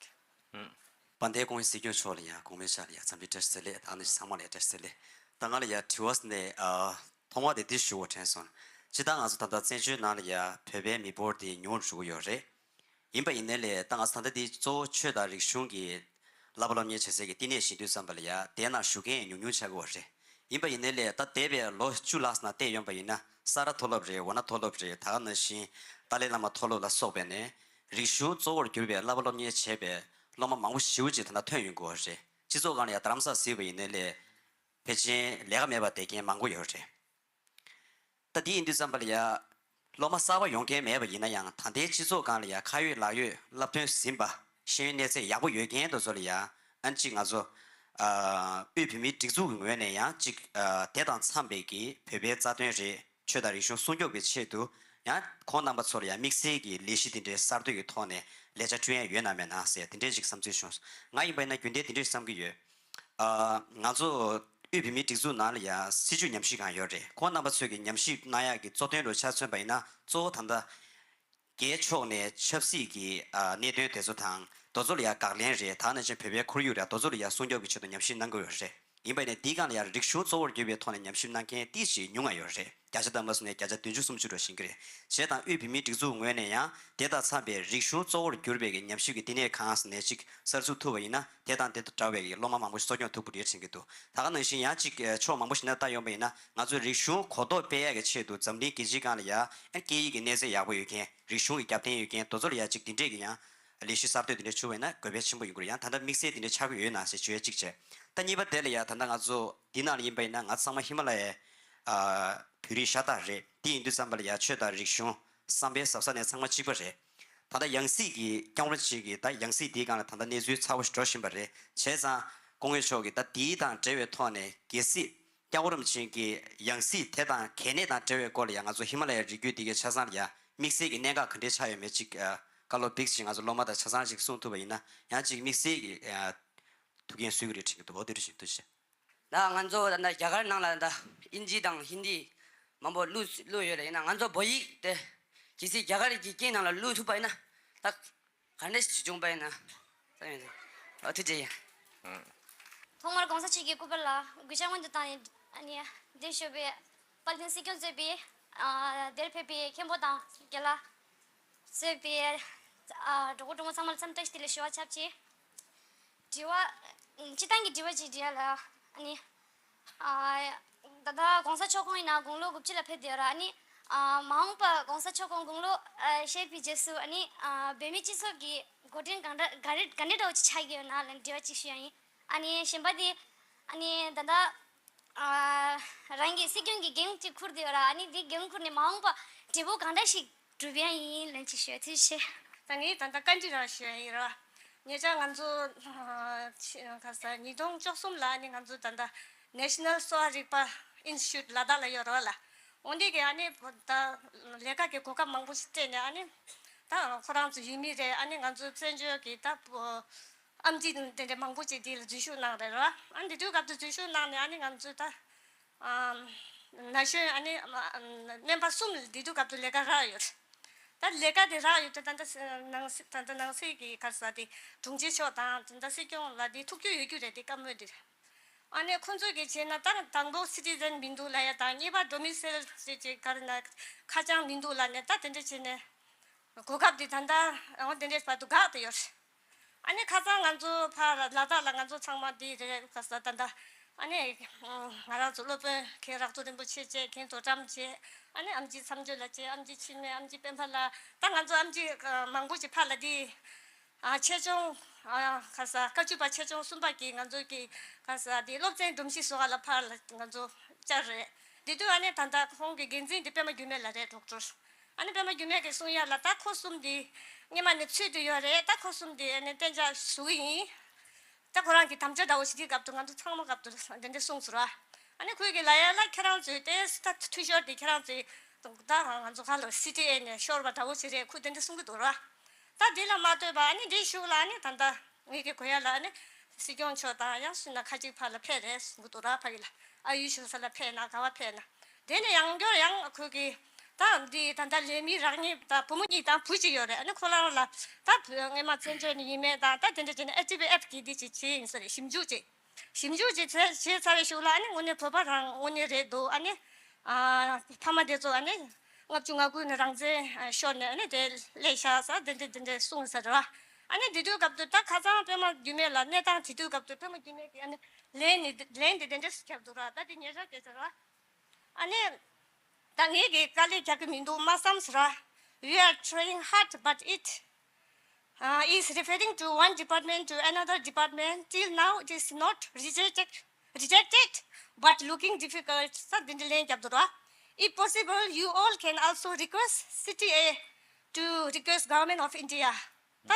དཔལ་ལྡན་སྐུ་ངོ་སྲིད་སྐྱོང་མཆོག་ལ་ཡང་གོང་མའི་ཕྱག་ལ་ཡང་འཚམས་འདྲི་བཀྲ་ཤིས་བདེ་ལེགས་ད་ནི་ཚང་མ་ལ་ཡང་བཀྲ་ཤིས་བདེ་ལེགས། ད་ང་ལ་ཡང་དྲི་བ་ཟེར་ནས་ཨ་ཐོག་མ་དེ་འདི་ཞུ་དགོས་དྲན་སོང་། སྤྱིར་བཏང་ང་ཚོ་ད་ལྟ་བཙན་བྱོལ་ནང་ལ་ཡང་བོད་པའི་མི་འབོར་དེ་ཉུང་རུ་འགྲོ་གི་ཡོད་རེད། ཡིན་པ་ཡིན་ནའི་ལས་ད་ང་ཚོ་ད་ལྟ་འདི་གཙོ་བོ་ཆོས་དང་རིག་གཞུང་གི་བསླབ་པ་སློབ་གཉེར་བྱེད་སའི་གི་བསྟི་གནས་ཞིག་དུས་ཙམ་པ་ལ་ཡ་དེའི་ནང་བཞུགས་མཁན་ཉུང་ཉུང་ཆགས་ཀྱི་ཡོད་རེད། ཡིན་པ་ཡིན་ནའི་ལས་ད་འདས་པའི་ལོ་བཅུ་ལྷག་ཙམ་ནང་བལྟས་ཡོང་པ་ཡིན་ན་ས་རཱ་མཐོ་སློབ་རེད། ཝཱ་ཎ་མཐོ་སློབ་རེད། ད་ག་ནང་བཞིན་ཏཱ་ལའི་བླ་མ་མཐོ་སློབ་ལ་སོགས་པའི་ནས་རིག་གཞུང་གཙོ་བོར་གྱུར་པའི་བསླབ་པ་སློབ་གཉེར་བྱས་པའི་སློབ་མ་མང་པོ་ཞེ་པོ་ཅིག་ད་ལྟ་ཐོན་ཡོང་གི་ཡོད་རེད། སྤྱི་ཚོགས་སྒང་ལ་ཡ་རྡ་རམ་ས་ཟེར་བ་ཡིན་ནའི་ལས། ཕལ་ཆེར་ལས་ཀ་མེད་པར་བསྡད་མཁན་མང་པོ་ཡོད་རེད། ད་འདི་ཡིན་དུས་ཙམ་པ་ལ་ཡ། སློབ་མ་གསར་པ་ཡོང་མཁན་མེད་པ་ཡིན་ན་ཡང་ད་ལྟའི་སྤྱི་ཚོགས་སྒང་ལ་ཡ་ཁ་ཡོད་ལག་ཡོད་བསླབ་ཐོན་ཟིན་པ་ཤེས་ཡོན་གནས་ཚད་ཡག་པོ་ཡོད་མཁན་དེ་ཚོ་ལ་ཡ་ཨ་ནི་གཅིག་ང་ཚོ་ཨ་དབུས་བོད་མིའི་སྒྲིག་འཛུགས་ཀྱི་ངོས་ནས་ཡང་གཅིག་ཨ་དེ་དང་འཚམས་པའི་གི་བོད་པའི་རྩ་དོན་རེད། ཆོས་དང་རིག་གཞུང་སྲུང་སྐྱོབ་ཀྱི་ཆེད་དུ་ཡང་ཁོང་རྣམ་པ་ཚོ་ལ་ཡང་དམིགས་བསལ་གྱི་ལས་གཞི་དེ་འདྲའི་གསར་གཏོད་ཀྱི་ཐོག་ནས་ལས་འཆར་བསྐྲུན་ཡ་ཡོད་ན་མེད་ན་ཟེར་དེ་འདྲའི་ཅིག་བསམ་ཚུལ་བྱུང་། ང་ཡིན་པ་ཡིན་ན་རྒྱུན་ལྡན་དེ་འདྲའི་བསམ་གྱི་ཡོད། ཨ་ང་ཚོ་དབུས་བོད་མིའི་སྒྲིག་འཛུགས་ནང་ལ་ཡང་སྲིད་བྱུས་ཉམས་ཞིབ་ཁང་ཡོད་རེད། ཁོང་རྣམ་པ་ཚོས་ཀྱི་ཉམས་ཞིབ་གནང་ཡག་གི་གཙོ་དོན་ལ་ཆ་མཚོན་པ་ཡིན་ན་གཙོ་བོ་ད་ལྟ་རྒྱའི་ཕྱོགས་ནས་ཆབ་སྲིད་ཀྱི་ཨ་གནད་དོན་དེ་ཚོ་དང་དེ་ཚོ་ལ་ཡང་དགག་ལན་རེད། ད་ནང་བཞིན་བོད་པའི་ཁོར་ཡུག་རེད། དེ་ཚོ་ལ་ཡང་སྲུང་སྐྱོབ་ཀྱི་ཆེད་དུ་ཉམས་ཞིབ་གནང་གི་ཡོད་རེད། ཡིན་པ་ཡིན་ནའི་འདིའི་སྒང་ལ་ཡང་རིག་གཞུང་གཙོ་བོར་གྱུར་པའི་ཐོག་ནས་ཉམས་ཞིབ་གནང་མཁན་ཏོག་ཙམ་ཉུང་ང་ཡོད་རེད། བརྒྱ་ཆ་དང་པོ་སོང་ནས་བརྒྱ་ཆ་བདུན་ཅུ་སུམ་ཅུ་འགྲོ་བཞིན་གྱི་རེད། བྱས་ཙང་དབུས་བོད་མིའི་སྒྲིག་འཛུགས་ངོས་ནས་ཡང་དེ་དང་འཚམས་པའི་རིག་གཞུང་གཙོ་བོར་གྱུར་པའི་གི་ཉམས་ཞིབ་ཀྱི་བསྟི་གནས་ཁང་ཟེར་ནས་ཅིག་གསར་འཛུགས་ཐུབ་པ་ཡིན་ན་དེ་དང་དེ་དང་འདྲ་བའི་གི་སློབ་མ་མང་པོ་ཞིག་གསོ་སྐྱོང་ཐུབ་ཀྱི་རེད་དྲན་གྱི་འདུག་ད་ག་ནང་བཞིན་ཡང་ཅིག་ཕྱོགས་མང་པོ་ཞིག་ནས་ལྟ་ཡོང་པ་ཡིན་ན་ང་ཚོའི་རིག་གཞུང་གོ་རྟོགས་སྤེལ་ཡག་གི་ཆེད་དུ་འཛམ་གླིང་རྒྱལ་སྤྱིའི་སྒང་ལ་ཡང་སྐད་ཡིག་གི་གནས་ཚད་ཡག་པོ་ཡོད་མཁན། རིག་གཞུང་གི་རྒྱབ་རྟེན་ཡོད་མཁན་དེ་ཚོ་ལ་ཡང་ཅིག་འདི་འདྲས་ཀྱི་ཡང་ལས་གཞི་གསར་གཏོད་དེ་འདྲས་བྱུང་བ་ཡིན་ན་དགོས་པ་ཆེན་པོ་ཡིན་དགོས་རེད། ཡང་ད་ལྟ་དམིགས་བསལ་དེ་འདྲས་ཆགས་ཀྱི་ཡོད་ན་ཟེར་ཞུ་ཡ་གཅིག་བྱས། ད་གཉིས་པ་དེ་ལ་ཡང་ད་ལྟ་ང་ཚོ་འདི་ནང་ལ་ཡིན་པ་ཡིན་ན་ང་ཚང་མ་ཧི་མ་ལ་ཡའི་ཨ་བོད་རིགས་ཤ་སྟག་རེད། དེ་ཡིན་དུས་ཙམ་པ་ལ་ཡང་ཆོས་དང་རིག་གཞུང་བསམ་པའི་ཟབ་ས་ནས་ཚང་མ་གཅིག་པ་རེད། ད་ལྟ་ཡང་སྲིད་ཀྱི་སྐྱབས་མགོན་ཅིག་གིས་ད་ཡང་སྲིད་འདིའི་སྒང་ལ་ད་ལྟ་གནས་ཚུལ་ཚ་བོ་ཞིག་འགྲོ་བཞིན་པ་རེད། བྱས་ཙང་སྐུ་ངོ་མཆོག་གིས་ད་དེའི་དང་འབྲེལ་བའི་ཐོག་ནས་གལ་སྲིད་སྐྱབས་མགོན་རིན་པོ་ཆེ་གི་ཡང་སྲིད་དེ་དང་གལ་གནད་དང་འབྲེལ་བའི་སྐོར་ལ་ཡང་ང་ཚོ་ཧི་མ་ལ་ཡའི་རི་རྒྱུད་འདི་གའི་ཆ་ཚང་ལ་ཡང་དམིགས་བསལ་གྱི་གནད་འགག་ག་འདྲས་ཆགས་ཡོད་མེད་ཅིག་ཨ་བཀའ་སློབ་བིག་ཅིག་ང་ཚོ་སློབ་མ་དང་ཆ་ཚང་ཅིག་གསུངས་ཐུབ་པ་ཡིན་ན་ཡང་ཅིག་དམིགས་བསལ་གྱི་ཨ་ཐུགས་འགན་གསོས་ཀྱི་རེད་དྲན་གྱི་འདུག་འོ་དེ་འདྲ་ཞིག་འདུག་ཤག་ད་ང་ཚོ་ད་ལྟ་རྒྱ་གར་ནང་ལ་ད་ལྟ་ཨིན་ཇི་དང་ཧིན་དི་མང་པོ་བླུགས་བླུགས་ཡོད་རེད། ཡིན་ན་ང་ཚོ་བོད་ཡིག་དེ་གལ་སྲིད་རྒྱ་གར་གྱི་སྐད་ནང་ལ་བླུགས་ཐུབ་པ་ཡིན་ན་ད། ག་འདྲ་ཞིག་བྱུང་པ་ཡིན་ན་བསམ་ཡོད་དེ། ཨ་ཐུགས་རྗེ་ཆེ། ཐོག་མར་གོང་ས་མཆོག་གི་སྐུ་པར་ལ་གུས་ཕྱག་སྔོན་དུ་བཏང་ནས་ཨ་ནི་གདན་ཞུས་པའི་དཔལ་ལྡན་སྲིད་སྐྱོང་གཙོས་པའི་ཨ་དེར་ཕེབས་པའི་མཁན་པོ་དང་རྒན་ལགས་གཙོས་པའི་ཨ་གྲོགས་པོ་གྲོགས་མོ་ཚང་མ་ལ་འཚམས་བཀྲ་ཤིས་བདེ་ལེགས་ཞུ་བ་ཆབས་ཅིག་དྲི་བ་སྤྱིར་བཏང་གི་དྲི་བ་ཅིག་འདྲི་ཡ་ལ་ཨ་ནི། ཨ་ད་ལྟ་གོང་ས་མཆོག་ཁོང་ཡིན་ན་དགུང་ལོ་དགུ་བཅུ་ལ་ཕེབས་བསྡད་ཡོད་ར། ཨ་ནི་ཨ་མ་འོངས་པ་གོང་ས་མཆོག་ཁོང་དགུང་ལོ་ཨ་བཞེས་པའི་རྗེས་སུ་ཨ་ནི་ཨ་བོད་མི་སྤྱི་ཚོགས་ཀྱི་འགོ་འདྲེན་གང་འདྲ་ག་རེ་ག་འདྲ་འདྲ་བོ་ཅིག་ཆགས་ཀྱི་ཡོད་ན་ལབ་འདྲི་བ་ཅིག་ཞུ་ཡ་ཡིན། ཨ་ནི་གཞན་པ་དེ་ཨ་ནི་ད་ལྟ་ཨ་རང་གི་སྲིད་སྐྱོང་གི་འགན་ཅིག་ཁུར་བསྡད་ཡོད་ར། ཨ་ནི་དེ་འགན་ཁུར་ནས་མ་འོངས་པ་བགྲེས་པོ་གང་འདྲ་ཞིག་སྒྲུབ་ཡ་ཡིན་ལབ་ཅིག་ཞུ་ཡ། ཐུགས་རྗེ་ཆེ། ད་ངས་ད་ལྟ་བཀའ་འདྲི་རང་ཞུ་ཡ་ཡིན་ར། ཉེ་ཆར་ང་ཚོ་ཨ་ཆི་ག་ས་ཉིས་སྟོང་བཅུ་གསུམ་ལ་ནི་ང་ཚོ་ད་ལྟ་National Sowa Rigpa Institute ལ་དྭགས་ལ་ཡོད་རེད་བ་ལ། འོ་འདི་གི་ཨ་ནི་ད་ལས་ཀ་གི་གོ་སྐབས་མང་པོ་ཞིག་སྤྲད་ནས་ཨ་ནི་ད་ཁོ་རང་ཚོ་ཡུལ་མི་རེད། ཨ་ནི་ང་ཚོ་བཙན་བྱོལ་གི་ད་བོད་ ཨེམ་ཆི་དེ་འདྲ་མང་པོ་ཅིག་དེ་ལ་འཛུལ་ཞུགས་གནང་རེད་ར། ཨ་ནི་དེ་དུས་སྐབས་དུ་འཛུལ་ཞུགས་གནང་ནས་ཨ་ནི་ང་ཚོས་ད་ཨམ་ན་གཞོན་ཨ་ནི་ཨམ་སྨན་པ་གསུམ་ལ་དེ་དུས་སྐབས་དུ་ལས་ཀ་རག་ཡོད་རེད། ད་ལས་ཀ་དེ་རག་ཡོད་དུས་ད་ལྟ་ནང་སྲིད་ད་ལྟ་ནང་སྲིད་ཀྱི་ག་རེ་ཟེར་དེ་དྲུང་ཆེ་མཆོག་དང་ད་ལྟ་སྲིད་སྐྱོང་ལ་དེ་ཐུགས་སྐྱོན་ཡོད་རྒྱུ་རེད། དེ་བཀའ་མོལ་དེ་རེད། ཨ་ནི་ཁོང་ཚོས་ཀྱི་བྱས་ན་ད་དང་པོ་སི་ཊི་ཛེན་མི་འདུག་ལབ་ཡ་དང་གཉིས་པ་ཌོ་མི་སེལ་ཟེར་ཅིག་ག་རེ་ན་ཁ་བྱང་མི་འདུག་ལབ་ནས་ད་དེ་འདྲ་བྱས་ནས་གོ་སྐབས་དེ་ད་ལྟ་འོ་དེ་འདྲའི་བར་དུ་འགག་བསྡད་ཡོད་རེད། ཨ་ནི་ཁ་སང་ང་ཚོ་ཕར་ལ་དྭགས་ལ་ང་ཚོ་ཚང་མ་དེ་རེད་ག་ས་ད་ལྟ་ཨ་ནི་ང་རང་ཚོ་སློབ་དཔོན་མཁན་རག་ཐོག་རིན་པོ་ཆེ་བཅས་མཁན་དོ་དམ་བཅས་ཨ་ནི་ཨེམ་ཆི་མཚམས་སྦྱོར་ལ་བཅས་ཨེམ་ཆི་འཆི་མེད་ཨེམ་ཆི་སྤེན་པ་ལགས་ད་ང་ཚོ་ཨེམ་ཆི་མང་པོ་ཅིག་ཕར་ལ་དེ། ཨ་ཆེད་སྦྱོང་ཨ་ག་ས་བཀའ་བརྒྱུད་པ་ཆེད་སྦྱོང་གསུམ་པ་གི་ང་ཚོ་གི་ག་ས་དེ་སློབ་ཚན་སྒྲོམ་གཞི་བཟོ་ག་ལ་ཕར་ལ་ང་ཚོ་བཅར་རེད། དེ་དུས་ཨ་ནི་ད་ལྟ་ཁོང་གི་འགན་འཛིན་དེ་པད་མ་འགྱུར་མེད་ལགས་རེད། ཌོག་ཊར་ཨ་ནི་པད་མ་འགྱུར་མེད་ཀྱིས་གསུང་ཡ་ལ་ད་ཁོ་གསུམ་དེ་སྔོན་མ་ནས་ཚུད་དུ་ཡོད་རེད། ད་ཁོ་གསུམ་དེ་ཨ་ནི་གཏན་འཇགས་བཟོ་གི་ཡིན། ད་ཁོ་རང་གི་དམ་བཅའ་འདྲ་བོ་ཞིག་དེའི་སྐབས་དུ་ང་ཚོ་ཚང་མ་སྐབས་དུ་དེ་འདྲ་གསུངས་སོང་ར། ཨ་ནི་ཁོས་གི་ལ་ཡ་ལ་ཁྱེད་རང་ཚོས་དེ་ད་འཐུས་ཤོར་དེ་ཁྱེད་རང་ཚོས་ད་ང་ཚོ་ག་ལ་སི་ཊི་ཨེ་ནས་ཤོར་བ་འདྲ་བོ་ཞིག་རེད། ཁོས་དེ་འདྲ་གསུང་གི་འདུག་ར། ད་དེ་ལ་མ་ལྟོས་པ་ཨ་ནི་དེའི་གཞུག་ལ་ཨ་ནི་ད་ལྟ་ངེད་ཀྱི་གོ་ཡ་ལ་ཨ་ནི་སྲིད་སྐྱོང་མཆོག་དང་ཡང་སུ་ན་ཁ་ཅིག་ཕར་ལ་ཕེབས་རེད་གསུང་གི་འདུག་ར། ཕ་གི་ལ་ཨ་ཡུ་ཤོ་ས་ལ་ཕེབས་ན་ག་བ་ཕེབས་ན་དེ་ནས་ཡང་བསྐྱར་ཡང་ཁོས་གི་ད་འདི་ད་ལྟ་ལས་མི་རག་ཉེ་ད་བུ་མོ་གཉིས་དང་བུ་གཅིག་ཡོད་རེད། ཨ་ནི་ཁོ་རང་ལ་ད་བུ་སྔོན་མ་བཙན་བྱོལ་ནས་ཡིན་མེད་དང་ད་དེ་འདྲ་བྱས་ནས་ཨེ་ཊི་བི་ཨེཕ་གི་འདི་ཅིག་བྱས་ཡིན་ས་རེད། ཞིབ་འཇུག་ཅིག་ཞིབ་འཇུག་ཅིག་བྱས་བྱས་ཚར་བའི་གཞུག་ལ་ཨ་ནི་དངོས་གནས་བོད་པ་རང་དངོས་གནས་རེད་འདུག་ཨ་ནི་ཨ་ཕ་མ་དེ་ཚོ་ཨ་ནི་ལྔ་བཅུ་ང་དགུ་ནས་རང་བཙན་ཤོར་ནས་ཨ་ནི་དེ་སླེབས་ཤག་ས་དེ་འདྲ་དེ་འདྲ་གསུངས་ས་རེད་བ། ཨ་ནི་དེ་དུས་སྐབས་དུ་ད་ཁ་སང་པད་མ་འགྱུར་མེད་ལ་གནས་སྟངས་དེ་དུས་སྐབས་དུ་པད་མ་འགྱུར་མེད་ཀྱི་ཨ་ནི་ལན་ནི་ལན་དེ་དེ་འདྲ་ཞིག་བརྒྱབ་འདུག་ར། ད་དེ་ཉེ་ཞག་སྐད་ཆ་རེད་བ། ཨ་ནི་ད་ངེད་ཀྱིས་དཀའ་ལས་རྒྱག་གི་མི་འདུག་མ་བསམ་ཟེར་བ། We are trying hard, but it uh, is referring to one department to another department. Till now, it is not rejected, rejected, but looking difficult. ས་འདི་འདྲ་ལན་རྒྱབ་འདུག་ར། If possible, you all can also request C T A to request Government of India. ད་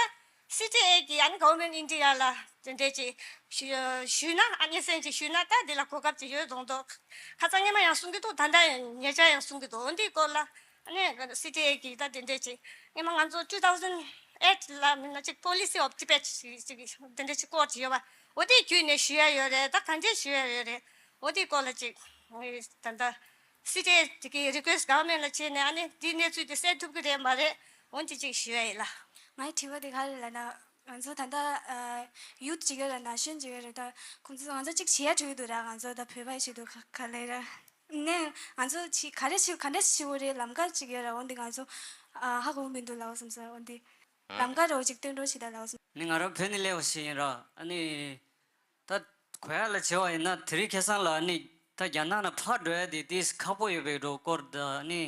སི་ཊི་ཨེ་གི་ཨ་ནི་Government India ལ་དེ་འདྲས་ཅིག་ཞུ་ཞུས་ན་ཨ་སྙན་སེང་ཅིག་ཞུས་ན་ད་འདི་ལ་གོ་སྐབས་ཅིག་ཡོད་མདོག་མདོག་ཁ་སང་སྔོན་མ་ཡང་གསུང་གི་འདུག་ད་ལྟ་ཡང་ཉེ་ཆར་ཡང་གསུང་གི་འདུག་འོ་འདིའི་སྐོར་ལ་ཨ་ནི་སི་ཊི་ཨེ་གི་ད་དེ་འདྲས་ཅིག་སྔོན་མ་ང་ཚོ་two thousand eight ལ་མིན་ན་ཅིག་Policy of Tibet ཅིག་ཅིག་དེ་འདྲས་ཅིག་སྐོར་ཅིག་ཡོད་པ། འོ་དེའི་བརྒྱུད་ནས་ཞུ་ཡ་ཡོད་རེད། ད་ག་འདྲས་ཞུ་ཡ་ཡོད་རེད། འོ་དེའི་སྐོར་ལ་ཅིག་ད་ལྟ་སི་ཊི་ཨེ་གི་རི་ཀུ་ཨེ་སི་ཊི་གྷ་ཝར་མེན་ཊ་ལ་བྱས་ནས་ཨ་ནི་འདིའི་གནས་ཚུལ་དེ་སེལ་ཐུབ་ཀྱི་རེད་མ་རེད། འོན་ཏེ་ཅིག་ཞུ་ཡ་ཡིན་ལ། ངའི་དྲི་བ་དེ་ག་རེ་ལབ་ན། ང་ཚོ་ད་ལྟ་ཡུ་ཐི་ཅིག་ཡོད་རེད། ན་གཞོན་ཅིག་ཡོད་རེད། ད་ཁོང་ཚོ་ང་ཚོ་ཅིག་བྱེད་ཡ་འགྲོ་གི་འདུག་ར། ང་ཚོ་ད་བོད་པའི་ཆེད་དུ་ག་ག་ལེ་ར། ནས་ང་ཚོ་ཅིག་ག་རེ་བྱེད་ག་འདྲ་བྱེད་དགོས་རེད། ལམ་ཁ་ཅིག་ཡོད་ར། འོན་ཏེ་ང་ཚོ་ཨ་ཧ་གོ་མི་འདུག་ལབ་བསམ་ས། འོན་ཏེ་ལམ་ཁ་རོ་ཅིག་སྟོན་རོགས་བྱེད་ད་ལབ་བསམ། ནི་ང་རང་བོད་ནས་སླེབས་པ་ཞིག་ཡིན་ར། ཨ་ནི། ད་གོ་ཡ་ལ་བྱས་པ་ཡིན་ན་དེ་རིང་ཁ་སང་ལ་ནི་ད་རྒྱ་ནག་ནས་ཕར་འགྲོ་ཡ་དེ་ཏིས་ཁག་པོ་ཡོད་པའི་འགྲོ་སྐོར་དང་ནི་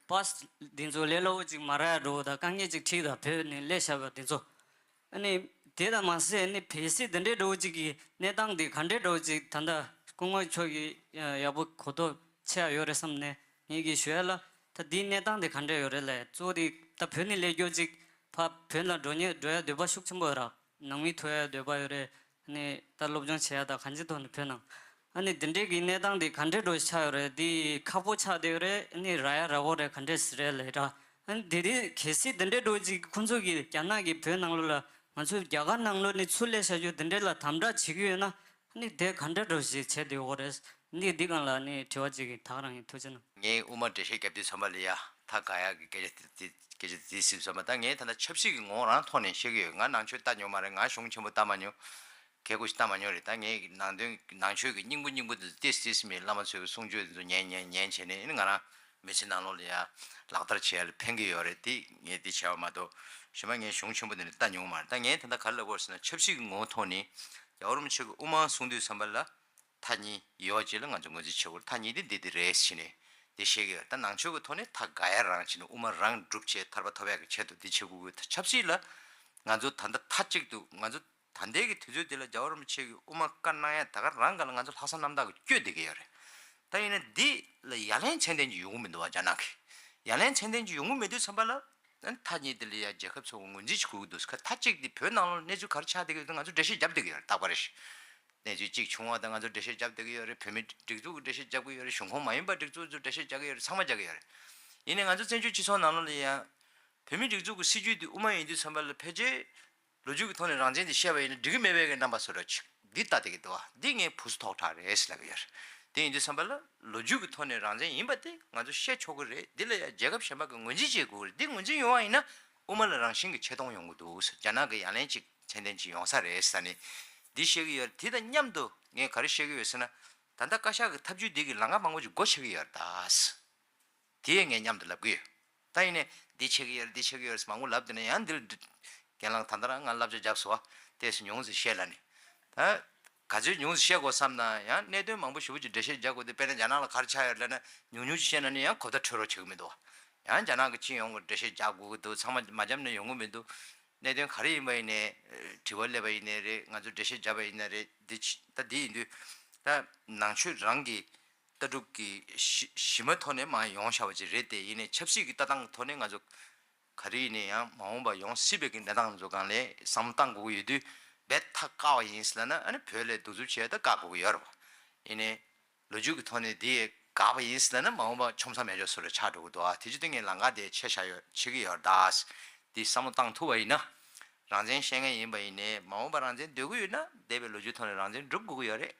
པཱ་སི་འདི་ཚོ་ལས་སླ་པོ་ཅིག་མ་རག་ཡ་འགྲོ་དང་དཀའ་ངལ་ཅིག་འཕྲད་དང་བོད་ནས་སླེབས་བཞག་པ་དེ་ཚོ། ཨ་ནི་དེ་དང་མ་ཟད་ནི་གལ་སྲིད་འདི་འདྲའི་འགྲོ་ཅིག་གི་གནས་སྟངས་དེ་ག་འདྲའི་འགྲོ་ཅིག་ད་ལྟ་སྐུ་ངོ་མཆོག་གིས་ཡག་པོ་གོ་རྟོགས་ཆེ་ཡ་ཡོད་རེད་བསམ་ནས་ངེད་ཀྱིས་ཞུ་ཡ་ལ། ད་འདིའི་གནས་སྟངས་དེ་ག་འདྲ་ཡོད་རེད་ལབ་གཙོ་བོ་དེ་ད་བོད་ནས་སླེབས་རྒྱུ་ཅིག་ཕ་བོད་ལ་འགྲོ་ཉེ་འགྲོ་ཡ་འདོད་པ་ཤུགས་ཆེན་པོ་ཡོད་ར། ནང་མི་ཐོབ་ཡ་འདོད་པ་ཡོད་རེད། ཨ་ནི་ད་སློབ་སྦྱོང་བྱེད་ཡ་ད་གང་ཅི་ཐོག་ནས་བོད་ནང་། ཨ་ནི་འདི་འདྲའི་གི་གནས་སྟངས་དེ་ག་འདྲའི་འགྲོ་ཆགས་ཡོད་རེད། འདི་ཁག་པོ་ཆགས་བསྡད་ཡོད་རེད། ཨ་ནི་རག་ཡ་རག་གོ་རེད། ག་འདྲས་ཟེར་རེད་ལབ་ཡ་ད། ཨ་ནི་དེ་རིང་གལ་སྲིད་འདི་འདྲའི་འགྲོ་ཅིག་ཁོང་ཚོ་གི་རྒྱ་ནག་གི་བོད་ནང་ལོགས་ལ་ང་ཚོ་རྒྱ་གར་ནང་ལོགས་ནས་ཚུར་སླེབས་བཞག་རྒྱུ་འདི་འདྲའི་ལ་དམ་དྲག་བྱེད་ཀྱི་ཡོད་ན། ཨ་ནི་དེ་ག་འདྲ་འགྲོ་ཞིག་བྱས་བསྡད་ཡོད་རེད། ཨ་ནི་འདི་སྒང་ལ་ཨ་ནི་དྲི་བ་ཅིག་གི་ད་ག་རང་གི་ཐུགས་རྗེ་གནང་། ངས་དབུ་མ་འགྲེལ་བཤད་རྒྱབ་དུས་ཙམ་པ་ལ་ཡ་ཐག་ག་ཡག་གི་སྐད་ཆ་དེ་དེ་སྐད་ཆ་དེ་ཟེར་ཙམ་པ་ད་ངས་ད་ལྟ་ཆབ་སྲིད་ཀྱི་ངོ་བོ་རང་ཐོག་ནས་བཤད་ཀྱི་ཡོད། ང་ནང་ཆོས་ལྟ་མྱོང་མ་རེད། ང་གཞུང་ཆེན་པོ་ལྟ་མ་མྱོང་། གལ་ཁུ་ཞིག་ལྟ་མ་མྱོང་རེད། ད་ངས་ནང་དོན་ནང་ཆོས་ཀྱི་སྙིང་པོ་སྙིང་པོ་དེ་ཚོ་ཏེས་ཏེས་མི་བླ་མ་ཚོའི་གསུང་ཆོས་དེ་ཚོ་ཉན་ཉན་ཉན་བྱས་ནས་ཨ་ནི་ང་རང་མི་ཚེ་ནང་ལོགས་ལ་ཡ་ལག་བསྟར་བྱེད་ཡ་ལ་ཕན་གྱི་ཡོད་རེད། དེ་ངས་དེ་བྱས་པ་མ་གཏོགས་གཞན་པ་ངས་གཞུང་ཆེན་པོ་དེ་ནས་ལྟ་མྱོང་མ་རེད། ད་ངས་ད་ལྟ་ག་རེ་ལབ་དགོས་ཟེར་ན་ཆབ་སྲིད་ཀྱི་ངོ་བོ་ཐོག་ནས་རྒྱལ་བ་རིན་པོ་ཆེ་གི་དབུ་མ་གསུང་དུས་ཙམ་པ་ལ། མཐའ་གཉིས་ཡོད་ཅེས་ལ་ང་ཚོ་ངོས་འཛིན་བྱེད་དགོས། མཐའ་གཉིས་དེ་འདི་དེ་རེད་ཟེར་ནས་འདི་བཤད་ཀྱི་ཡོད། ད་ནང་ཆོས་ཀྱི་ཐོག་ནས་མཐའ་དགའ་ཡ་རང་བྱས་ནས་དབུ་མ་རང་སྒྲུབ་བྱས་ཐར་པ་ཐོབ་ཡ་གི་ཆེད་དུ་འདི་བྱེད་དགོས་ཀྱི། ད་ཆབ་སྲིད་ལ་ང་ཚོ་ད་ལྟ་མཐའ་གཅིག་ཏུ་ང་ཚོ་ད་ལྟའི་གི་དུས་ཚོད་འདི་ལ་རྒྱལ་བ་རིན་པོ་ཆེ་གི་དབུ་མ་བཀའ་གནང་ཡ་ད་ག་རང་ག་ལ་ང་ཚོ་ལྷག་བསམ་རྣམ་དག་གི་བསྐྱོད་བསྡད་ཀྱི་ཡོད་རེད། ད་ཡིན་ན་འདི་ལ་ཡ་ལན་ཚད་ལྡན་ཅིག་ཡོང་གི་མི་འདུག་བ། རྒྱ་ནག་གི་ཡ་ལན་ཚད་ལྡན་ཅིག་ཡོང་གི་མེད་དུས་ཙམ་པ་ལ། ཨ་ནི་མཐའ་གཉིས་དེ་ལ་ཡ་རྒྱལ་ཁབ་ཚོ་ངོས་འཛིན་བྱེད་དགོས་ཀྱི་འདུག་ཟེར། མཐའ་གཅིག་དེ་བོད་ནང་ལོགས་གནས་ཚུལ་ག་རེ་ཆགས་བསྡད་ཀྱི་ཡོད་དེ་ང་ཚོ་འགྲེལ་བཤད་རྒྱབ་བསྡད་ཀྱི་ཡོད་རེད། རྟག་པར་རེད། གནས་ཚུལ་གཅིག་བྱུང་བ་དང་ང་ཚོ་འགྲེལ་བཤད་རྒྱབ་བསྡད་ཀྱི་ཡོད་རེད། བོད་མི་སྒྲིག་འཛུགས་ཀྱི་འགྲེལ་བཤད་རྒྱབ་ཀྱི་ཡོད་རེད། གཞུང་ཁོངས་མ་ཡིན་པ་སྒྲིག་འཛུགས་ཚོ་འགྲེལ་བཤད་རྒྱག་གི་ཡོད་རེད། ཚང་མ་རྒྱག་གི་ཡོད་རེད། ཡིན་ནའི་ང་ཚོ་བཙན་བྱོལ་སྤྱི་ཚོགས་ནང་ལོགས་ལ་ཡ་བོད་མི་སྒྲིག་འཛུགས་ཀྱི་སྲིད་བྱུས་དེ་དབུ་མ་ཡིན་དུས་ཙམ་པ་ལ་ཕལ་ཆེར་ ལོ་རྒྱུས་ཀྱི་ཐོག་ནས་རང་བཙན་དེ་བཤད་པ་ཡིན་ན་འགྲིག་གི་མེད་པའི་གི་རྣམ་པ་བཟོ་འདྲ་ཅིག་འདི་ལྟ་བསྡད་ཀྱི་འདུག་བ། འདི་ངས་ཕུ་སུ་ཐོག་ཁྲག་རེད་ཟེར་ལབ་ཀྱི་ཡོད་རེད། དེ་ཡིན་དུས་ཙམ་པ་ལ་ལོ་རྒྱུས་ཀྱི་ཐོག་ནས་རང་བཙན་ཡིན་པ་དེ་ང་ཚོ་བཤད་ཆོག་གི་རེད། འདི་ལ་ཡང་རྒྱལ་ཁབ་གཞན་པ་གི་ངོས་འཛིན་བྱེད་དགོས་རེད། འདི་ངོས་འཛིན་ཡོང་བ་ཡིན་ན་དབུ་མ་ལ་རང་བཞིན་གྱི་ཆེ་མཐོང་ཡོང་གི་འདུག་ཟེར། རྒྱ་ནག་གི་ཡ་ལན་ཅིག་ཚད་ལྡན་ཅིག་ཡོང་ས་རེད་ཟེར་ནས་འདི་བཤད་ཀྱི་ཡོད་རེད། དེ་དང་མཉམ་དུ་ངས་ག་རེ་བཤད་ཀྱི་ཡོད་ཟེར་ན། ད་ལྟ་བཀའ་ཤག་གི་ཐབས་ཇུས་འདི་གི་ལམ་ཁ་མང་པོ་ཅིག་སྒོ་ཕྱེ་གི་ཡོད་རེད་ད། དེ་ངས་མཉམ་དུ་ལབ་གི་ཡོད། ད་ཡིན་ནའི་འདི་བྱེད་ཀྱི་ཡོད་རེད། འདི་བྱེད་ཀྱི་ཡོད་རེད་ཟེར་མང་པོ་ལབ་བསྡད་ན་ཡང་འདིར་འགན་ལངས། ད་ལྟ་རང་ང་བསླབ་བྱ་བརྒྱབ་སོང་བ། ཏོག་ཙམ་ཉུང་ཙམ་བཤད་ལབ་ནས། ད་ག་ཚོད་ཉུང་ཙམ་བཤད་དགོས་བསམ་ན་ཡང་གནད་དོན་མང་པོ་ཞེ་པོ་ཅིག་འགྲེལ་བཤད་རྒྱག་དགོས་འདུག་དཔེར་ན་རྒྱ་ནག་ལ་ག་རེ་ཆགས་ཡོད་རེད་ལབ་ན་ཉུང་ཉུང་ཅིག་བཤད་ན་ནི་ཡང་གོ་བརྡ་འཕྲོད་རོགས་བྱེད་ཀྱི་མི་འདུག་བ། ཡང་རྒྱ་ནག་གི་སྤྱི་ཡོངས་ཀྱི་འགྲེལ་བཤད་རྒྱག་དགོས་ཀྱི་འདུག་ཚང་མ་མ་བརྒྱབ་ན་ཡོང་གི་མི་འདུག་གནད་དོན་ག་རེ་ཡིན་པ་ཡིན་ནའི་དྲི་བ་སླེབས་པ་ཡིན་ནའི་རེད། ང་ཚོ་འགྲེལ་བཤད་བརྒྱབ་པ་ཡིན་ནའི་རེད། འདི་ཕྱི་ད་འདི་ཡིན་དུས་ད་ནང་ཆོས་རང་གི་ལྟ་གྲུབ་ཀྱི་གཞི་གཞི་མ་ཐོག་ནས་མར་ཡོང་བཞག་པ་ཅིག་རེད་དེ། ཡིན་ནའི་ཆབ་སྲིད་ཀྱི་ལྟ་སྟངས་ཀྱི་ཐོག་ནས་ང་ཚོ་ག་རེ་ཡིན་ནའི་ཡང་མ་འོངས་པ་ཡོང་སྲིད་པའི་གི་གནས་སྟངས་ཚོ་སྒང་ལ་བསམ་བློ་བཏང་དགོས་ཀྱི་ཡོད་དུས་རྦད་ཐག་བཀག་པ་ཡིན་ཟེར་ན་ཨ་ནི་བོད་ལ་གདུག་རྩུབ་བྱས་ད་བཀག་དགོས་ཀྱི་ཡོད་རེད་པ། ཡིན་ནའི་ལོ་རྒྱུས་ཀྱི་ཐོག་ནས་འདི་བཀག་པ་ཡིན་ཟེར་ན་མ་འོངས་པ་ཆོམ་ས་མེད་ཆོག་བཟོ་འདྲ་ཆགས་འགྲོ་གི་འདུག་ཨ་དེ་ཅི་སྟེ་ངས་ལམ་ཁ་དེ་ཆེ་བཞག་ཡོད་ཆེ་གི་ཡོད་རེད་ད། འདི་བསམ་བློ་བཏང་ཐུབ་པ་ཡིན་ན། རང་བཙན་བཤད་མཁན་ཡིན་པ་ཡིན་ནའི་མ་འོངས་པ་རང་བཙན་འདོད་ཀྱི་ཡོད་ན་འདས་པའི་ལོ་རྒྱུས་ཐོག་ནས་རང་བཙན་སྒྲུབ་དགོས་ཀྱི་ཡོད་རེད།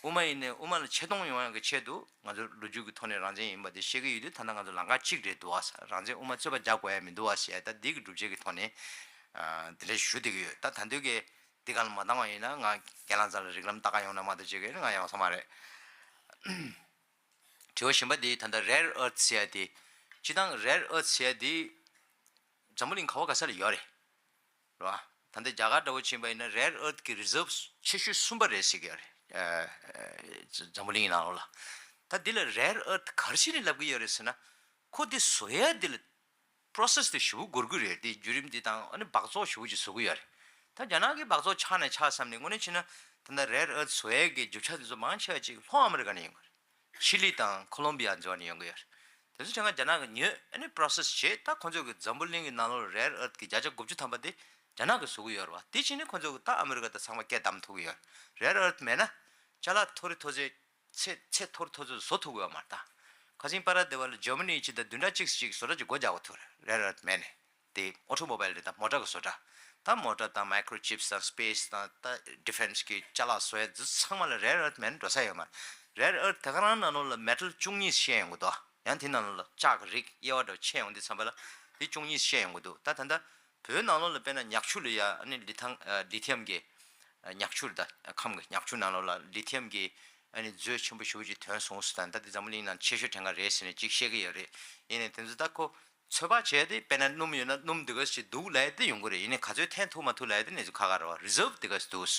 དབུ་མ་ཡིན་ནའི་དབུ་མ་ལ་ཆེ་མཐོང་ཡོང་ཡག་གི་ཆེད་དུ་ང་ཚོ་ལོ་རྒྱུས་ཀྱི་ཐོག་ནས་རང་བཙན་ཡིན་པ་དེ་བཤད་ཀྱི་ཡོད་དུས་ད་ལྟ་ང་ཚོ་ལམ་ཁ་གཅིག་རེད་འདུག་ཨ། རང་བཙན་དབུ་མ་རྩོད་པ་རྒྱག་དགོས་ཡ་མི་འདུག་ཨ་ཞེས་ད་འདི་གི་སྒྲུབ་བྱེད་ཀྱི་ཐོག་ནས་ཨ་འདི་འདྲ་ཞུ་བསྡད་ཀྱི་ཡོད། ད་ད་འདོད་ཀྱི་འདི་ག་ལ་མ་བཏང་བ་ཡིན་ན་ང་རྒན་ལགས་རྩ་ལ་རིགས་ལམ་ལྟ་ག་ཡོང་ན་མ་གཏོགས་བྱེད་ཀྱི་ཡོད་ན་ང་ཡོང་ས་མ་རེད། དྲི་བ་གཞན་པ་དེ་ད་ལྟ་rare earth ཟེར་ཡ་དེ། སྤྱིར་བཏང་rare earth ཟེར་ཡ་དེ་འཛམ་བུ་གླིང་ག་བ་ག་ས་ལ་ཡོད་རེད། རེད་བ། ད་ལྟ་རྒྱ་གར་འདྲ་བོ་ཕྱིན་པ་ཡིན་ན་rare earth གི་reserves ཆེ་ཤོས་གསུམ་པ་རེད་ཟེར་གྱི་ཡོད་རེད། ཨ་ཨ་འཛམ་བུ་གླིང་ནང་ལོགས་ལ། ད་འདི་ལ་rare earth ག་རེ་བྱས་ནས་ལབ་ཀྱི་ཡོད་རེད་ཟེར་ན། ཁོ་འདི་བཟོ་ཡ་འདི་ལ་process དེ་ཞེ་པོ་འགོར་གྱི་རེད། དེ་བརྒྱུད་རིམ་འདི་དང་ཨ་ནི་སྦགས་བཙོག་ཞེ་པོ་ཅིག་བཟོ་གི་ཡོད་རེད། ད་རྒྱ་ནག་གི་སྦགས་བཙོག་ཆགས་ནས་ཆགས་བསམ་ནས་དངོས་གནས་བྱས་ན་ད་ལྟ་rare earth བཟོ་ཡ་གི་རྒྱུ་ཆ་དེ་ཚོ་མང་ཆེ་བ་ཅིག་ལྷོ་ཨ་མི་རི་ཀ་ནས་ཡོང་གི་རེད། ཆི་ལི་དང་ཁོ་ལོམ་བི་ཡ་འཛོལ་ནས་ཡོང་གི་ཡོད་རེད། དེ་ཚོ་ཆ་ཚང་རྒྱ་ནག་གི་ཉོས་ཨ་ནི་process བྱས། ད་ཁོ་ཚོ་གི་འཛམ་བུ་གླིང་གི་ནང་ལོགས་rare earth གི་བརྒྱ་ཆ་དགུ་བཅུ་ཐམ་པ་དེ་རྒྱ་ནག་གིས་བཟོ་གི་ཡོད་རེད་བ། དེ་བྱས་ནས་ཁོ་ཚོ་གི་ད་ཨ་མི་རི་ཀ་དང་ཚང་མ་སྐད་བསྡམས་ཐུབ་ཀྱི་ཡོད་རེད། rare earth མེད་ན་ཅ་ལག་མཐོ་རིས་མཐོ་ཚད་ཚད་ཚད་མཐོ་རིས་མཐོ་ཚད་བཟོ་ཐུབ་ཀྱི་ཡོད་མ་རེད་ད། ཁ་སང་པ་ར་དེ་བ་ལ་Germany གཅིག་དང་བདུན་ཕྲག་གཅིག་ཅིག་བཟོ་གྲྭ་གཅིག་སྒོ་རྒྱག་དགོས་ཐུག་རེད། rare earth མེད་ནས། དེ་automobile རེད་ད། མོ་ཊ་གི་བཟོ་གྲྭ། ད་མོ་ཊ་དང་microchips དང་space དང་ད་defence གི་ཅ་ལག་བཟོ་ཡ་འདི་ཚང་མ་ལ་rare earth མེད་ན་འགྲོ་ས་ཡོད་མ་རེད། rare earth དེ་ག་རང་ནང་ལོགས་ལ་metal བཅུ་གཉིས་བཤད་ཡོང་གི་འདུག་ཡང་དེ་ནང་ལོགས་ལ་ལྕགས་ཀྱི་རིགས་དབྱེ་བ་འདྲ་བོ་ཕྱེ་ཡོང་དུས་ཙམ་པ་ལ་དེ་བཅུ་གཉིས་བཤད་ཡོང་གི་འདུག་ད་ད་ལྟ་བོད་ནང་ལོགས་ལ་དཔེར་ན་ཉག་ཆུ་ལ་ཡ་ཨ་ནི་ལི་ཐང་ལི་ཐི་ཡམ་གི་ཉག་ཆུ་རེད་ད། ཁམས་ཀྱི་ཉག་ཆུ་ནང་ལོགས་ལ་ལི་ཐི་ཡམ་གི་ཨ་ནི་མཛོད་ཆེན་པོ་ཞེ་པོ་ཅིག་ཐོན་སོང་ཟེར་དང་། ད་དེ་འཛམ་བུ་གླིང་ནང་ཆེ་ཤོས་གྲས་འགའ་རེད་ཟེར་ནས་ཅིག་བཤད་ཀྱི་ཡོད་རེད། ཡིན་ནའི་དེ་ཚོ་ད་ཁོ་ཚོད་དཔག་བྱས་ཏེ་དཔེར་ན་སྣུམ་ཡོད་ན་སྣུམ་འདི་ག་ཞིག་འདུག་ལབ་ཡ་དེ་ཡོང་གི་རེད། ཡིན་ནའི་ག་ཚོད་འཐེན་ཐུབ་མ་ཐུབ་ལབ་ཡ་དེ་གནས་ཚུལ་ཁག་ཁག་རེད་བ། reserve འདི་ག་ཞིག་འདུག་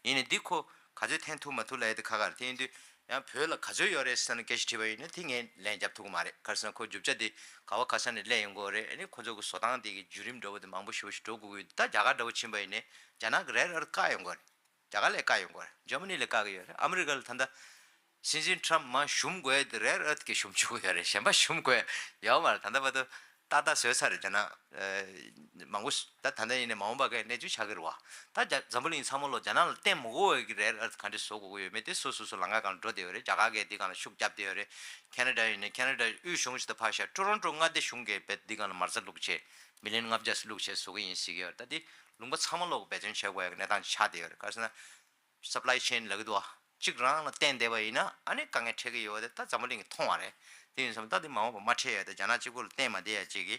ཡིན་ནའི་འདི་ཁོ་ག་ཚོད་འཐེན་ཐུབ་མ་ཐུབ་ལབ་ཡ་དེ་ཁག་ཁག་རེད། དེ་ཡིན་དུས་ཡང་བོད་ལ་ག་ཚོད་ཡོད་རེད་ཟེར་ན་སྐད་ཆ་དྲིས་པ་ཡིན་ན་དེ་ངས་ལན་རྒྱབ་ཐུབ་ཀྱི་མ་རེད། ག་རེ་ཟེར་ན་ཁོ་རྒྱུ་ཆ་དེ་ག་བ་ག་ས་ནས་སླེབས་ཡོང་གི་ཡོད་རེད། ཨ་ནི་ཁོ་ཚོ་གི་བཟོ་སྟངས་དེ་གི་བརྒྱུད་རིམ་འདྲ་བོ་དེ་མང་པོ་ཞེ་པོ་ཞིག་འགྲོ་དགོས་ཀྱི་ཡོད། ད་རྒྱ་གར་འདྲ་བོ་ཕྱིན་པ་ཡིན་ནའི་རྒྱ་ནག་གི་rare earth བཀག་ཡོང་གི་ཡོད་རེད། རྒྱ་གར་ལ་བཀག་ཡོང་གི་ཡོད་རེད། Germany ལ་བཀག་གི་ཡོད་རེད། ཨ་མི་རི་ཀ་ལ་ད་ལྟ་སྲིད་འཛིན་Trump མར་ཞུམ་དགོས་དེ་rare earth གི་ཞུམ་བཅུག་གི་ཡོད་རེད། གཞན་པ་ཞུམ་དགོས་ཡོད་མ་རེད། ད་ལྟ་བར་དུ་ཏག་ཏག་བཟོས་ཚར་རེད། རྒྱ་ནག་ཨ་མང་པོ་ད་ད་ལྟ་ཡིན་ནའི་མ་འོངས་པ་གི་གནས་ཚུལ་ཆགས་ཀྱི་རེད་བ། ད་རྒྱ་འཛམ་བུ་གླིང་ཚང་མ་ལོ་རྒྱ་ནག་ལ་བརྟེན་མི་དགོས་པའི་གི་rare earth ག་འདྲས་བཟོ་དགོས་ཀྱི་ཡོད་མེད་དེ་སོ་སོ་སོ་ལམ་ཁ་སྒང་ལ་འགྲོ་བསྡད་ཡོད་རེད། རྒྱ་གར་གིས་འདི་སྒང་ལ་ཤུགས་རྒྱབ་བསྡད་ཡོད་རེད། Canada ཡིན་ནའི་Canada དབུས་གཞུང་ཞིག་ཏུ་ཕར་བཞག Toronto མངའ་སྡེ་གཞུང་གིས་རྦད་དེ་འདི་སྒང་ལ་མ་རྩ་བླུགས་བྱས་million ལྔ་བརྒྱ་ཙམ་བླུགས་བྱས་བཟོ་གི་ཡིན་ཟེར་གྱི་ཡོད་རེད། ད་འདི་ལུང་པ་ཚང་མ་ལོག་འབད་བརྩོན་བྱེད་དགོས་ཡག་གི་གནས་སྟངས་ཆགས་བསྡད་ཡོད་རེད། ག་རེ་ཟེར་ན་supply chain ལབ་ཀྱི་འདུག་བ། གཅིག་རང་ལ་བརྟེན་བསྡད་པ་ཡིན་ན་ཨ་ནི་དཀའ་ངལ་འཕྲད་ཀྱི་ཡོད་པ་དེ་ད་འཛམ་བུ་གླིང་གིས་མཐོང་བ་རེད། དེ་ཡིན་ཙང་ད་འདི་མ་འོངས་པ་མ་འཕྲད་ཡ་དེ་རྒྱ་ནག་གཅིག་པུ་ལ་བརྟེན་མ་བསྡད་ཡ་གཅིག་གི་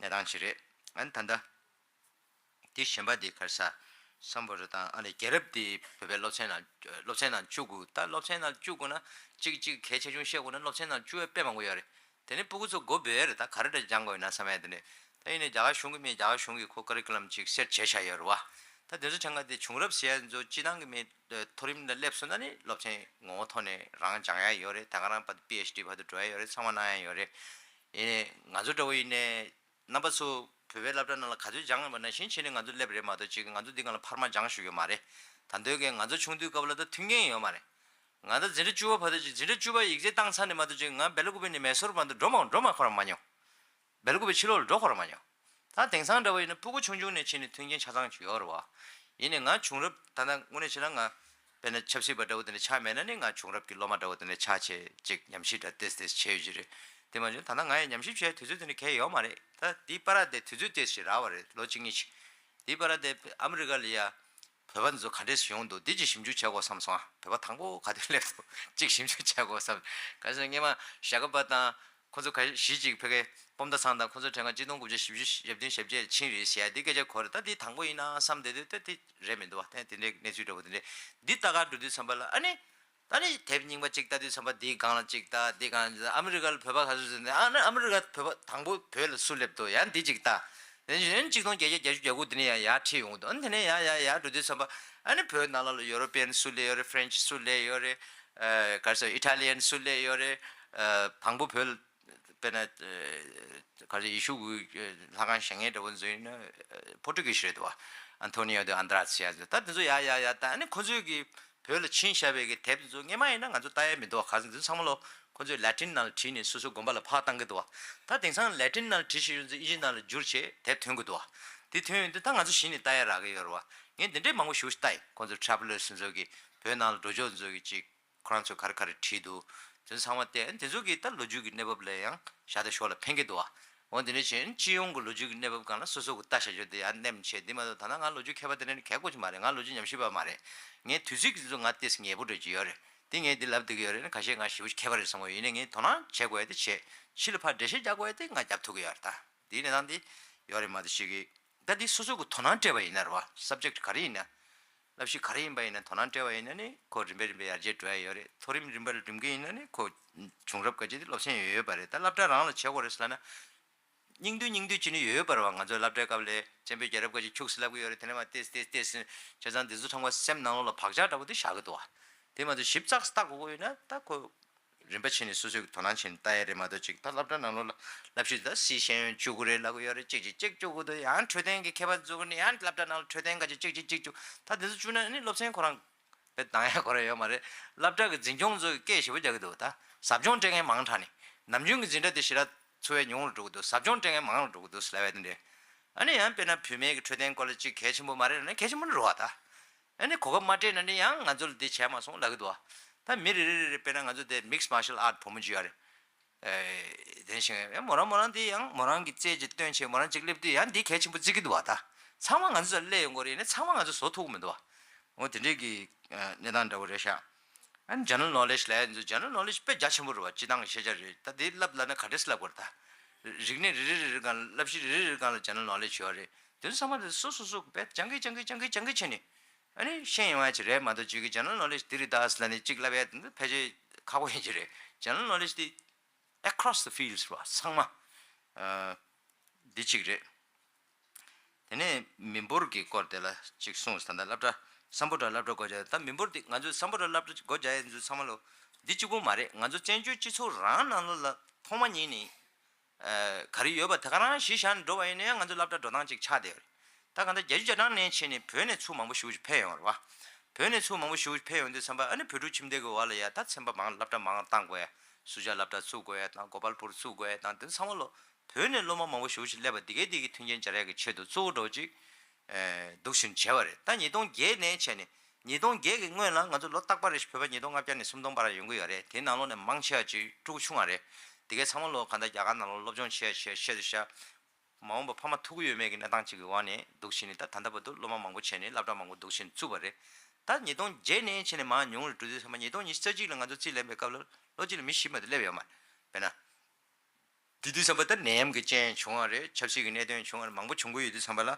གནས་སྟངས་ཅིག་རེད། ཨ་ནི་ད་ལྟ། དེ་གཞན་པ་དེ་ག་རེ་ཟ། སམ་བྷོ་ཊ་དང་ཨ་ནི་རྒྱལ་རབས་དེ་བོད་པའི་སློབ་ཚན་ནང་སློབ་ཚན་ནང་བཅུག་དགོས། ད་སློབ་ཚན་ནང་བཅུག་དགོས་ན་གཅིག་གཅིག་གལ་ཆེ་ཆུང་བཤད་དགོས་ན་སློབ་ཚན་ནང་བཅུག་ཡ་དཔེ་མང་པོ་ཡོད་རེད། དེ་ནི་སྤུ་གུ་ཚོ་མགོ་འབོད་ཡ་རེད། ད་ག་རེ་འདྲ་སྦྱང་དགོས་ཡོད་ན་བསམ་ཡ་དེ་ནི། ད་ཡིན་ནའི་རྒྱ་གར་གཞུང་གི་མི་རྒྱ་གར་གཞུང་གིས་ཁོ་ཀ་རི་ཀུ་ལམ་ཅིག་སེ་ཊི་བྱས་བཞག་ཡོད་རེད་བ། ད་དེ་ཚོ་ཆ་ཚང་དེ་བྱུང་རབས་ཟེར་ཡ་ཚོ་སྤྱི་བཏང་གི་མི་མཐོ་རིམ་ལ་སླེབས་སོང་ན་ནི་སློབ་ཚན་ངོ་བོ་ཐོག་ནས་རང་སྦྱང་ཡ་ཡོད་རེད། ད་ག་རང་བར་དུ་པི་ཨེཆ་ཌི་བར་དུ་འགྲོ་ཡ་ཡོད་རེད། ཚང་མ་གནང་ཡ་ཡོད་རེད། ཡིན་ནའི་ང་ཚོ་འདྲ་བོ་ཡིན་ནའི། རྣམ་པ་ཚོ་བོད་པའི་སློབ་གྲྭ་ནང་ལ་ག་ཚོད་སྦྱངས་པ་ནང་བཞིན་བྱས་ནས་ང་ཚོ་སླེབས་རེད་མ་གཏོགས་ཅིག་ང་ཚོ་འདི་སྒང་ལ་འཕར་མ་སྦྱངས་བཞུགས་ཡོད་མ་རེད། ད་དུང་གི་ང་ཚོ་ཆུང་དུས་སྐབས་ལ་ད་མཐུན་རྐྱེན་ཡོད་མ་རེད། ང་ད་འཛིན་གྲྭ་བཅུ་པ་བར་དུ་ཅིག་འཛིན་གྲྭ་བཅུ་པ་ཡིག་ཚད་བཏང་ཚར་ནས་མ་གཏོགས་ཅིག་ང་སྦེལ་ཀོབ་ནས་མེ་སོར་བར་དུ་འགྲོ་མ་འགྲོ་མ་ཁོ་རང་མ་མྱོང་། སྦེལ་ཀོབ་ཕྱི་ལོགས་ལ་འགྲོ་ཁོ་རང་མ་མྱོང་། ད་དེང་སང་འདྲ་བ་ཡིན་ན་སྤུ་གུ་ཆུང་ཆུང་ནས་བྱས་ནས་མཐུན་རྐྱེན་ཆ་ཚང་ཅིག་ཡོད་རེད་བ། ཡིན་ནའི་ང་བྱུང་རབས་ད་ལྟ་དངོས་གནས་བྱས་ན་ང་དཔེར་ན་ཆབ་སྲིད་པ་འདྲ་བོ་དེ་འདྲ་ཆགས་མེད་ན་ནི་ང་བྱུང་རབས་ཀྱི་སློབ་མ་འདྲ་བོ་དེ་འདྲ་ཆགས་བྱས་ཅིག་ཉམས་ཞིབ་འདྲ་ཏོག་ཙམ་ཏོག་ཙམ་བྱས་ཡོད་ཀྱི་རེད། དེ་མ་བྱུང་ད་ལྟ་ང་ཡང་ཉམས་ཞིབ་བྱས་དུས་ཚོད་དེ་འདྲ་གང་ཡང་ཡོད་མ་རེད། ད་འདི་པར་དེ་དུས་ཚོད་ཏོག་ཙམ་ཞིག་རག་པ་རེད། ལོ་གཅིག་གཉིས་ཤིག་དེའི་བར་དེ་ཨ་མི་རི་ཀ་ལ་ཡ་བོད་པ་ཚོ་ག་འདྲས་ཡོང་འདུག་འདི་ཅིག་ཞིབ་འཇུག་བྱ་དགོས་བསམ་སོང་ཨ། བོད་པ་དང་པོ་ག་དུས་སླེབས་འདུག་ཅིག་ཞིབ་འཇུག་བྱ་དགོས་བསམ། ག་ཚོད་སྔས་མ་ཞྭ་སྒབ་པ་དང་ཁོ་ཚོ་ག་གཞིས་ཅིག་ཕ་གི་སྤོམ་མདའ་ཚང་དང་ཁོ་ཚོ་གྲས་ཀ་གཅིག་སྟོང་དགུ་བརྒྱ་བཞི་བཅུ་ཞེ་བདུན་ཞེ་བརྒྱད་ཕྱིན་རེད་ཟེར་ཡ་འདི་སྐད་ཆ་གོ་རེད། ད་འདི་དང་པོ་ཡིན་ན་བསམ་བསྡད་དུས་ད་འདི་རེད་མི་འདུག་བ། ད་དེ་འདྲའི་གནས་ཚུལ་འདྲ་བོ་དེ་འདྲས་འདི་ལྟ་ག་འགྲོ་དུས་ཙམ་པ་ལ་ཨ་ནི། ད་ནི་དེབ་རྙིང་པ་གཅིག་ལྟ་དུས་ཙམ་པ་འདིའི་སྒང་ལ་གཅིག་ལྟ། འདིའི་སྒང་ལ་ཨ་མི་རི་ཀ་ལ་བོད་པ་ག་ཚོད་ཟེར་ནས་ཨ་ནི་ཨ་མི་རི་ཀ་བོད་པ་དང་པོ་བོད་ལ་སུ་སླེབས་འདུག་ཡང་འདི་གཅིག་ལྟ། དེ་བཞིན་གཅིག་སྟོང་བརྒྱད་བརྒྱ་བརྒྱད་ཅུ་གྱ་དགུ་འདི་ནས་ཡང་ཡར་ཁྲིད་ཡོང་གི་འདུག་ཨ་ནི་དེ་ནས་ཡར་ཡར་ཡར་འགྲོ་དུས་ཙམ་པ་ཨ་ནི་བོད་ནང་ལོགས་ལ་ཡོ་རོ་པི་ཡན་སུ་སླེབས་ཡོད་རེད། ཧྥ་རན་ཆི་སུ་སླེབས་ཡོད་རེད། ཨ་ག་རེ་ཟེར་ཨི་ཊ་ལི་ཡན་སུ་སླེབས་ཡོད་རེད། ཨ་དང་པོ་བོད་དཔེར་ན་ག་རེ་ཡེ་ཤུ་གི་ལྷ་ཁང་བཞེངས་མཁན་འདྲ་བོ་ཚོ་ཡིན་ན་པོ་ཊུ་གི་ཤི་རེད་འདུག་བ། ཨན་ཐོ་ནི་ཡོ་དེ་ཨན་དྲ་ཚི་ཡ་ཚོ་ད་དེ་ཚོ་ཡ་ཡ་ཡ་ད་ཨ་ནི་ཁོ་ཚོའི་གི་བོད་ལ་ཕྱིན་བཞག་པའི་གི་དེབ་དེ་ཚོ་སྔས་མ་ཡིན་ན་ང་ཚོ་ལྟ་ཡ་མི་འདུག་བ། ག་ཚོད་དེ་ཚོ་ཚང་མ་ལོ་ཁོ་ཚོས་ལེ་ཊིན་ནང་ལ་བྲིས་ནས་སོ་སོའི་དགོན་པ་ལ་ཕར་བཏང་གི་འདུག་བ། ད་དེང་སང་ལེ་ཊིན་ནང་ལ་བྲིས་ཤེས་ཡོད་ཚོ་ཨིན་ཇི་ནང་ལ་བསྒྱུར་བྱས་དེབ་ཐོན་གི་འདུག་བ། དེ་ཐོན་ཡོང་དུས་ད་ང་ཚོ་གཞི་ནས་ལྟ་ཡ་རག་གི་ཡོད་རེད་བ། ངས་འདི་འདྲའི་མང་པོ་ཞེ་པོ་ཞིག་ལྟ་ཡིན། ཁོ་ཚོ་ཊ་རེ་བེ་ལར་སི་ཚོ་གི་བོད་ནང་ལ་འགྲོ་ཕྱོགས་ཚོ་གི་ཅིག་ཁོ་རང་ཚོས་ག་རེ་ག་རེ་བྲིས་འདུག་དེ་ཚོ་ཚང་མ་བལྟས། དེ་ཚོ་གིས་ད་ལོ་རྒྱུས་ཀྱི་གནས་བབ་ལ་ཡང་ཞར་དང་ཞོར་ལ་ཕན་གྱི་འདུག་བ། འོ་དེ་འདྲ་བྱས་ན་སྤྱི་ཡོངས་ཀྱི་ལོ་རྒྱུས་ཀྱི་གནས་བབ་སྒང་ལ་སོ་སོ་གི་ལྟ་བྱ་རྒྱུ་དེ་ཡང་གནས་མི་ཆེ། དེ་མ་གཏོགས་ད་ལྟ་ང་ལོ་རྒྱུས་མཁས་པ་དེ་འདྲ་ནི་གལ་དགོས་ཀྱི་མ་རེད། ང་ལོ་རྒྱུས་ཉམས་ཞིབ་པ་མ་རེད། ངའི་དུས་ཚིགས་དེ་ཚོ་ང་ཏོག་ཙམ་ཉེ་པོ་འདྲ་ཅིག་ཡོད་རེད། དེ་ངས་འདི་ལབ་བསྡད་ཀྱི་ཡོད་རེད་ན་ཁ་ཤས་ང་ཞེ་པོ་ཅིག་མཁས་པ་རེད་བསམ་གྱི་ཡོད། ཡིན་ནའི་ངས་དོ་སྣང་བྱེད་དགོས་ཡ་དེ་བྱས། ཕྱི་ལ་ཕར་འགྲེལ་བཤད་རྒྱག་དགོས་ཡ་དེ་ང་རྒྱབ་ཐུབ་ཀྱི་ཡོད་རེད། ད་དེའི་གནས་སྟངས་དེ་ཡོད་རེད་མ་གཏོགས་ཞིག་གི་ད་འདི་སོ་སོ་གི་དོ་སྣང་སྤྲད་པ་ཡིན་ན་རེད་བ། སབ་ཇེག་ག་རེ་ཡིན་ན། བསླབ་གཞི་ག་རེ་ཡིན་པ་ཡིན་ན་དོ་སྣང་སྤྲད་པ་ཡིན་ན་ནི་ཁོ་རིམ་པས་རིམ་པས་ཡར་རྒྱས་འགྲོ་ཡ་ཡོད་རེད། མཐོ་རིམ་རིམ་པར་འགྲིམ་གྱི་ཡིན་ན་ནི་ཁོ་བྱུང་རབས་ག་ཅིག་དེ་སློབ་ཚན་ཡོད་ཡོད་པ་རེད། ད་སློབ་གྲྭ་རང་ལ་བྱེད་དགོས་རེད་ཟེར་ལབ་ན། སྙིང་བསྡུས་སྙིང་བསྡུས་བྱེད་ནི་ཡོད་ཡོད་པ་རེད་བ། ང་ཚོའི་སློབ་གྲྭའི་སྐབས་ལ་བཙན་པོའི་རྒྱལ་རབས་ག་ཅིག་འཁྱུག་ཟེར་ལབ་ཀྱི་ཡོད་རེད། དེ་ནས་མ་ཏེས་ཏེས་ཏེས་ཟེར་བྱས་ཙང་དེ་ཚོ་ཚང་མ་སེམས་ནང་ལོགས་ལ་བག་ཆགས་འདྲ་པོ་དེ་བཞག་གི་འདུག་བ། དེ་མ་གཏོགས་ཞིབ་ཚགས་ལྟ་དགོས་ཀྱི་ཡོད་ན་ད་ཁོ། རིམ་པ་ཕྱིན་ནས་སོ་སོའི་དོ་སྣང་བྱས་ནས་ལྟ་ཡ་རེད་མ་གཏོགས་ཅིག་ད་སློབ་གྲྭ་ནང་ལོགས་ལ་བསླབ་ཕྱི་ད་སི་ཤེས་ཡོན་བཅུ་དགུ་རེད་ལབ་ཀྱི་ཡོད་རེད། གཅིག་གཅིག་གཅིག་བཅུ་དགུ་དུ་ཡང་འཕྲོད་བསྟེན་གྱི་མཁས་པ་འཛུལ་ནས་ཡང་སློབ་གྲྭ་ནང་ལ་འཕྲོད་བསྟེན་ག་ཅིག་གཅིག་གཅིག་གཅིག་བཅུ་ད་དེ་ཚོ་བཅུག་ན་ནི་སློབ་ཚན་ཁོ་རང་དཔེ་འདང་ཡ་ཁོ་རང་ཡོད་མ་རེད། སློབ་གྲྭ་གི་འཛིན་སྐྱོང་ཚོ་གི་སྐད་ཞེ་པོ་རྒྱག་གི་འདུག་ད་ཟབ་སྦྱོང་སྤྲད་མཁན་མང་དྲགས་ནས་ནམ་རྒྱུན་གྱི་འཛིན་གྲྭ་དེ་ཞེ་དྲག་ཚུགས་པའི་ཉུང་རུ་འགྲོ་གི་འདུག་ཟབ་སྦྱོང་སྤྲད་མཁན་མང་རུ་འགྲོ་གི་འདུག་ཟེར་ལབ་ཡ་དེ་འདྲས། ཨ་ནི་ཡང་དཔེར་ན་བུད་མེད་ཀྱི་འཕྲོད་བསྟེན་སྐོར་ལ་ཅིག་གལ་ཆེན་པོ་མ་རེད་ལབ་ན་གལ་ཆེན་པོ་རེད་བ་ད། ཨ་ནི་གོ་སྐབས་མ་སྤྲད་ན་ནི་ཡང་ང་ཚོ་ལ་འདི་བྱས་མ་སོང་ལབ་ཀྱི་འདུག་བ། ད་མི་རེ་རེ་རེ་རེ་དཔེར་ན་ང་ཚོ་དེ་mixed martial art བུ་མོ་ཅིག་ཡོད་རེད། ཨེ་དེ་བཞིན་ཡང་མོ་རང་མོ་རང་དེ་ཡང་མོ་རང་གི་རྩལ་ཅིག་སྟོན་བྱས་མོ་རང་ཅིག་སླེབས་དུས་ཡང་འདི་གལ་ཆེན་པོ་བརྩི་གི་འདུག་བ་ད། ཚང་མ་ང་ཚོ་ཚོ་སླེབས་ཡོང་གི་རེད་ནི་ཚང་མ་ང་ཚོ་བཟོ་ཐུབ་ཀྱི་མི་འདུག་བ། འོ་དེ་འདྲས་ཀྱི་ཨ་གནས་སྟངས་འདྲ་བོ་རེད་ཤག་ཨ་ནི་general knowledge ལབ་ཡ་ཚོ་general knowledge དཔེ་རྒྱ་ཆེན་པོ་རེད་བ། སྤྱིར་བཏང་གི་ཤེས་བྱ་རེད། ད་དེ་བསླབ་ལབ་ན་ག་འདྲས་སེ་ལབ་དགོས་རེད་ད། རིག་གནས་རེ་རེ་རེ་རེ་སྒང་ལ་བསླབ་གཞི་རེ་རེ་རེ་སྒང་ལ་general knowledge ཡོད་རེད། དེ་ཚོ་ཚང་མ་དེ་སོ་སོ་སོ་དཔེ་སྦྱང་གི་སྦྱང་གི་སྦྱང་གི་སྦྱང་གི་བྱས་ནས། ཨ་ནི་ཤེས་ཡོང་ཡ་ཅིག་རེད་མ་གཏོགས་ཅིག་གི་general knowledge འདི་རེད་ད་ཟེར་ལབ་ནས་ཅིག་ལབ་ཡ་དེ་འདི་ཕལ་ཆེར་ཁག་པོ་ཡིན་གྱི་རེད། General knowledge འདི་across the fields རེད་བ་ཚང་མ། ཨ་འདི་གཅིག་རེད། དེ་ནས་མི་འབོར་གྱི་སྐོར་དེ་ལ་ཅིག་གསུངས། ད་ལྟ་སློབ་གྲྭ་སམ་བྷོ་ཊ་སློབ་གྲྭ་སྒོ་རྒྱག་ད་མི་འབོར་འདི་ང་ཚོའི་སམ་བྷོ་ཊ་སློབ་གྲྭ་སྒོ་རྒྱག་ཡ་ཚོ་ཚང་མ་ལོ་འདི་གཅིག་པོ་མ་རེད། ང་ཚོ་བཙན་བྱོལ་སྤྱི་ཚོགས་རང་ནང་ལོགས་ལ་ཐོག་མ་ཉིད་ནས། ག་རེ་ཡོད་པ་དེ་ག་རང་གཞི་བཞག་ནས་འགྲོ་བ་ཡིན་ན་ཡང་ང་ཚོ་སློབ་གྲྭ་འགྲོ་སྟངས་ཅིག་ཆགས་བསྡད་ཡོད་རེད། ད་ག་ད་བརྒྱད་ཅུ་གྱ་གྲངས་ནས་ཕྱིན་ནས་བོད་ནས་ཚུར་མང་པོ་ཞེ་པོ་ཅིག་ཕེབས་ཡོང་བ་རེད་བ། བོད་ནས་ཚུར་མང་པོ་ཞེ་པོ་ཅིག་ཕེབས་ཡོང་དུས་ཙམ་པ་ཨ་ནི་བོད་ཕྲུག་ཁྱིམ་སྡེ་གི་འོག་ལ་ཡ་ད་ཚན་པ་མང་སློབ་གྲྭ་མང་བཏང་དགོས་ཡ། སུ་ཇཱ་སློབ་གྲྭ་བཙུགས་དགོས་ཡ་དང་གོ་པལ་པུར་བཙུགས་དགོས་ཡ་དང་དེ་ཚང་མ་ལོ་བོད་ནས་སློབ་མ་མང་པོ་ཞེ་པོ་ཅིག་སླེབས་པ་འདི་གའི་འདི་གའི་མཐུན་རྐྱེན་སྦྱར་ཡ་གི་ཆེད་དུ་གཙོ་བོ་འདྲ་བོ་ཅིག་འདུག་བཞིན་བྱས་པ་རེད། ད་ཉིས་སྟོང་བརྒྱད་ནས་བྱས་ནས། ཉིས་སྟོང་བརྒྱད་ཀྱི་སྔོན་ལ་ང་ཚོ་ལོ་རྟག་པར་རེ་བཞིན་བོད་པ་ཉིས་སྟོང་ལྔ་བརྒྱ་ནས་སུམ་སྟོང་བར་ཡོང་གི་ཡོད་རེད། དེའི་ནང་ལོགས་ནས་མང་ཆེ་བ་ཅིག་ཕྲུ་གུ་ཆུང་བ་རེད། དེ་གའི་ཚང་མ་ལོ་གང་ལྟར་རྒྱ་གར་ནང་ལོགས་སློབ་སྦྱོང་བྱས་བྱས་བྱས་ཏེ་ཤག་མ་འོངས་པ་ཕ་མ་ཐུག་གི་ཡོད་མེད་ཀྱི་གནས་སྟངས་ཅིག་གི་འོག་ནས་འདུག་བྱས་ནས་ད་ད་ལྟ་བར་དུ་སློབ་མ་མང་པོ་བྱས་ནས་སློབ་གྲྭ་མང་པོ་འདུག་བྱས་ནས་བཙུགས་པ་རེད། ད་ཉིས་སྟོང་བརྒྱད་ནས་བྱས་ནས་མར་ཉུང་རུ་འགྲོ་དུས་ཙམ་པ་ཉིས་སྟོང་ཉི་ཤུ་རྩ་གཅིག་ལ་ང་ཚོ་རྩིས་ལེན་པའི་སྐབས་ལ་ལོ་གཅིག་ལ་མི་བཞི་མ་གཏོགས་སླེབས་ཡོད་མ་རེད། དཔེར་ན། དེ་དུས་ཙམ་པ་ད་ནད་ཡམས་ཀྱི་རྐྱེན་བྱུང་བ་རེད། ཆབ་སྲིད་ཀྱི་གནད་དོན་བྱུང་བ་རེད། མང་པོ་བྱུང་གི་ཡོད་དུས་ཙམ་པ་ལ་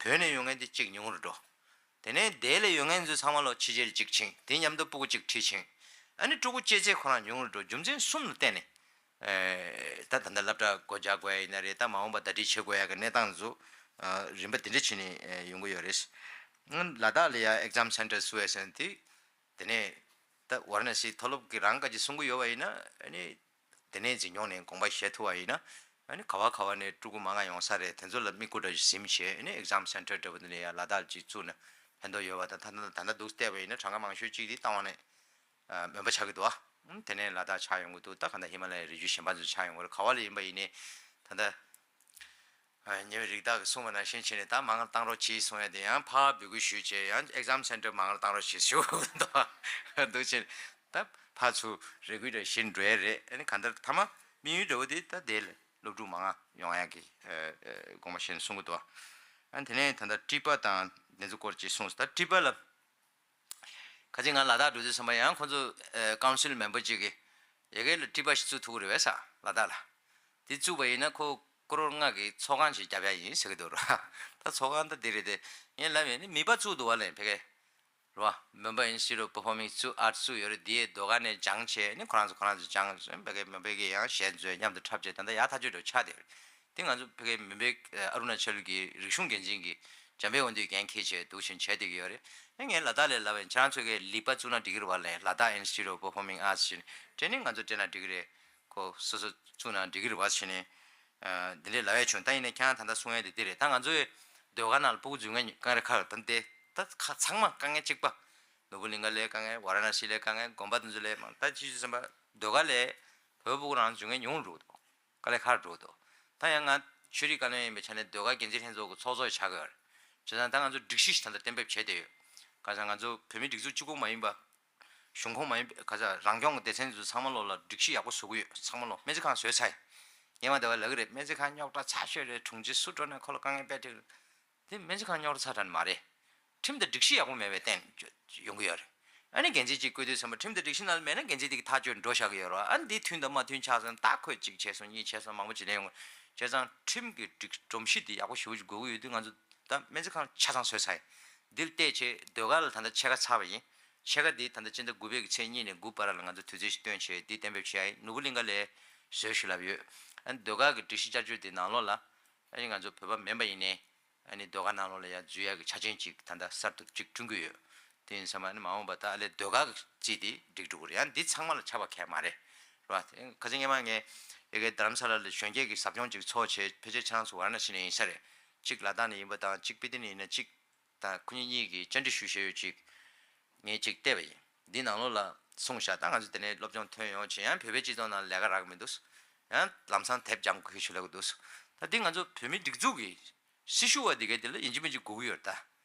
བོད་ནས་ཡོང་མཁན་དེ་གཅིག་ཉུང་རུ་འགྲོ། དེ་ནས་འདས་ལ་ཡོང་མཁན་ཚོ་ཚང་མ་ལོ་ཕྱི་རྒྱལ་གཅིག་ཕྱིན། དེ་མཉམ་དུ་སྤུ་གུ་གཅིག་ཁྲིད་ཕྱིན། ཨ་ནི་ཕྲུ་གུ་སྐྱེས་ཚད་ཁོ་རང་ཉུང་རུ་འགྲོ། རྒྱུ་མཚན་གསུམ་ལ་བརྟེན་ནས་ད་ད་ལྟ་སློབ་གྲྭ་སྒོ་རྒྱག་དགོས་ཡ་ཡིན་ན་རེད། ད་མ་འོངས་པ་ཟླ་སྒྲིལ་བྱེད་དགོས་ཡ་གི་གནས་སྟངས་ཚོ་རིམ་པ་དེ་འདྲ་བྱས་ནས་ཡོང་གི་ཡོད་རེད། ལ་དྭགས་ལ་ཡ་exam center བཙུགས་ཡ་ཟེར་ན་དེ། དེ་ནས་ད་ཝཱ་ར་ཎ་སི་མཐོ་སློབ་ཀྱི་རང་བཀའ་ཅིག་གསུང་གི་ཡོད་པ་ཡིན་ན་ཨ་ནི། དེ་ནས་འཛིན་སྐྱོང་ནས་དགོངས་པ་བཞེས་ཐུབ་པ་ཡིན་ན་ཨ་ནི་ག་བ་ག་བ་ནས་ཕྲུ་གུ་མང་ང་ཡོང་ས་རེད། དེ་ཚོ་ལ་དམིགས་སྐོར་འདྲ་ཞིག་ཟིན་བྱས་ཨ་ནི་exam center འདྲ་བོ་འདི་ནས་ཡང་ལ་དྭགས་ཅིག་བཙུགས་ན་ཕན་ཐོགས་ཡོད་པ་དང་། ད་ད་ད་ལྟ་འདུག་བལྟས་པ་ཡིན་ན་གྲངས་ཀ་མང་ཤོས་གཅིག་དེ་རྟ་དབང་ནས་མོན་པ་ཆགས་ཀྱི་འདུག་ཨ། དེ་ནས་ལ་དྭགས་ཆགས་ཡོང་གི་འདུག་ད་ག་ད་ཧི་མ་ལ་ཡའི་རི་རྒྱུད་གཞན་པ་ཚོ་ཆགས་ཡོང་གི་རེད། ག་བ་ལ་ཡིན་པ་ཡིན་ནའི་ད་ལྟ། ཉེ་བའི་རིགས་བདག་གིས་གསུངས་པ་ནང་བཞིན་བྱས་ནས་ད་མང་བཏང་རོགས་གྱིས་གསུང་ཡ་དེ་ཡང་ཕར་འབོད་སྐུལ་ཞུས་བྱས་ཡང་exam center མང་བཏང་རོགས་གྱིས་ཞུ་འདུག་བྱས་ནས་ད་ཕར་ཚུར་རེ་སྐུལ་འདྲ་བྱེད་འགྲོ་ཡ་རེད། ཨ་ནི་གང་ལྟར་མཐའ་མ་དམིགས་ཡུལ་འདྲ་བོ་དེ་ད་དེ་ལ་སློབ་ཕྲུག་མང་ང་ཡོང་ཡ་གི་དགོངས་པ་བཞེས་ནས་གསུང་གི་འདུག་ཨ་དེ་ནས་ད་ལྟ་ཊི་པ་དང་དེ་ཚོ་སྐོར་ཅིག་གསུངས་སོང་། ད་ཊི་པ་ལ་ཁ་ཅིག་ང་ལ་དྭགས་འགྲོ་དུས་ཙམ་པ་ཡང་ཁོང་ཚོ་ཀའུན་སིལ་མེམ་བར་ཅིག་གིས་ཡ་གི་ལ་ཊི་པ་ཞིག་བཙུགས་ཐུབ་ཀྱི་རེད་པས་ས་ལ་དྭགས་ལ། དེ་བཙུགས་པ་ཡིན་ན་ཁོ་ཀོ་རོར་ལྔ་གི་ཚོགས་ཁང་ཞིག་རྒྱབ་ཡ་ཡིན་ཟེར་གི་འདུག་ར། ད་ཚོགས་ཁང་ད་དེ་རེད་དེ། ངས་ལབ་ཡིན་ནི་མིད་པ་བཙུགས་འདུག་བ་ལས་ཕ་གི་རེད་བ། Mumbai Institute of Performing Arts ཚུགས་ཡོད་རེད། དེའི་ཟློས་གར་ནས་སྦྱངས་བྱས་ནི་ཁོ་རང་ཚོ་ཁོ་རང་ཚོ་སྦྱངས་བྱས་ཕ་གི་མུམ་བྷེ་གི་ཡང་གཞས་མཛོད་མཉམ་དུ་འཁྲབ་བྱས་ད་ལྟ་ཡག་ཐག་ཆོད་འགྲོ་ཆགས་བསྡད་ཡོད་རེད། དེ་ང་ཚོ་ཕ་གི་མུམ་བྷེ་ཨ་རུ་ན་ཅལ་གྱི་རིག་གཞུང་འགན་འཛིན་གྱི་འཇམ་དཔལ་དབང་འདུས་འགན་འཁྱེར་བྱས་འདུག་བཞིན་བྱས་བསྡད་ཀྱི་ཡོད་རེད། ཨ་ངས་ལ་དྭགས་ལ་ལབ་པ་ཡིན། ཁྱེད་རང་ཚོ་གིས་ལིག་པ་བཙུགས་ན་འགྲིག་གི་རེད་བ་ལས། Ladakh Institute of Performing Arts ཞེས་ནས་དྲན་ནས་ང་ཚོ་སྤྲད་ན་འགྲིག་གི་རེད། ཁོ་སོ་སོ་བཙུགས་ན་འགྲིག་གི་རེད་བ་ཞེས་ནས། ཨ་འདི་འདྲའི་ལབ་ཡས་བྱུང་། ད་ཡིན་ནའི་ཁྱེད་རང་ད་ལྟ་གསུང་ཡས་དེ་འདི་རེད། ད་ང་ཚོའི་ཟློས་གར་ནང་ལ་སྤུ་གུ་འཛུལ་མཁན་དཀའ་ངལ་ཁག་ད་འདི་ད་ཁ་ཚང་མ་དཀའ་ངལ་གཅིག་པ། ནོར་བུ་གླིང་ག་ལའི་དཀའ་ངལ། ཝ་ར་ཎ་སི་ལའི་དཀའ་ངལ། དགོན་པ་དེ་ཚོ་ལའི་མང་། ད་ཅི་ཞིག་བསམ་པ་ཟློས་གར་ལས་བོད་སྤུ་གུ་རང་འཛུལ་མཁན་ཉུང་རུ་འགྲོ་གི་འདུག་དཀའ་ལས་ཁག་འགྲོ་གི་འདུག་ད་ཡང་ང་ཆོས་རིག་བཀའ་བློན་ཡིན་པའི་ཆ་ནས་ཟློས་གར་འགན་འཛིན་ལྷན་ཚོགས་ཀྱི་ཚོགས་གཙོ་ཡི་ཆགས་ཀྱི་ཡོད་རེད། བྱས་ཙང་ད་ང་ཚོ་སྒྲིག་གཞི་ཞིག་ད་ལྟ་གཏན་འབེབས་བྱས་བསྡད་ཡོད། ག་ས་ང་ཚོ་བོད་མིའི་སྒྲིག་འཛུགས་གཅིག་པོ་མ་ཡིན་པ། གཞུང་ཁོངས་མ་ཡིན་པའི་ག་ས་རང་སྐྱོང་གི་སྡེ་ཚན་དེ་ཚོ་ཚང་མ་ལོག་ལ་སྒྲིག་གཞི་ཡག་པོ་བཟོ་གི་ཡོད། ཚང་མ་ལོག་སྨན་རྩིས་ཁང་བཟོས་ཚར་ཡིན། སྔོན་མ་དེ་བ་ལབ་ཀྱི་རེད། སྨན་རྩིས་ཁང་རྙོག་དྲ་ཚ་ཤོས་རེད། དྲུང་ཆེ་སུ་འགྲོ་ན་ཁོ་ལ་དཀའ་ངལ་དཔེ་འཕྲད། དེ་སྨན་རྩིས་ཁང་རྙོག་དྲ་ཚ་དྲགས་མ་རེད། ཁྲིམས་དང་སྒྲིག་གཞི་ཡག་པོ་མེད་པའི་སྟེང་ཡོང་གི་ཡོད་རེད། ཨ་ནི་འགན་འཛིན་གཅིག་བསྐོས་དུས་ཙམ་པ་ཁྲིམས་དང་སྒྲིག་གཞི་ནང་ལ་མེད་ན་འགན་འཛིན་དེ་གི་ཐག་གཅོད་འགྲོ་བཞག་གི་ཡོད་རེད། ཨ་ནི་འདི་མཐུན་དང་མ་མཐུན་ཆགས་སོང་། ད་ཁོས་གཅིག་བྱས་སོང་། གཉིས་བྱས་སོང་། མང་པོ་ཅིག་ལས་ཡོང་གི། བྱས་ཙང་ཁྲིམས་ཀྱི་སྒྲིག་སྒྲོམ་གཞི་དེ་ཡག་པོ་ཞེ་པོ་ཅིག་དགོས་ཀྱི་ཡོད་དུས་ང་ཚོ་ད་སྨན་རྩིས་ཁང་ཆ་ཚང་བཟོས་ཚར་ཡིན། འདིར་བལྟས་བྱས་ཟློས་གར་ལ་ད་ལྟ་ཕྱེད་ཀ་ཚར་བ་ཡིན། ཕྱེད་ཀ་འདི་ད་ལྟ་སྤྱི་ཟླ་དགུ་པའི་གི་ཚེས་གཉིས་ནས་དགུ་བར་ལ་ང་ཚོ་དུས་ཚོད་ཞིག་བཏོན་བྱས་འདི་གཏན་འབེབས་བྱས་ཡིན། ནོར་བུ་གླིང་ག་ལའི་བཟོས་ཞུ་ལབ་ཡོད། ཨ་ནི་ཟློས་གར་གྱི་སྒྲིག་གཞི་བསྐྱར་བཅོས་འདི་ནང་ལོགས་ལ་ཨ་ནི་ང་ཚོ་བོད་པ་མིན་པ་ཡིན་ནའི་ཨ་ནི་ཟློས་གར་ནང་ལོགས་ལ་ཡང་འཛུལ་ཡག་གི་ཆ་རྐྱེན་ཅིག་ད་ལྟ་གསར་དུ་ཅིག་བསྐྲུན་གྱི་ཡོད། དེ་ཡིན་ཙང་ཨ་ནི་མ་འོངས་པ་ད་ཨ་ལས་ཟློས་གར་གྱི་རྩིས་དེ་འགྲིག་འགྲོ་གི་རེད། ཡང་འདི་ཚང་མ་ལ་ཁྱབ་པ་གང་ཡང་མ་རེད། རེད་བ། ཁ་སང་སྔོན་མ་ངས་ཡ་གི་རྡ་རམ་ས་ལ་ལ་གཞོན་སྐྱེས་ཀྱི་ཟབ་སྦྱོང་ཅིག་ཚོགས་བྱས། ཕལ་ཆེར་ཁྱེད་རང་ཚོ་ཝ་ར་ཎ་སི་ནས་ཡིན་ས་རེད། གཅིག་ལ་དྭགས་ནས་ཡིན་པ་དང་གཅིག་སྤི་ཏི་ནས་ཡིན་ན་གཅིག་ད་ཁོ་གཉིས་གཉིས་ཀྱིས་བཅར་འདྲི་ཞུས་བཞག་ཡོད་ཅིག་ངས་ཅིག་བལྟས་པ་ཡིན། འདི་ནང་ལོགས་ལ་གསུངས་བཞག་ད་ང་ཚོ་དེ་ནས་སློབ་སྦྱོང་ཐོན་ཡོང་བྱས་ཡང་བོད་པའི་སྤྱི་ཚོགས་ནང་ལས་ཀ་རག་མི་འདུག་ཡང་ལམ་སང་དེབ་སྦྱང་དགོས་ཞུ་ལབ་ཀྱི་འདུག་ད་འདི་ང་ཚོ་བོད་མིའི་སྒྲིག་འཛུགས་ཀྱི་སྲི་ཞུ་བ་འདི་གས་འདི་ལ་ཡིན་གཅིག་མིན་གཅིག་དགོས་ཀྱི་ཡོད་རེད་ད།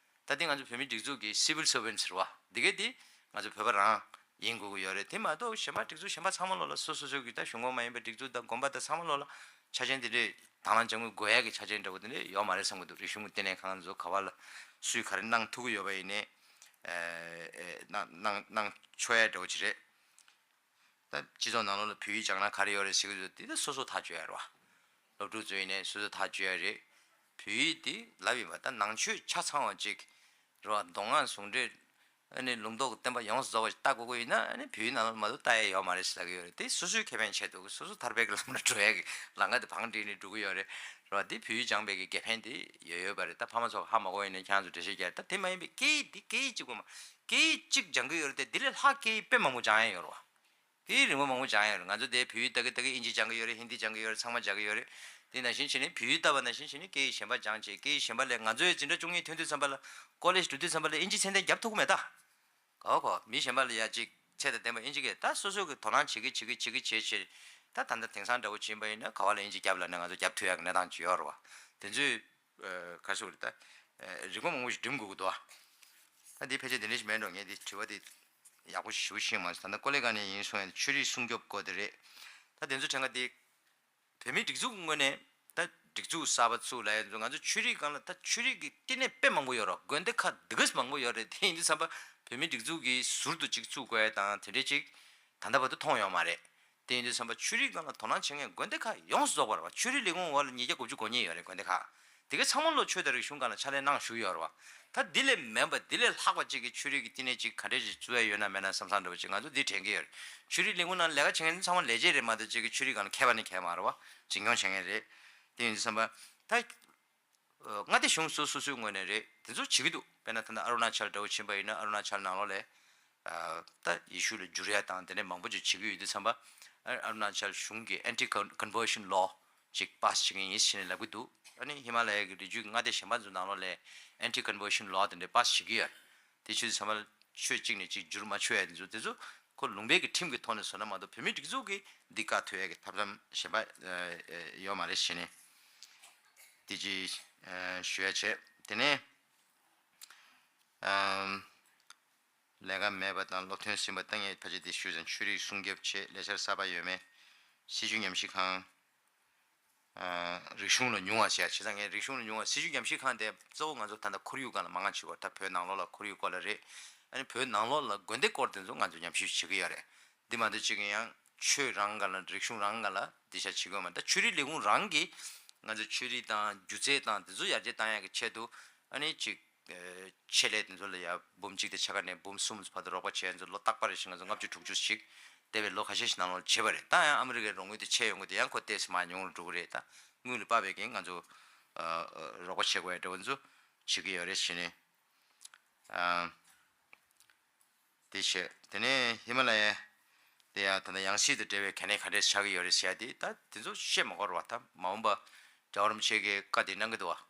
ད་འདི་ང་ཚོ་བོད་མིའི་སྒྲིག་འཛུགས་ཀྱི་civil servants རེད་བ། འདི་གས་འདི་ང་ཚོ་བོད་པ་རང་ཡིན་དགོས་ཀྱི་ཡོད་རེད། དེ་མ་གཏོགས་གཞན་པ་སྒྲིག་འཛུགས་གཞན་པ་ཚང་མ་ལོགས་ལ་སོ་སོ་སོ་གི་ད་གཞུང་ཁོངས་མ་ཡིན་པའི་སྒྲིག་འཛུགས་དང་དགོན་པ་དང་ཚང་མ་ལོགས་ལ་ཆ་རྐྱེན་དེ་འདྲས་དང་བླངས་སྦྱང་དགོས་ཡག་གི་ཆ་རྐྱེན་འདྲ་བོ་དེ་འདྲས་ཡོད་མ་རེད་བསམ་གྱི་འདུག་རིག་གཞུང་གི་ལྟེ་གནས་ཁང་ཚོ་ག་བ་ལ་སུས་ག་རེ་གནང་ཐུབ་ཀྱི་ཡོད་པ་ཡིན་ནའི་ཨེ་ཨེ་གནང་གནང་གནང་ཆོག་ཡ་འདྲ་བོ་ཅིག་རེད། ད་སྤྱི་ཚོགས་ནང་ལོགས་ལ་བོད་ཡིག་སྦྱང་ན་ག་རེ་ཡོད་རེད་ཟེར་གྱི་ཡོད། དེ་ད་སོ་སོ་ཐག་གཅོད་ཡ་རེད་བ། སློབ་ཕྲུག་ཚོ་ཡིན་ནའི་སོ་སོ་ཐག་གཅོད་ཡ་རེད། བོད་ཡིག་དེ་ལབ་ཡིན་པ་ད་ནང་ཆོས་ཆ་ཚང་བ་ཅིག་རེད་བ། མདོ་སྔགས་ཟུང་འབྲེལ། ཨ་ནི་ལུང་རྟོགས་ཀྱི་བསྟན་པ་ཡོངས་སུ་རྫོགས་པ་ཞིག་ལྟ་དགོས་ཀྱི་ཡིན་ན་ཨ་ནི་བོད་ཡིག་ནང་ལ་མ་གཏོགས་ལྟ་ཡ་ཡོད་མ་རེད་ཟེར་གྱི་ཡོད་རེད། དེ་སོ་སོའི་ཁེ་ཕན་ཆེད་དུ་སོ་སོ་ཐར་པའི་གི་ལམ་ལ་འགྲོ་ཡ་གི་ལམ་ཁ་དེ་བང་བསྒྲིགས་ནས་འགྲོ་གི་ཡོད་རེད། རེད་བ། དེ་བོད་ཡིག་སྦྱངས་པའི་གི་དགེ་ཕན་དེ་ཡོད་ཡོད་པ་རེད། ད་ཕ་མ་ཚོ་ཧ་མ་གོ་ཡིན་ན་ཁྱེད་རང་ཚོ་འགྲེལ་བཤད་རྒྱག་ད་དེ་མ་ཡིན་པའི་སྐད་ཡིག་དེ་སྐད་ཡིག་གཅིག་པོ་མ་སྐད་ཡིག་གཅིག་སྦྱང་གི་ཡོད་རེད་དེ་དེ་ལས་ལྷག་སྐད་ཡིག་དཔེ་མང་པོ་སྦྱང་ཡ་ཡོད་རེད་བ། དེའི་རིང་པོ་མང་པོ་སྦྱངས་ཡོད་རེད། ང་ཚོ་དེ་བོད་ཡིག་ད་གི་ད་གི་ཨིན་ཇི་སྦྱང་གི་ཡོད་རེད། ཧིན་དི་སྦྱང་གི་ཡོད་རེད། ཚང་མ་སྦྱང་གི་ཡོད་རེད། དེ་ནང་བཞིན་བྱས་ནས་བོད་ཡིག་ལྟ་བ་ནང་བཞིན་བྱས་ནས་སྐད་ཡིག་གཞན་པ་སྦྱངས་བྱས་སྐད་ཡིག་གཞན་པ་ལས་ང་ཚོའི་འཛིན་གྲྭ་བཅུ་གཉིས་ཐོན་དུས་ཙམ་པ་ལ་ཀོ་ལེཇ་འགྲོ་དུས་ཙམ་པ་ལ་ཨིན་ཇི་ཚད་ལྡན་རྒྱབ་ཐུབ་ཀྱི་མེད་ད། གོ་གོ་མི་གཞན་པ་ལ་ཡ་གཅིག་ཚད་དང་ལྡན་པ་ཨིན་ཇི་གས་ད་སོ་སོ་གི་དོ་སྣང་བྱེད་ཀྱི་བྱེད་ཀྱི་བྱེད་ཀྱི་བྱེད་བྱེད་ད་ད་ལྟ་དེང་སང་འདྲ་བོ་ཕྱིན་པ་ཡིན་ན་ག་བ་ལ་ཨིན་ཇི་རྒྱབ་ལབ་ན་ང་ཚོ་རྒྱབ་ཐུབ་ཡག་གི་གནས་སྟངས་ཅིག་ཡོད་རེད་བ། དེ་ཚོས་ག་སོ་རེད་ད། རིག་པ་མང་པོ་ཞིག་སྒྲིམ་དགོས་ཀྱི་འདུག་ཨ། ད་འདི་ཕལ་ཆེར་འདི་འདྲ་ཞིག་མེད་འགྲོ། ངས་འདི་དྲི་བ་འདི་ཡག་པོ་ཞེ་པོ་ཤེས་མ་སོང་། ད་ལྟ་ཀོ་ལེ་ག་ནས་ཡིན་གསུང་ཡ་ཆོས་རིག་སྲུང་སྐྱོབ་སྐོར་དེ་རེད། ད་དེ་ཚོ་དྲན་ག་འདི་བོད་མིའི་སྒྲིག་འཛུགས་ངོས་ནས་ད་སྒྲིག་འཛུགས་གསར་པ་བཙུགས་ལབ་ཡ་ཚོ་ང་ཚོ་ཆོས་རིག་སྒང་ལ་ད་ཆོས་རིག་གི་བསྟི་གནས་དཔེ་མང་པོ་ཡོད་རེད། དགོན་སྡེ་ཁག་འདི་ག་མང་པོ་ཡོད་རེད། དེ་ཡིན་དུས་ཙམ་པ་བོད་མིའི་སྒྲིག་འཛུགས་ཀྱིས་ཟུར་དུ་གཅིག་བཙུགས་དགོས་ཡ་དང་དེ་འདྲས་ཅིག་ད་ལྟ་བར་དུ་མཐོང་ཡོད་མ་རེད། དེ་ཡིན་དུས་ཙམ་པ་ཆོས་རིག་སྒང་ལ་དོ་སྣང་བྱེད་མཁན་དགོན་སྡེ་ཁག་ཡོངས་སུ་རྫོགས་པ་རེད་བ། ཆོས་རིག་ལས་ཁུངས་འོག་ལ་ཉིས་བརྒྱ་དགུ་བཅུ་གོ་གཉིས་ཡོད་རེད་དགོན་སྡེ་ཁག། དེ་གའི་ཚང་མ་ལོ་ཆོས་དང་རིག་གཞུང་སྒང་ལ་ཕྱག་ལས་གནང་བཞུགས་ཡོད་རེད་བ། ད་འདི་ལས་མེད་པ་འདི་ལས་ལྷག་པ་ཅིག་གི་ཆོས་རིག་གི་བསྟི་གནས་ཅིག་ག་འདྲས་ཅིག་བཙུགས་ཡ་ཡོད་ན་མེད་ན་བསམ་བསམ་འདྲ་བོ་ཅིག་ང་ཚོ་འདི་དྲན་གྱི་ཡོད་རེད། ཆོས་རིག་ལས་ཁུངས་ནང་ལས་ཀ་བྱེད་མཁན་ཚང་མ་ལས་བྱེད་རེད་མ་གཏོགས་ཅིག་གི་ཆོས་རིག་སྒང་ལ་མཁས་པ་ནི་མཁས་པ་མ་རེད་བ། འཛིན་སྐྱོང་བྱེད་མཁན་རེད། དེ་ཡིན་དུས་ཙམ་པ་ད། མངའ་སྡེ་གཞུང་སོ་སོ་སོའི་ངོས་ནས་རེད་དེ་ཚོ་བྱེད་ཀྱི་འདུག་དཔེར་ན་ད་ལྟ་ཨ་རུ་ན་ཅལ་འདྲ་བོ་ཕྱིན་པ་ཡིན་ན་ཨ་རུ་ན་ཅལ་ནང་ལོགས་ལ་ད་ཡེ་ཤུ་ལ་འགྱུར་ཡ་དང་དེ་འདྲའི་མང་པོ་ཅིག་བྱེད་ཀྱི་ཡོད་དུས་ཙམ་པ་ཨ་རུ་ན་ཅལ་གཞུང་གིས་anti conversion law ཅིག་པཱ་སི་བྱེད་ཀྱི་ཡིན་ཟེར་ནས་ལབ་ཀྱི་འདུག་ཨ་ནི་ཧི་མ་ལ་ཡའི་གི་རི་རྒྱུད་ཀྱི་མངའ་སྡེ་གཞན་པ་ཚོ་ནང་ལོགས་ལ་anti conversion law དེ་འདྲའི་པཱ་སི་བྱེད་ཀྱི་ཡོད། དེ་ཆུ་ཚོད་ཚང་མ་ཆོས་གཅིག་ནས་གཅིག་བསྒྱུར་མ་ཆོག་ཡ་དེ་ཚོ་དེ་ཚོ་ཁོ་ལུང་པའི་གི་ཁྲིམས་ཀྱི་ཐོག་ནས་བཟོ་ན་མ་གཏོགས་བོད་མིའི་སྒྲིག་འཛུགས་ཀྱིས་འདི་བཀག་ཐུབ་ཡ་གི་ཐབས་ལམ་གཞན་པ་ཡོད་མ་རེད་ཟེར་ནས་དེ་ཅིག་ཞུ་ཡ་བྱས། དེ་ནས་ལས་ཀ་མེད་པ་དང་སློབ་ཐོན་ཟིན་པ་ལྟ་ངན་ཕལ་ཆེར་དེ་ཞུས་ཙང་ཆོས་རིག་སྲུང་སྐྱོབ་ཆེད་ལས་འཆར་གསར་པ་ཡོད་མེད་སྲིད་བྱུས་ཉམས་ཞིབ་ཁང་། རིག་གཞུང་ལ་ཉུང་བ་བྱས། བྱས་ཙང་ངས་རིག་གཞུང་ལ་ཉུང་བ། སྲིད་བྱུས་ཉམས་ཞིབ་ཁང་དེ་གཙོ་བོ་ང་ཚོ་ད་ལྟ་ཁོར་ཡུག་སྒང་ལ་མང་ང་བྱེད་དགོས། ད་བོད་ནང་ལོགས་ལ་ཁོར་ཡུག་སྐོར་ལ་རེད། ཨ་ནི་བོད་ནང་ལོགས་ལ་དགོན་སྡེ་སྐོར་དེ་ཚོ་ང་ཚོ་ཉམས་ཞིབ་བྱེད་ཀྱི་ཡོད་རེད། འདི་མ་གཏོགས་གཅིག་ཡང་ཆོས་རང་སྒང་ལ་རིག་གཞུང་རང་སྒང་ལ་འདི་ཤ་བྱེད་ཀྱི་ཡོད་མ་རེད། ད་ཆོས་རིག་ལས་ཁུངས་རང་གིས་ང་ཚོ་ཆོས་རིག་དང་སྒྱུ་རྩལ་དང་དེ་ཚོ་ཡར་རྒྱས་བཏང་ཡག་གི་ཆེད་དུ་ཨ་ནི་ཅིག་ཆེད་ལས་དེ་ཚོ་ལ་ཡ་འབུམ་གཅིག་དང་ཕྱེད་ཀ་ནས་འབུམ་གསུམ་བར་དུ་རོགས་པ་བྱས། ཚོ་ལོ་རྟག་པར་རེ་བཞིན་ང་ཚོ་ལྔ་བཅུ་དྲུག་ཅུ་ཞིག་འདས་པའི་ལོ་ཁ་ཤས་ཤིག་ནང་ལོགས་བྱས་པ་རེད། ད་ཡང་ཨ་མི་རི་ཀའི་རོགས་དངུལ་དེ་ཆད་ཡོང་གི་འདུག་ཡང་ཁོ་ཏོག་ཙམ་མར་ཉུང་རུ་འགྲོ་གི་རེད། ད་དངུལ་ལ་དཔག་པའི་གི་ང་ཚོ་རོགས་པ་བྱེད་དགོས་ཡ་འདྲ་བོ་ཚོ་བྱེད་ཀྱི་ཡོད་རེད་ཟེར་ནས། དེ་བྱས། དེ་ནས་ཧི་མ་ལ་ཡའི་དེ་ཡང་ད་ལྟ་ཡང་སྲིད་དང་འབྲེལ་བའི་གལ་གནད་ག་འདྲས་ཆགས་ཀྱི་ཡོད་རེད་ཟེར་ཡ་དེ་ད་དེ་ཚོ་བཤད་མ་དགོས་རེད་བ། ད་མ་འོངས་པ་རྒྱལ་བ་རིན་པོ་ཆེ་གིས་བཀའ་དེ་གནང་གི་འདུག་བ།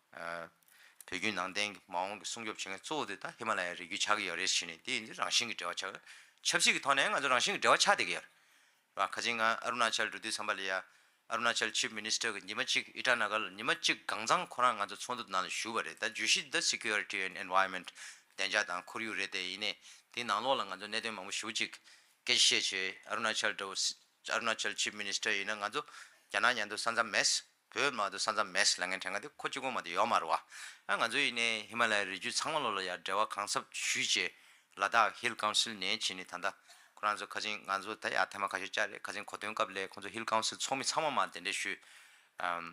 བོད་བརྒྱུད་ནང་བསྟན་གྱི་མ་འོངས་ཀྱི་སྲུང་སྐྱོབ་བྱེད་མཁན་གཙོ་བོ་དེ་ད་ཧི་མ་ལ་ཡའི་རི་རྒྱུད་ཆགས་ཀྱི་ཡོད་རེད་ཟེར་ནས། དེ་ཡིན་དུས་རང་བཞིན་གྱི་འབྲེལ་བ་ཆགས། ཆབ་སྲིད་ཀྱི་ཐོག་ནས་ང་ཚོ་རང་བཞིན་གྱི་འབྲེལ་བ་ཆགས་བསྡད་ཀྱི་ཡོད་རེད། ཁ་སང་ང་ཨ་རུ་ན་ཅལ་འགྲོ་དུས་ཙམ་པ་ལ་ཡ། ཨ་རུ་ན་ཅལ་ཆིབ་མི་ནི་སི་ཊར་གྱིས་ཉི་མ་གཅིག་ཨི་ཊ་ན་གར་ལ་ཉི་མ་གཅིག་གང་ཚང་ཁོ་རང་ང་ཚོ་ཚོགས་འདུ་ནང་ལ་བཞུགས་པ་རེད། ད་བརྗོད་གཞི་འདི་Security and Environment བདེ་འཇགས་དང་ཁོར་ཡུག་རེད། དེ་ཡིན་ནའི་དེའི་ནང་ལོགས་ལ་ང་ཚོ་གནད་དོན་མང་པོ་ཞེ་པོ་ཅིག་སྐད་ཆ་བཤད་བྱས། ཨ་རུ་ན་ཅལ་འདྲ་བོ། ཨ་རུ་ན་ཅལ་ཆིབ་མི་ནི་སི་ཊར་ཡིན་ན་ང་ཚོ་རྒྱ་ནག་མཉམ་དུ་ས་མཚམས་མེད། བོད་མ་གཏོགས་ས་མཚམས་མེད་ལབ་མཁན་དྲན་ག་དེ་ཁོ་གཅིག་པོ་མ་གཏོགས་ཡོད་མ་རེད་བ། ཨ་ང་ཚོ་ཡིན་ནའི་ཧི་མ་ལ་ཡའི་རི་རྒྱུད་ཚང་མ་ལོགས་ལ་ཡ་འབྲེལ་བ་གང་ཟབ་ཞུས་བྱས། ལ་དྭགས་ཧིལ་ཀའུན་སིལ་ནས་བྱས་ནས་ད་ལྟ་ཁོ་རང་ཚོ་ཁ་ཆེམས་ང་ཚོ་ད་ཡ་ཐེངས་མ་ཁ་ཤས་བཅར་རེད། ཁ་ཆེམས་གོ་སྟོན་སྐབས་ལ་ཁོང་ཚོ་ཧིལ་ཀའུན་སིལ་ཚོགས་མི་ཚང་མ་མར་གདན་འདྲེན་ཞུས། ཨམ།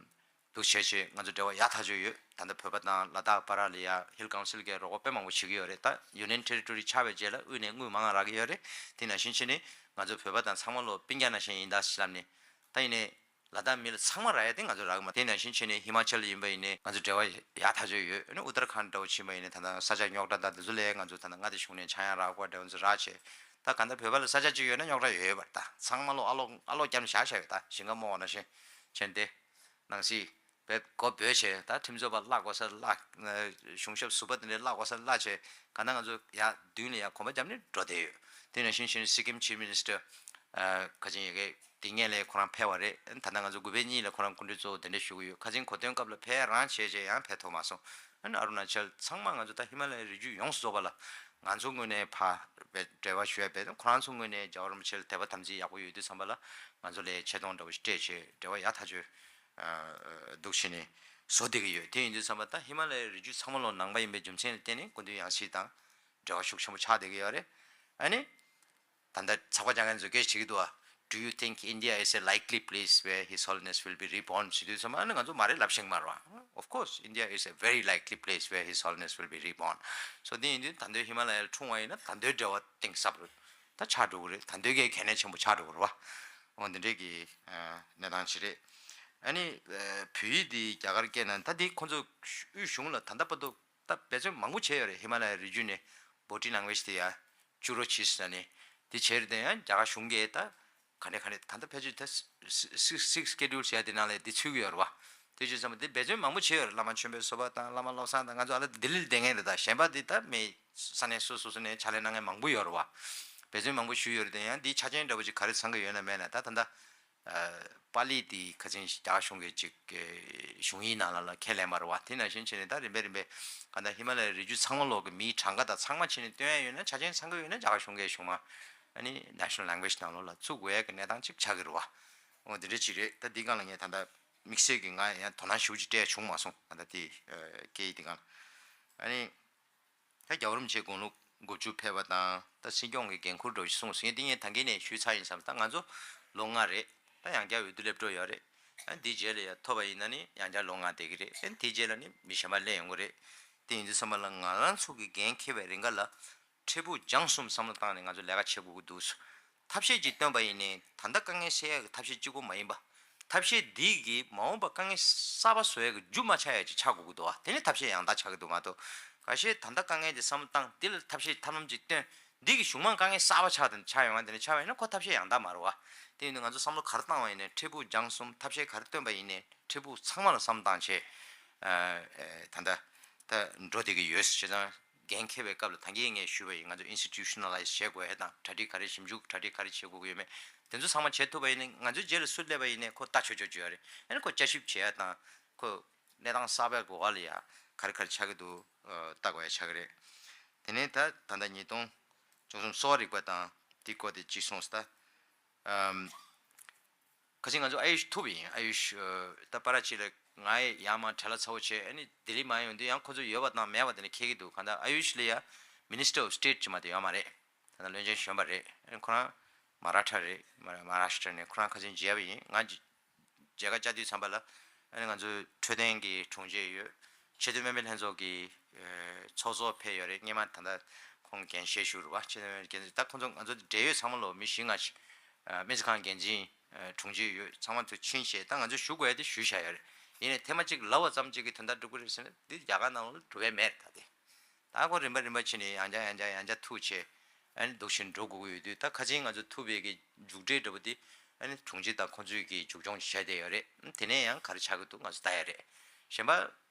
འདུག་བྱས་བྱས་ང་ཚོ་འབྲེལ་བ་ཡག་ཐག་ཆོད་ཡོད། ད་ལྟ་བོད་པ་དང་ལ་དྭགས་བར་ལ་ཡ་ཧིལ་ཀའུན་སིལ་གྱི་རོགས་པ་དཔེ་མང་པོ་བྱེད་ཀྱི་ཡོད་རེད། ད་ཡུ་ནི་ཡན་ཊེ་རི་ཊོ་རི་ཆགས་པའི་རྗེས་ལ་དབུས་ནས་དངུལ་མང་ང་རག་གི་ཡོད་རེད། དེ་ནང་བཞིན་བྱས་ནས་ང་ཚོ་བོད་པ་དང་ཚང་མ་ལོ་སྤུན་ཀྱག་ནང་བཞིན་ཡིན་ད་ཟེར་ལབ་ནས། ད་ཡིན་ནའི་ལ་དྭགས་མི་ལ་ཚང་མ་རག་ཡ་དེ་ང་ཚོ་རག་གི་མ། དེ་ནང་བཞིན་བྱས་ནས་ཧི་མ་ཅལ་ཡིན་པ་ཡིན་ནའི་ང་ཚོ་འབྲེལ་བ་ཡག་ཐག་ཆོད་ཡོད། ཨ་ནི་ཨུ་ཏར་ཁཱན་འདྲ་བོ་ཕྱིན་པ་ཡིན་ནའི་ད་ལྟ་ས་ཆ་རྙོག་དྲ་དང་དེ་ཚོ་ལས་ང་ཚོ་ད་ལྟ་མངའ་སྡེ་གཞུང་ནས་ཆག་ཡང་རག་པ་འདྲ་བོ་ཚོ་རག་བྱས། ད་ག་འདྲ་བོད་པ་ལ་ས་ཆ་གཅིག་ཡོད་ན་རྙོག་དྲ་ཡོད་ཡོད་པ་རེད། ད་ཚང་མ་ལོ་ཨ་ལོ་ཨ་ལོ་བརྒྱབ་ནས་བཞག་བཞག་ཡོད། ད་ཞིང་ཁ་རྨོ་བ་ནང་བཞིན་བྱས་ནས་དེ། ནང་སྲིད་བེད་སྒོ་བོད་བྱས། ད་ཁྲིམས་རྩོད་པ་གླ་དགོས་ས་གླ། གཞུང་ཞབས་ཟུར་པ་དེ་འདྲའི་གླ་དགོས་ས་གླ་བྱས། ག་ན་ང་ཚོ་ཡར་མདུན་ལ་ཡར་གོམ་པ་བརྒྱབ་ནས་འགྲོ་བསྡད་ཡོད། དེ་ནང་བཞིན་བྱས་ནས་སི་ཀིམ་ཆིབ་མི་ནི་སི་ཊར་ཁ་ཆེམས་ཡ་གི་དེ་སྔོན་ལ་ཁོ་རང་ཕེབས་པ་རེད། ད་ལྟ་ང་ཚོ་དགུ་པའི་གཉིས་ལ་ཁོ་རང་སྐུ་མགྲོན་གཙོ་བོ་གདན་འདྲེན་ཞུ་གི་ཡོད། ཁ་ཆེམས་གོ་སྟོན་སྐབས་ལ་ཕེབས་རང་བྱས་བྱས་ཡང་ཕེབས་ཐུབ་མ་སོང་། ཨ་ནི་ཨ་རུ་ན་ཅལ་ཚང་མ་ང་ཚོ་ད་ཧི་མ་ལ་ཡའི་རི་རྒྱུད་ཡོངས་སུ་རྫོགས་པ་ལ་ང་ཚོ་ངོས་ནས་ཕར་འབྲེལ་བ་ཞུ་ཡ་བས། ཁོ་རང་ཚོ་ངོས་ནས་རྒྱལ་བ་རིན་པོ་ཆེ་ལ་དད་པ་དམ་ཚིག་ཡག་པོ་ཡོད་དུས་ཙམ་པ་ལ་ང་ཚོ་ལ་ཆེ་མཐོང་འདྲ་བོ་ཞིག་སྤྲད་བྱས་འབྲེལ་བ་ཡག་ཐག་ཆོད། འདུག་བྱས་ནས་བཟོ་བསྡད་ཀྱི་ཡོད། དེ་ཡིན་དུས་ཙམ་པ་ད་ཧི་མ་ལ་ཡའི་རི་རྒྱུད་ཚང་མ་ལོ་ནང་པ་ཡིན་པའི་རྒྱུ་མཚན་ལ་བརྟེན་ནས་སྐུ་མདུན་ཡང་སྲིད་དང་འབྲེལ་བ་ཤུགས་ཆེན་པོ་ཆགས་བསྡད་ཀྱི་ཡོད་རེད། ཨ་ནི་ད་ལྟ་ཚགས་པར་རྒྱག་མཁན་ཚོས་སྐད་ཆ་དྲིས་ཀྱི་འདུག་བ། Do you think India is a likely place where His Holiness will be reborn? ཞུ་དུས་ཙམ་པ་ཨ་ནི་ང་ཚོ་མ་རེད་ལབ་ཤེས་ཀྱི་མ་རེད་བ། Of course, India is a very likely place where His Holiness will be reborn. So དེ་ཡིན་དུས་ད་འདོད་ཧི་མ་ལ་ཡར་འཁྲུངས་པ་ཡིན་ན་ད་འདོད་འབྲེལ་བ་གཏིང་ཟབ་རུ་ད་ཆགས་འགྲོ་གི་རེད། ད་འདོད་གའི་གལ་གནད་ཆེན་པོ་ཆགས་འགྲོ་གི་རེད་བ། འོ་འདི་འདྲའི་གི་གནས་སྟངས་ཅིག་རེད། ཨ་ནི་བོད་ཡིག་འདི་རྒྱ་གར་སྐད་ནང་ད་འདི་ཁོང་ཚོ་དབུས་གཞུང་ལ་ད་ལྟ་བར་དུ་ད་འབད་བརྩོན་མང་པོ་བྱས་ཡོད་རེད། ཧི་མ་ལ་ཡའི་རི་རྒྱུད་ནས་body language དེ་ཡར་བཅུག་རོགས་གྱིས་ཟེར་ནས། དེ་བྱས་རེད་དེ་ཡང་རྒྱ་གར་གཞུང་གིས་ད་ག་ནས་ག་ནས་ད་ལྟ་ཕལ་ཆེར་ད་six six schedule ཟེར་ཡ་དེ་ནང་ལ་དེ་ཚུད་ཀྱི་ཡོད་རེད་བ། དེ་བྱས་ཙང་དེ་འབད་བརྩོན་མང་པོ་བྱས་ཡོད་རེད། བླ་མ་ཆོས་འཕེལ་བཟོ་པ་དང་བླ་མ་བློ་བཟང་དང་ང་ཚོ་ཨ་ལ་ལྡི་ལིར་བསྡད་མཁན་རེད། ད་གཞན་པ་དེ་ད་མི་ས་གནས་སོ་སོ་སོ་ནས་ཕྱག་ལས་གནང་མཁན་མང་པོ་ཡོད་རེད་བ། འབད་བརྩོན་མང་པོ་ཞུས་ཡོད་རེད་དེ་ཡང་འདིའི་ཆ་རྐྱེན་འདྲ་པོ་ཅིག་ག་རེ་ཚང་གི་ཡོད་ན་མེད་ན་ད་ད་ལྟ། པཱ་ལི་དེ་ཁ་ཆེམས་རྒྱ་གར་གཞུང་གི་ཅིག་གཞུང་ཡིག་ནང་ལ་ལ་ཁས་ལེན་པ་རེད་བ། དེ་ནང་བཞིན་བྱས་ནས་ད་རིམ་པས་རིམ་པས་ག་ད་ཧི་མ་ལ་ཡའི་རི་རྒྱུད་ཚང་མ་ལོག་གི་མིའི་གྲངས་ཀ་དང་ཚང་མ་བྱས་ནས་སྟོན་ཡ་ཡོད་ན་ཆ་རྐྱེན་ཚང་གི་ཡོད་ན་རྒྱ་གར་གཞུང་གིས་གཞུང་མ་ཨ་ནི་national language ནང་ལོགས་ལ་བཙུགས་དགོས་ཡ་གི་གནས་སྟངས་ཅིག་ཆགས་ཀྱི་རེད་བ། འོ་དེ་འདྲ་ཅིག་རེད། ད་འདི་སྒང་ལ་ངས་ད་ལྟ་དམིགས་བསལ་གྱི་ང་ཡང་དོ་སྣང་ཞེ་པོ་ཅིག་སྤྲད་བྱུང་མ་སོང་། ད་ལྟ་དེ་སྐད་ཡིག་འདི་སྒང་ལ་ཨ་ནི། ད་རྒྱལ་བ་རིན་པོ་ཆེ་དགུང་ལོ་དགུ་བཅུ་ཕེབས་པ་དང་ད་སྲིད་སྐྱོང་གི་འགན་ཁུར་འདྲ་བོ་ཞིག་གསུངས་སོང་། ངས་འདི་ངས་ད་གིན་ནས་ཞུས་ཚར་ཡིན་བསམ། ད་ང་ཚོ་ལོ་ལྔ་རེད། ད་ཡང་བསྐྱར་འོས་བསྡུ་སླེབས་འགྲོ་ཡོད་རེད། ཨ་འདིའི་རྗེས་ལ་ཡང་ཐོབ་པ་ཡིན་ན་ནི་ཡང་བསྐྱར་ལོ་ལྔ་བསྡད་ཀྱི་རེད། ཨ་འདིའི་རྗེས་ལ་ནི་མི་གཞན་པ་སླེབས་ཡོང་གི་རེད། དེ་ཡིན་དུས་ཙམ་པ་ལ་ང་རང་ཚོ་གི་འགན་འཁྱེར་བའི་རིང་ག་ལ་འཕྲལ་ཕུགས་འགྱངས་གསུམ་བསམ་བློ་བཏང་ནས་ང་ཚོ་ལས་ཀ་བྱེད་དགོས་ཀྱི་འདུག་ཐབས་ཤེས་ཅིག་བཏོན་པ་ཡིན་ནའི་ད་ལྟ་དཀའ་ངལ་སེལ་ཡག་གི་ཐབས་ཤེས་གཅིག་པོ་མ་ཡིན་པ། ཐབས་ཤེས་འདི་གིས་མ་འོངས་པ་དཀའ་ངལ་གསར་པ་བཟོ་ཡག་གི་རྒྱུ་མ་ཆགས་ཡག་ཅིག་ཆགས་དགོས་ཀྱི་འདུག་བ། དེ་ནི་ཐབས་ཤེས་ཡང་དག་ཆགས་ཀྱི་འདུག་མ་གཏོགས། ཁ་ཤས་ད་ལྟ་དཀའ་ངལ་དེ་བསམ་བློ་བཏང་དེ་ལ་ཐབས་ཤེས་ཐབས་ལམ་ཅིག་བཏོན། འདི་གིས་གཞུག་མ་དཀའ་ངལ་གསར་པ་ཆགས་དང་ཆགས་ཡོང་བ་དེ་འདྲ་ཆགས་པ་ཡིན་ན་ཁོ་ཐབས་ཤེས་ཡང་དག་མ་རེད་བ། དེ་ཡིན་དུས་ང་ཚོ་བསམ་བློ་ག་རེ་བཏང་བ་ཡིན་ནའི་འཕྲལ་ཕུགས་འགྱངས་གསུམ་ཐབས་ཤེས་ག་རེ་བཏོན་པ་ཡིན་ནའི་འཕྲལ་ཕུགས་ཚང་མ་ལ་བསམ་བཏང་བྱས། ད་ལྟ་ད་འགྲོ་བསྡད་ཀྱི་ཡོད། བྱས་ཙང་། འགན་འཁྱེར་བའི་སྐབས་ལ་ད་གིན་ངས་ཞུས་པ་ཡིན། ང་ཚོ་institutionalize བྱེད་དགོས་ཡ་དང་གྲ་སྒྲིག་ག་རེ་ཞིབ་འཇུག་གྲ་སྒྲིག་ག་རེ་བྱེད་དགོས་ཀྱི་ཡོད་མེད་དེ་ཚོ་ཚང་མ་བྱེད་ཐུབ་པ་ཡིན་ན་ང་ཚོའི་རྗེས་ལ་སུ་སླེབས་པ་ཡིན་ནའི་ཁོ་ལྟ་ཆོག་ཆོག་བྱེད་ཡ་རེད། ཨ་ནི་ཁོ་བསྐྱར་ཞིབ་བྱེད་ཡ་དང་ཁོ་གནས་སྟངས་གསར་པའི་སྒོ་ཁ་ལ་ཡ་ག་རེ་ག་རེ་ཆགས་ཀྱི་འདུག་ལྟ་དགོས་ཡ་ཆགས་ཀྱི་རེད། དེ་ནས་ད་ད་ལྟ་ཉིས་སྟོང་བཅུ་གསུམ་གསོ་བ་རིག་པ་དང་དེའི་སྐོར་དེ་གཅིག་གསུངས་སོང་ད། ཁ་ཅིག་ང་ཚོ་ཨ་ཡུཤ་ཐུབ་ཡིན། ཨ་ཡུཤ་ད་པ་ར་ཅིག་ལ་ང་ཡང་མ་བྲེལ་བ་ཚ་བོ་བྱས། ཨ་ནི་ལྡི་ལི་མ་ཡོང་དུས་ཡང་ཁོ་ཚོ་ཡོད་པ་དང་མེད་པ་དེ་ནས་ཁྱད་ཀྱི་འདུག་གང་ལྟར་ཨ་ཡུཤ་ལ་ཡ་Minister of State ཅིག་མ་གཏོགས་ཡོད་མ་རེད། ད་ལྟ་བློན་ཆེན་གཞོན་པ་རེད། ཨ་ནི་ཁོ་རང་མ་ར་ཐ་རེད། མ་ར་མ་ར་ཤི་ཊ་ནས་ཁོ་རང་ཁ་ཆེམས་བརྗེས་པ་ཡིན། ང་མཇལ་ཁ་བཅར་དུས་ཙམ་པ་ལ་ཨ་ནི་ང་ཚོའི་འཕྲོད་བསྟེན་གྱི་དྲུང་ཆེ་ཡོད། ཆེས་མཐོའི་སྨན་པའི་ལྷན་ཚོགས་ཀྱི་ཚོགས་གཙོ་ཕེབས་ཡོད་རེད། སྔོན་མ་ད་ལྟ་ཁོང་འགན་བཞེས་བཞུགས་རེད་བ། ཆེས་མཐོའི་སྨན་པའི་འགན་འཛིན། ད་ཁོང་ཚོ་ང་ཚོ་འབྲེལ་ཡོད་ཚང་མ་ལོ་མི་བཞི་ལྔ་ཞིག་སྨན་རྩིས་ཁང་འགན་འཛིན་དྲུང་ཆེ་ཡོད། ཚང་མ་ཚོ་ཕྱིན་བྱས་ད་ང་ཚོ་ཞུ་དགོས་ཡ་དེ་ཞུས་བཞག་ཡོད་རེད། ཡིན་ནའི་ཐེངས་མ་གཅིག་ལབ་པ་ཙམ་གཅིག་གིས་དོན་དག་འགྲུབ་ཀྱི་རེད་ཟེར་ན་འདི་རྒྱ་གར་ནང་ལ་འགྲུབ་པ་མེད་རེད། ད་དེ། ད་ཁོ་རིམ་པ་རིམ་པ་བྱས་ནས་ཡང་བསྐྱར་ཡང་བསྐྱར་ཡང་བསྐྱར་ཐུག་བྱས། ཨ་ནི་འདུག་བཞིན་འགྲོ་དགོས་ཀྱི་ཡོད་དུས། ད་ཁ་ཆེམས་ང་ཚོ་ཐུབ་པའི་གི་མཇུག་འབྲས་འདྲ་པོ་དེ་ཨ་ནི་དྲུང་ཆེ་དང་ཁོང་ཚོས་ཀྱི་མཇུག་སྐྱོང་བྱས་བསྡད་ཡོད་རེད། དེ་ནས་ཡང་ག་རེ་ཆགས་ཀྱི་འདུག་ང་ཚོ་ལྟ་ཡ་རེད། གཞན་པ་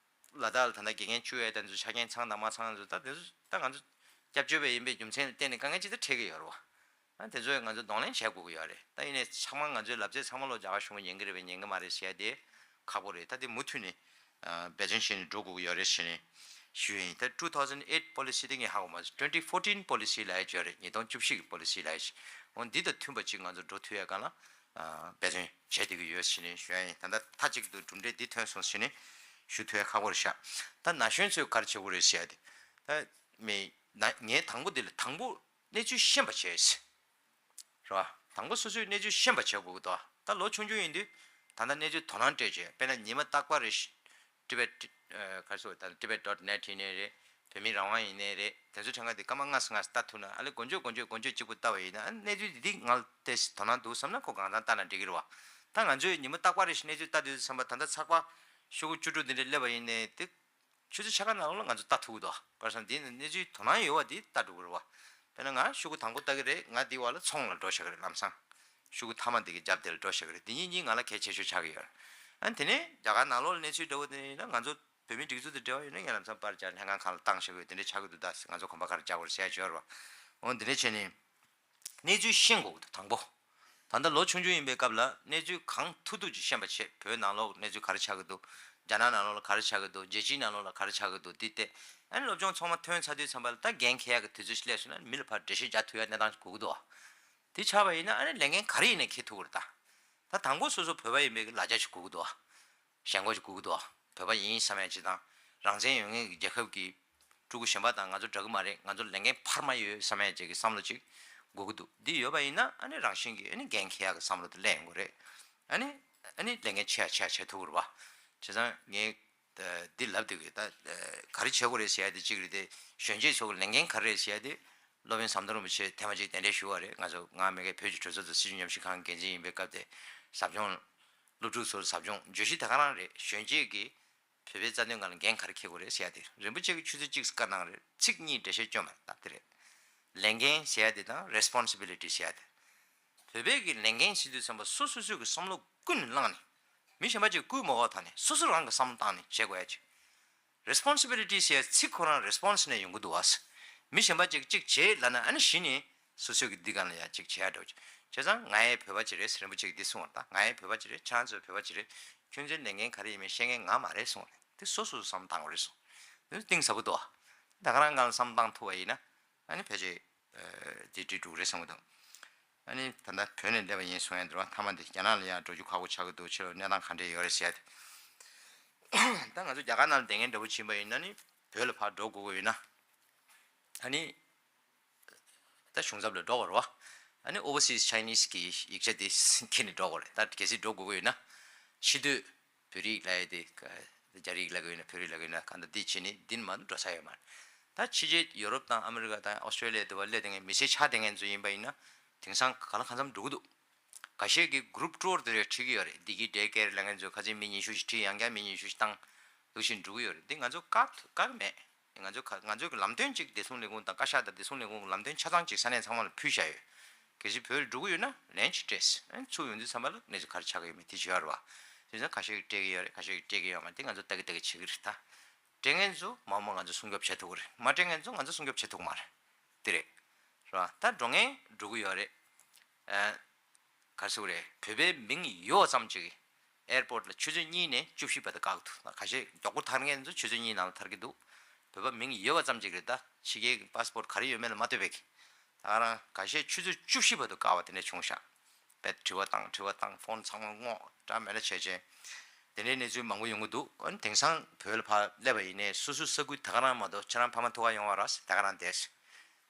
ལ་དྭགས་ལ་ད་ལྟ་དགེ་རྒན་བཅུག་ཡས་དེ་ཚོ་ཆ་རྐྱེན་ཚང་དང་མ་ཚང་ཚོ་ད་དེ་ཚོ་ད་ང་ཚོ་སྐྱབས་བཅོལ་བ་ཡིན་པའི་རྒྱུ་མཚན་ལ་བརྟེན་ནས་དཀའ་ངལ་ཅི་ལྟར་འཕྲད་ཀྱི་ཡོད་རེད་བ། ཨ་དེ་ཚོས་ང་ཚོས་གདོང་ལེན་བྱེད་དགོས་ཀྱི་ཡོད་རེད། ད་ཡིན་ནའི་ཚང་མ་ང་ཚོའི་ལབ་ཚད་ཚང་མ་ལོ་རྒྱ་གར་གཞུང་གིས་ཉན་གྱི་རེད་པས་ཉན་གྱི་མ་རེད་ཟེར་ཡ་དེ་ཁག་པོ་རེད། ད་དེ་མུ་མཐུད་ནས་འབད་བརྩོན་བྱས་ནས་འགྲོ་དགོས་ཀྱི་ཡོད་རེད་ཟེར་ནས་ཞུས་ཡིན། ད་two thousand eight policy དེ་ངས་ཧ་གོ་མ་སོང་། twenty fourteen policy ལབ་ཡ་ཅིག་ཡོད་རེད། ཉིས་སྟོང་བཅུ་བཞི་གི་policy ལབ་ཡ་ཅིག་འོ་འདི་དང་མཐུན་པ་ཅིག་ང་ཚོ་འགྲོ་ཐུབ་ཡ་སྒང་ལ་འབད་བརྩོན་བྱས་བསྡད་ཀྱི་ཡོད་ཟེར་ནས་ཞུ་ཡ་ཡིན། ད་ལྟ་མཐའ་གཅིག་ཏུ་གྲུབ་འབྲས་འདི་ཐོན་སོང་ཟེར་ནས་ཞུ་ཐུབ་ཡ་ཁག་པོ་རེད་ཤག་ད་ན་གཞོན་ཚོས་ག་རེ་བྱེད་དགོས་རེད་ཟེར་ཡ་དེ། ད་མི་ན་ངས་དང་པོ་འདི་ལ་དང་པོ་གནས་ཚུལ་ཤེས་པ་བྱས། རེད་བ། དང་པོ་སོ་སོའི་གནས་ཚུལ་ཤེས་པ་བྱེད་དགོས་ཀྱི་འདུག་ད་ལོ་ཆུང་ཆུང་ཡིན་དུས་ད་ལྟ་གནས་ཚུལ་དོ་སྣང་སྤྲད་བྱས། དཔེར་ན་ཉི་མ་རྟག་པར་རེ་ཊི་བེཊ་ཨ་ག་རེ་ཟེར་ད་ཊི་བེཊ་ཌོཊ་ནེཊ་ཡིན་ནའི་རེད། བོད་མི་རང་དབང་ཡིན་ནའི་རེད། དེ་ཚོ་ཁྲིད་མཁན་དེ་སྐར་མ་ལྔ་ཙམ་ལྟ་ཐུབ་ན། ཨ་ལས་འགོ་འཛུགས་འགོ་འཛུགས་འགོ་འཛུགས་གཅིག་པུ་ལྟ་བ་ཡིན་ན། ཨ་གནས་ཚུལ་འདི་འདི་ང་ལ་ཏོག་ཙམ་དོ་སྣང་འདུག་བསམ་ན་ཁོ་གང་ཙམ་ལྟ་ན་འགྲིག་གི་རེད་བ། ད་ང་ཚོས་ཉི་མ་རྟག་པར་རེ་གནས་ཚུལ་ལྟ་དུས་ཙམ་པ་ད་ལྟ་ཚགས་པར་ཤོག་གུ་བཅུ་དྲུག་འདི་འདྲ་སླེབས་པ་ཡིན་ནའི་དེ། ཆུ་ཚོད་ཕྱེད་ཀ་ནང་ལོགས་ལ་ང་ཚོ་ལྟ་ཐུབ་ཀྱི་འདུག་ག་རེ་ཟེར་ན་འདི་ནི་གནས་ཚུལ་དོ་སྣང་ཡོད་པ་འདི་ལྟ་འགྲོ་གི་རེད་བ། དཔེར་ན་ང་ཤོག་གུ་དང་པོ་ལྟ་གི་རེད། ང་འདི་བར་ལ་ཚོང་ལ་འགྲོ་བཞག་གི་རེད། ལམ་སང་ཤོག་གུ་མཐའ་མ་འདི་གི་རྒྱབ་དེ་ལ་འགྲོ་བཞག་གི་རེད། འདི་གཉིས་གཉིས་ང་ལ་གལ་ཆེ་ཤོས་ཆགས་ཀྱི་ཡོད་རེད། ཨ་ནི་དེ་ནས་རྒྱ་གར་ནང་ལོགས་ལ་གནས་ཚུལ་འདྲ་བོ་དེ་ཡིན་ན་ང་ཚོ་བོད་མིའི་སྒྲིག་འཛུགས་དང་འབྲེལ་བ་ཡོད་ན་ངས་ལམ་སང་པར་རྒྱག་ལྷན་ཁང་ཁག་ལ་བཏང་བཞག་གི་ཡོད། དེ་འདྲ་ཆགས་ཀྱི་འདུག་ད་ང་ཚོ་གོམ་པ་ག་རེ་རྒྱག་དགོས་རེད་ཟེར་ཡ་ཅིག་ཡོད་རེད་བ། འོ་འདི་འདྲ་བྱས་ནས། གནས་ཚུལ་ཤེས་དགོས་ཀྱི་འདུག་དང་པོ། ད་ལྟ་ལོ་ཆུང་ཆུང་ཡིན་པའི་སྐབས་ལ་གནས་ཚུལ་གང་ཐུབ་ཐུབ་ཅིག་ཤེས་པ་བྱེད། བོད་ནང་ལོགས་གནས་ཚུལ་ག་རེ་ཆགས་ཀྱི་འདུག་རྒྱ་ནག་ནང་ལོགས་ལ་ག་རེ་ཆགས་ཀྱི་འདུག་རྒྱལ་སྤྱིའི་ནང་ལོགས་ལ་ག་རེ་ཆགས་ཀྱི་འདུག་འདི་བལྟས། ཨ་ནི་སློབ་སྦྱོང་ཚང་མ་ཐོན་ཚར་དུས་ཙམ་པ་ལ་ད་འགན་འཁྱེར་ཡག་གི་དུས་ཚོད་ཞིག་སླེབས་སོང་ན་མི་ལ་ཕར་འགྲེལ་བཤད་རྒྱག་ཐུབ་ཡག་གནས་སྟངས་ཞིག་དགོས་ཀྱི་འདུག་དེ་ཆགས་པ་ཡིན་ན་ཨ་ནི་ལས་འགན་ག་རེ་ཡིན་ནའི་འཁྱེར་ཐུབ་ཀྱི་རེད་ད། ད་དང་པོ་སོ་སོ་བོད་པ་ཡིན་པའི་གི་ལ་རྒྱ་ཞིག་དགོས་ཀྱི་འདུག་ཞེན་ཁོག་ཅིག་དགོས་ཀྱི་འདུག་བོད་པ་ཡིན་བསམ་ཡ་ཅིག་དང་། རང་བཙན་ཡོད་མཁན་གྱི་རྒྱལ་ཁབ་ཀྱི་ཕྲུ་གུ་གཞན་པ་དང་ང་ཚོ་འདྲ་གི་མ་རེད། ང་ཚོ་ལས་འགན་འཕར་མ་ཡོད་བསམ་ཡ་ཅིག་གི་བསམ་བློ་ཅིག་དགོས་ཀྱི་འདུག་འདི་ཡོད་པ་ཡིན་ན་ཨ་ནི་རང་བཞིན་གྱིས་ཨ་ནི་འགན་འཁྱེར་ཡག་གི་བསམ་བློ་དེ་སླེབས་ཡོང་གི་རེད། ཨ་ནི་ཨ་ནི་ལས་འགན་ཆེ་ཡ་ཆེ་ཡ་བྱེད་ཐུབ་ཀྱི་རེད་བ། བྱས་ཙང་ངས་འདི་ལབ་འདོད་ཀྱི་ད་ག་རེ་བྱེད་དགོས་རེད་ཟེར་ཡ་དེ་གཅིག་རེད་དེ། གཞོན་སྐྱེས་ཚོ་གི་ལས་འགན་ག་རེ་རེད་ཟེར་ཡ་དེ། སློབ་དཔོན་ཟམ་གདོང་རིན་པོ་ཆེ་ཐེངས་མ་གཅིག་གདན་འདྲེན་ཞུ་བ་རེད། ང་ཚོ་ང་དམིགས་བཀར་བོད་ཀྱི་གྲོས་ཚོགས་དང་སྲིད་བྱུས་ཉམས་ཞིབ་ཁང་གི་འགན་འཛིན་ཡིན་པའི་སྐབས་དེ། ཟབ་སྦྱོང་། སློབ་ཕྲུག་ཚོར་ཟབ་སྦྱོང་བརྗོད་གཞི་ད་ག་རང་རེད། གཞོན་སྐྱེས་ཀྱིས་བོད་པའི་རྩ་དོན་སྒང་ལ་འགན་ག་རེ་འཁྱེར་དགོས་རེད་ཟེར་ཡ་དེ་རིན་པོ་ཆེ་གིས་ཆུ་ཚོད་གཅིག་བཀའ་གནང་རེད། ཚིག་གཉིས་འགྲེལ་བཤད་སྐྱོན་མ་རེད། ད་དེ་རེད། ལས་འགན་ཟེར་ཡ་དེ་དང་རེ་སི་པོན་སི་བི་ལི་ཊི་ཟེར་ཡ་དེ། བོད་པའི་གི་ལས་འགན་ཟེར་དུས་ཙམ་པ་སོ་སོ་སོས་ཀྱི་བསམ་བློ་ཀུན་ནས་བླངས་ནས། མི་གཞན་པ་ཅིག་སྐུལ་མ་དགོས་ཐོག་ནས་སོ་སོ་རང་གི་བསམ་བློ་བཏང་ནས་བྱེད་དགོས་ཡ་ཅིག་རེ་སི་པོན་སི་བི་ལི་ཊི་ཟེར་ཡ་ཚིག་ཁོ་རང་རེ་སི་པོན་སི་ནས་ཡོང་གི་འདུག་བ། མི་གཞན་པ་ཅིག་ཅིག་བྱེད་ལབ་ན་ཨ་ནི་གཞི་ནས་སོ་སོས་ཀྱི་འདི་སྒང་ལ་ཡ་ཅིག་བྱེད་ཡ་འགྲོ་ཅིག་བྱས་ཙང་ང་ཡི་བོད་པ་ཅིག་རེད། རིན་པོ་ཆེ་གིས་འདི་གསུངས་པ་རེད། ད་ང་ཡི་བོད་པ་ཅིག་རེད། ཁྱེད་རང་ཚོའི་བོད་པ་ཅིག་རེད། ཁྱོད་ཚོའི་ལས་འགན་ག་རེ་ཡིན་མིན་བཤད་མཁན་ང་མ་རེད་གསུངས་པ་རེད། འདི་སོ་སོས་བསམ་བློ་བཏང་དགོས་རེད་གསུངས། འདི་གཏིང་ཟབ་པོ་འདུག་ད་ག་རང་སྒང་ལ་བསམ་བློ་བཏང་ཐུབ་པ་ཡིན་ན། ཨ་ནི་ཕལ་ཆེར། དེ་འགྲིག་འགྲོ་གི་རེད་བསམ་གྱི་འདུག་ཨ་ནི་ད་ལྟ་བོད་ནས་སླེབས་པ་ཡིན་གསུང་ཡ་འདུག་བ། མཐའ་མ་དེ་རྒྱ་ནག་ལ་ཡང་འགྲོ་རྒྱུ་ཁག་པོ་ཆགས་ཀྱི་འདུག་ཕྱི་ལོགས་གནས་སྟངས་ག་འདྲས་ཡོད་རེད་ཟེར་ཡ་དེ། ད་ང་ཚོ་རྒྱ་གར་ནང་ལ་བསྡད་མཁན་འདྲ་པོ་ཕྱིན་པ་ཡིན་ན་ནི་བོད་ལ་ཕར་འགྲོ་དགོས་ཀྱི་ཡོད་ན། ཨ་ནི་ད་གཞུང་ཚབ་ལ་འགྲོ་དགོས་རེད་བ། ཨ་ནི་Overseas Chinese གི་ཡིག་ཆ་དེ་འཁྱེར་ནས་འགྲོ་དགོས་རེད། ད་གལ་སྲིད་འགྲོ་དགོས་ཀྱི་ཡོད་ན། ཕྱི་སྡོད་བོད་རིགས་ལབ་ཡ་དེ། རྒྱ་རིགས་ལབ་ཀྱི་ཡོད་ན་བོད་རིགས་ལབ་ཀྱི་ཡོད་ན་གང་ལྟར་འདི་བྱས་ནས་འདི་ནས་མར་འགྲོ་ས་ཡོད་མ་རེད། ད་ཕྱི་རྒྱལ་ཡོ་རོབ་དང་ཨ་མི་རི་ཀ་དང་ཨོ་སི་ཀྲོ་ལི་ཡ་དེ་བ་སླེབས་བསྡད་མཁན་མི་སེར་ཆགས་བསྡད་མཁན་ཚོ་ཡིན་པ་ཡིན་ན། དེང་སང་ག་ལ་གང་འཚམ་འགྲོ་གི་འདུག་ཁ་ཤས་ཀྱིས་group tour དེ་འདྲ་ཁྲིད་ཀྱི་ཡོད་རེད། བདེ་སྐྱིད་day care ལབ་མཁན་ཚོས་ཁ་ཤས་མི་ཉི་ཤུ་ཞིག་ཁྲིད། ཡང་བསྐྱར་མི་ཉི་ཤུ་ཞིག་བཏང་། འདུག་བཞིན་འགྲོ་གི་ཡོད་རེད། འདི་ང་ཚོ་བཀག་བཀག་མེད། ང་ཚོ་ག་ང་ཚོའི་གི་ལམ་སྟོན་ཅིག་བདེ་སྲུང་ལས་ཁུངས་དང་བཀའ་ཤག་དང་བདེ་སྲུང་ལས་ཁུངས་ཀྱི་ལམ་སྟོན་ཆ་ཚང་ཅིག་ས་གནས་ཚང་མ་ལ་ཕུལ་བཞག་ཡོད། གལ་སྲིད་བོད་ལ་འགྲོ་གི་ཡོད་ན་ལན་ཅིག་སྤྲད། ཨ་ནི་ཚུར་ཡོང་དུས་ཙམ་པ་ལ་གནས་ཚུལ་ག་རེ་ཆགས་ཀྱི་ཡོད་མེད་དེ་བྱེད་ཡོད་རེད་བ། དེ་ཚོ་ཁ་ཤས་ཀྱིས་སྤྲད་ཀྱི་ཡོད་རེད། ཁ་ཤས་ཀྱིས་སྤྲད་ཀྱི་ཡོད་མ་རེད། དེ་ང་ཚོ་ལྟ་གི་ལྟ་གི་བྱེད་ཀྱི་རེད་ད། སྤྲད་མཁན་ཚོ་མང་མང་ང་ཚོ་སྲུང་སྐྱོབ་བྱེད་ཐུབ་ཀྱི་རེད། མ་སྤྲད་མཁན་ཚོ་ང་ཚོ་སྲུང་སྐྱོབ་བྱེད་ཐུབ་ཀྱི་མ་རེད། དེ་རེད། རེད་བ། ད་འགྲོ་མཁན་འགྲོ་གི་ཡོད་རེད། ཨ། ག་རེ་ཟེར་དགོས་རེད། བོད་པའི་མིང་ཡོད་ཙམ་ཅིག་གིས་ཨེར་པོར་ཊི་ལ་ཆུ་ཚོད་གཉིས་ནས་བཅུ་བཞི་བར་དུ་བཀག་འདུག་ཁ་ཤས་མགྱོགས་པོ་ཐར་མཁན་ཚོ་ཆུ་ཚོད་གཉིས་ནང་ལ་ཐར་གྱི་འདུག་བོད་པ་མིང་ཡོད་པ་ཙམ་ཅིག་རེད། ད་ཕྱི་རྒྱལ་གྱི་པཱ་སི་པོར་ཊི་ག་རེ་ཡོད་མེད་ལ་མ་ལྟོས་པའི་གི། ད་ག་རང་ཁ་ཤས་ཆུ་ཚོད་བཅུ་བཞི་བར་དུ་བཀག་པ་དེ་འདྲ་བྱུང་ཤག་དཔེ་དྲི་བ་བཏང་དྲི་བ་བཏང་ཕོན་ཚང་མ་སྔོག་འདྲ་མེད་ལ་བྱས་བྱས། དེ་འདྲའི་གནས་ཚུལ་མང་པོ་ཡོང་གི་འདུག་ཨ་ནི་དེང་སང་བོད་ལ་ཕར་སླེབས་པ་ཡིན་ནའི་སོ་སོའི་ས་ཁུལ་ད་ག་རང་མ་གཏོགས་ཁྱེད་རང་ཕ་མ་ཐུག་ག་ཡོང་བ་ར་ད་ག་རང་བསྡད་ཟེར།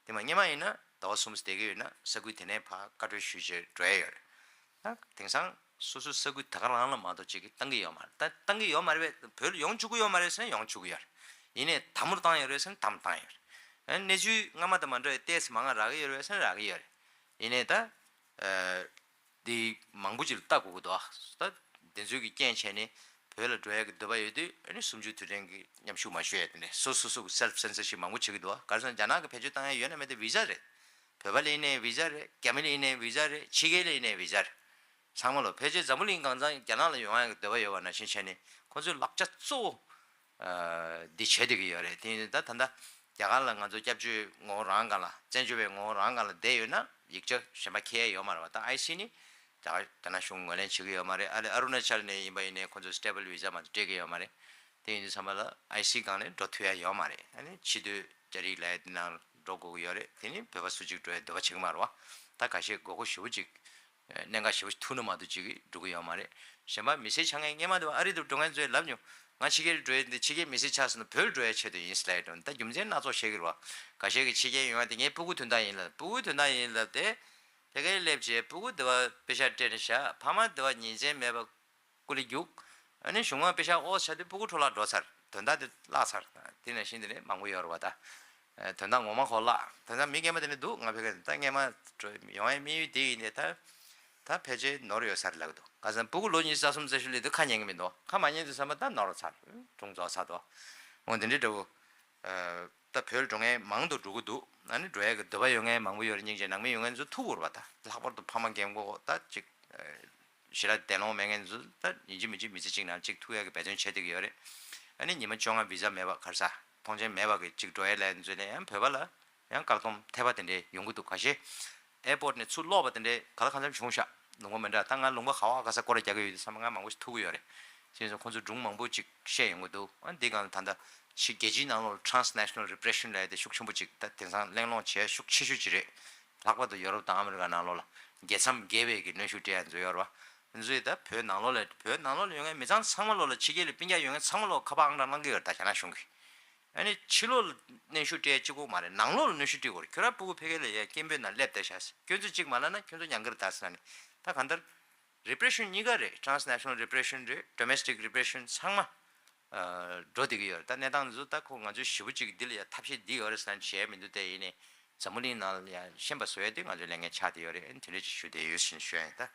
དེ་མ་སྔོན་མ་ཡིན་ན་ཟླ་བ་གསུམ་བསྡད་ཀྱི་ཡོད་ན་ས་ཁུལ་དེ་ནས་ཕར་བཀའ་འཁྲོལ་ཞུས་བྱས་འགྲོ་ཡ་ཡོད་རེད། ད་དེང་སང་སོ་སོའི་ས་ཁུལ་ད་ག་རང་ལ་མ་གཏོགས་ཅིག་གིས་བཏང་གི་ཡོད་མ་རེད། ད་བཏང་གི་ཡོད་མ་རེད་པས། བོད་ལ་ཡོང་བཅུག་གི་ཡོད་མ་རེད་ཟེར་ན་ཡོང་བཅུག་གི་ཡོད་རེད། ཡིན་ནའི་དམ་པོར་བཏང་ཡོད་རེད་ཟེར་ན་དམ་བཏང་ཡོད་རེད། ཨ་ནི་གནས་ཚུལ་སྔ་མ་དང་མ་འདྲ་བའི་ཏོག་ཙམ་མང་ང་རག་གི་ཡོད་རེད་ཟེར་ན་རག་གི་ཡོད་རེད། ཡིན་ནའི་ད། འདི་མང་པོ་ཅིག་ལ་ལྟ་དགོས་ཀྱི་འདུག་ད་འདི་ཚོའི་གི་རྐྱེན་བྱས་ནས་བོད་ལ་འགྲོ་ཡ་གི་འདོད་པ་ཡོད་དུས་ཨ་ནི་གསུམ་བཅུའི་དུས་དྲན་གྱི་མཉམ་ཞུགས་མ་ཞུ་ཡ་དེ་འདྲ་སོ་སོ་སོ་གི་self censorship མང་པོ་བྱེད་ཀྱི་འདུག་ག་རེ་ཟེར་ན་རྒྱ་ནག་གི་བེད་སྤྱོད་བཏང་ཡ་ཡོད་ན་མེད་དེ་བི་ཟ་རེད། བོད་པ་ལ་ཡིན་ནའི་བི་ཟ་རེད། རྒྱ་མི་ལ་ཡིན་ནའི་བི་ཟ་རེད། ཕྱི་རྒྱལ་ལ་ཡིན་ནའི་བི་ཟ་རེད། ཚང་མ་ལོ་ཕལ་ཆེར་འཛམ་བུ་གླིང་གང་ཚང་རྒྱ་ནག་ལ་ཡོང་ཡ་གི་འདོད་པ་ཡོད་པ་ནང་བཞིན་བྱས་ནས་ཁོ་ཚོའི་ལག་ཆ་གཙོ་བོ། འདི་བྱེད་བསྡད་ཀྱི་ཡོད་རེད། དེ་ཡིན་ད་ད་ལྟ་རྒྱ་གར་ལ་ང་ཚོ་སྐྱབས་བཅོལ་ངོ་བོ་རང་སྒང་ལ་བཙན་བྱོལ་བའི་ངོ་བོ་རང་སྒང་ལ་བསྡད་ཡོད་ན་ཡིག་ཆ་གཞན་པ་འཁྱེར་ཡ་ཡོད་མ་རེད་བ། ད་ཨའི་སི་ནི་རྒྱ་གར་རྒྱ་ནག་གཞུང་ངོས་ལེན་བྱེད་ཀྱི་ཡོད་མ་རེད། ཨ་ལེ་ཨ་རུ་ན་ཅལ་ནས་ཡིན་པ་ཡིན་ནའི་ཁོ་ཚོ་stable visa མ་གཏོགས་སྤྲད་ཀྱི་ཡོད་མ་རེད། དེ་ཡིན་དུས་ཚང་མ་ལ་ཨའི་སི་སྒང་ནས་འགྲོ་ཐུབ་ཡ་ཡོད་མ་རེད། ཨ་ནི་ཕྱི་སྡོད་རྒྱ་རིགས་ལབ་ཡ་དེ་ནང་འགྲོ་དགོས་ཀྱི་ཡོད་རེད། དེ་ནི་བོད་པ་སུ་གཅིག་འགྲོ་ཡ་འདོད་པ་བྱེད་ཀྱི་མ་རེད་བ། ད་ཁ་ཤས་དགོས་མཁོ་ཞེ་པོ་ཅིག་གནད་འགག་ཞེ་པོ་ཐུག་ན་མ་གཏོགས་ཅིག་གིས་འགྲོ་གི་ཡོད་མ་རེད། གཞན་པ་མི་སེར་ཆགས་མཁན་སྔོན་མ་དེ་བ་ཨ་རི་དུ་འགྲོ་མཁན་ཚོས་ལབ་མྱོང་། ང་ཕྱི་རྒྱལ་འགྲོ་ཡ་འདི་ཕྱི་རྒྱལ་མི་སེར་ཆགས་སོང་ན་བོད་འགྲོ་ཡ་ཆེད་དུ་ཡིན་ཟེར་ལབ་ཡ་འགྲོ། ད་རྒྱུ་མཚན་སྣ་ཚོགས་བཤད་ཀྱི་རེད་བ། འགའ་ཤས་ཀྱིས་ཕྱི་རྒྱལ་ཡོང་ཡ་དེ་ངའི་སྤུ་གུ་དོན་དག་ཡིན་ལབ། སྤུ་གུ་དོན་དག་ཡིན་ལབ་དེ། ཕ་གིར་སླེབས་རྗེས་སྤུ་གུ་དེ་བ་པེ་ཤག་སྤྲད་ནས་བཞག་ཕ་མ་དེ་བ་ཉིན་མཚན་མེད་པ། སྐུ་ལས་རྒྱུག་ཨ་ནི་གཞུང་མང་པེ་ཤག་ཨོ་ཆ་དུས་སྤུ་གུ་འཕྲོ་བརླག་འགྲོ་ཚར། དོན་དག་དེ་བརླག་ཚར། དེ་ནང་བཞིན་དེ་ནས་མང་པོ་ཡོད་རེད་བ་ད། ཨ་དོན་དག་ངོ་མ་ཧོ་བརླག་དོན་དག་མི་རྒན་པ་དེ་ནས་འདུག་ང་ཕ་གི་ད་སྔོན་མ་འགྲོ་ཡོང་ཡའི་དམིགས་ཡུལ་དེ་ཡིན་ནས་ད། ད་ཕལ་ཆེར་ནོར་ཡོད་ས་རེད་ལབ་ཀྱི་འདུག་ག་ཟེར་ན་སྤུ་གུ་ལོ་ཉི་ཤུ་རྩ་གསུམ་རྩ་བཞི་སླེབས་དུས་ཁ་ཉན་གྱི་མི་འདུག་ཁ་མ་ཉན་དུས་ཙམ་པ་ད་ནོར་ཚར། སྒྲུང་རྫོགས་ཚར་འདུག་འོ་དེ་འདྲའི་འདྲ་བོ། ཨ་ད་བོད་འགྲོ་མཁན་མང་དུ་འགྲོ་གི་འདུག་ཨ་ནི་འགྲོ་ཡ་གི་འདོད་པ་ཡོད་མཁན་མང་པོ་ཡོད་རེད། སྙིང་རྗེ་ནང་མི་ཡོད་མཁན་ཚོ་ཐུག་དགོས་རེད་པ། ད་ལྷག་པར་དུ་ཕ་མ་རྒན་གོག་ད་ཅིག་ཨ་ཞེ་དྲག་བདེ་ལོང་མེད་མཁན་ཚོ་ད་ཡིན་གཅིག་མིན་གཅིག་མི་ཚེ་གཅིག་ནང་གཅིག་ཐུག་ཡ་གི་འབད་བརྩོན་བྱེད་བསྡད་ཀྱི་ཡོད་རེད། ཨ་ནི་ཉི་མ་བཅོ་ལྔ་བི་ཟ་མེད་པ་ག་རེ་ཟ་ཐོངས་མཆན་མེད་པ་གི་ཅིག་འགྲོ་ཡ་ལབ་ཡ་ཚོ་ནས་ཡང་བོད་པ་ལ་ཡང་བཀག་སྡོམ་ཐེབས་པ་དེ་འདྲའི་ཡོང་གི་འདུག་ཁ་ཤས་ཨེར་པོར་ཊི་ནས་ཚུར་ལོག་པ་དེ་འདྲའི་ག་ལ་གང་འཚམ་བྱུང་ཤག་ལུང་པ་མི་འདྲ། ད་ང་ལུང་པ་ག་བ་ག་ས་སྐོར་ར་རྒྱག་གི་ཡོད་དུས་ཙམ་པ་ང་མང་པོ་ཞིག་ཐུག་གི་ཡོད་རེད། བྱས་ཙང་ཁོང་ཚོས་སྒྲུང་མང་པོ་ཅིག་བཤད་ཡོང་གི་འདུག་ཨ་འདི་སྒང་ལ་ད་ལྟ་ཕྱི་རྒྱལ་སྤྱིའི་ནང་ལོགས་ལ་transnational repression ལབ་ཡ་དེ་ཤུགས་ཆེན་པོ་ཅིག་ད་དེང་སང་གླེང་སློང་བྱེད་ཡ་ཤུགས་ཆེ་ཤོས་ཅིག་རེད། ལྷག་པར་དུ་ཡོ་རོབ་དང་ཨ་མི་རི་ཀ་ནང་ལོགས་ལ་རྒྱལ་མཚམས་བརྒལ་བའི་གི་གནོན་ཤུགས་སྤྲད་ཡ་ཚོ་ཡོད་རེད་བ། ང་ཚོས་ད་བོད་ནང་ལོགས་ལ་བོད་ནང་ལོགས་ལ་ཡོད་མཁན་མི་ཚང་ཚང་མ་ལོགས་ལ་ཕྱི་རྒྱལ་ལ་སྤུན་ཀྱག་ཡོད་མཁན་ཚང་མ་ལོགས་ཁ་པར་ཨང་གྲངས་བླང་གི་ཡོད་རེད་ད་རྒྱ་ནག་གཞུང་གིས། ཨ་ནི་ཕྱི་ལོགས་ལ་གནོན་ཤུགས་སྤྲད་གཅིག་པོ་མ་རེད། ནང་ལོགས་ལ་གནོན་ཤུགས་སྤྲད་དགོས་རེད། ཁྱོད་རང་སྤུ་གུ་ཕ་གི་ལ་ཡ་སྐད་འབོད་ནང་སླེབས་བསྡད་ཤག་ཁྱོད་ཚོས་གཅིག་མ་ལབ་ན་ཁྱོད་ཚོ་མྱང་གི་རེད་ད་ཟེར་ནས། ད་གང་ལྟར་repression གཉིས་ཀ་རེད། transnational repression རེད། domestic repression ཚང་མ་ཨ་འགྲོ་བསྡད་ཀྱི་ཡོད་རེད། ད་གནས་སྟངས་འདི་ཚོ་ད་ཁོ་ང་ཚོས་ཞེ་པོ་ཅིག་འདི་ལ་ཡ་ཐབས་ཤེས་འདི་ཡོད་རེད་ཟེར་ནས་བྱས་མི་འདུག་དེ་ཡིན་ནའི་འཛམ་བུ་གླིང་ནང་ལ་ཡ་ཤེས་པ་བཟོ་ཡ་དེ་ང་ཚོའི་ལས་འགན་ཆགས་བསྡད་ཡོད་རེད། ཨ་ནི་དེ་འདྲ་ཅིག་ཞུ་བསྡད་ཡོད་ཟེར་ནས་ཞུ་ཡ་ཡིན། ད་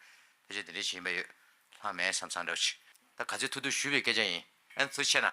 ཕལ་ཆེར་དེ་འདྲ་ཞིག་ཡིན་པ་ཡོད། ལྷག་མེད་བསམ་བསམ་འདྲ་བོ་ཅིག་ད་ག་ཚོད་ཐུབ་ཐུབ་ཞུས་པའི་སྐད་ཆ་ཡིན། ཨ་ནི་ཐུགས་རྗེ་ཆེ་ན།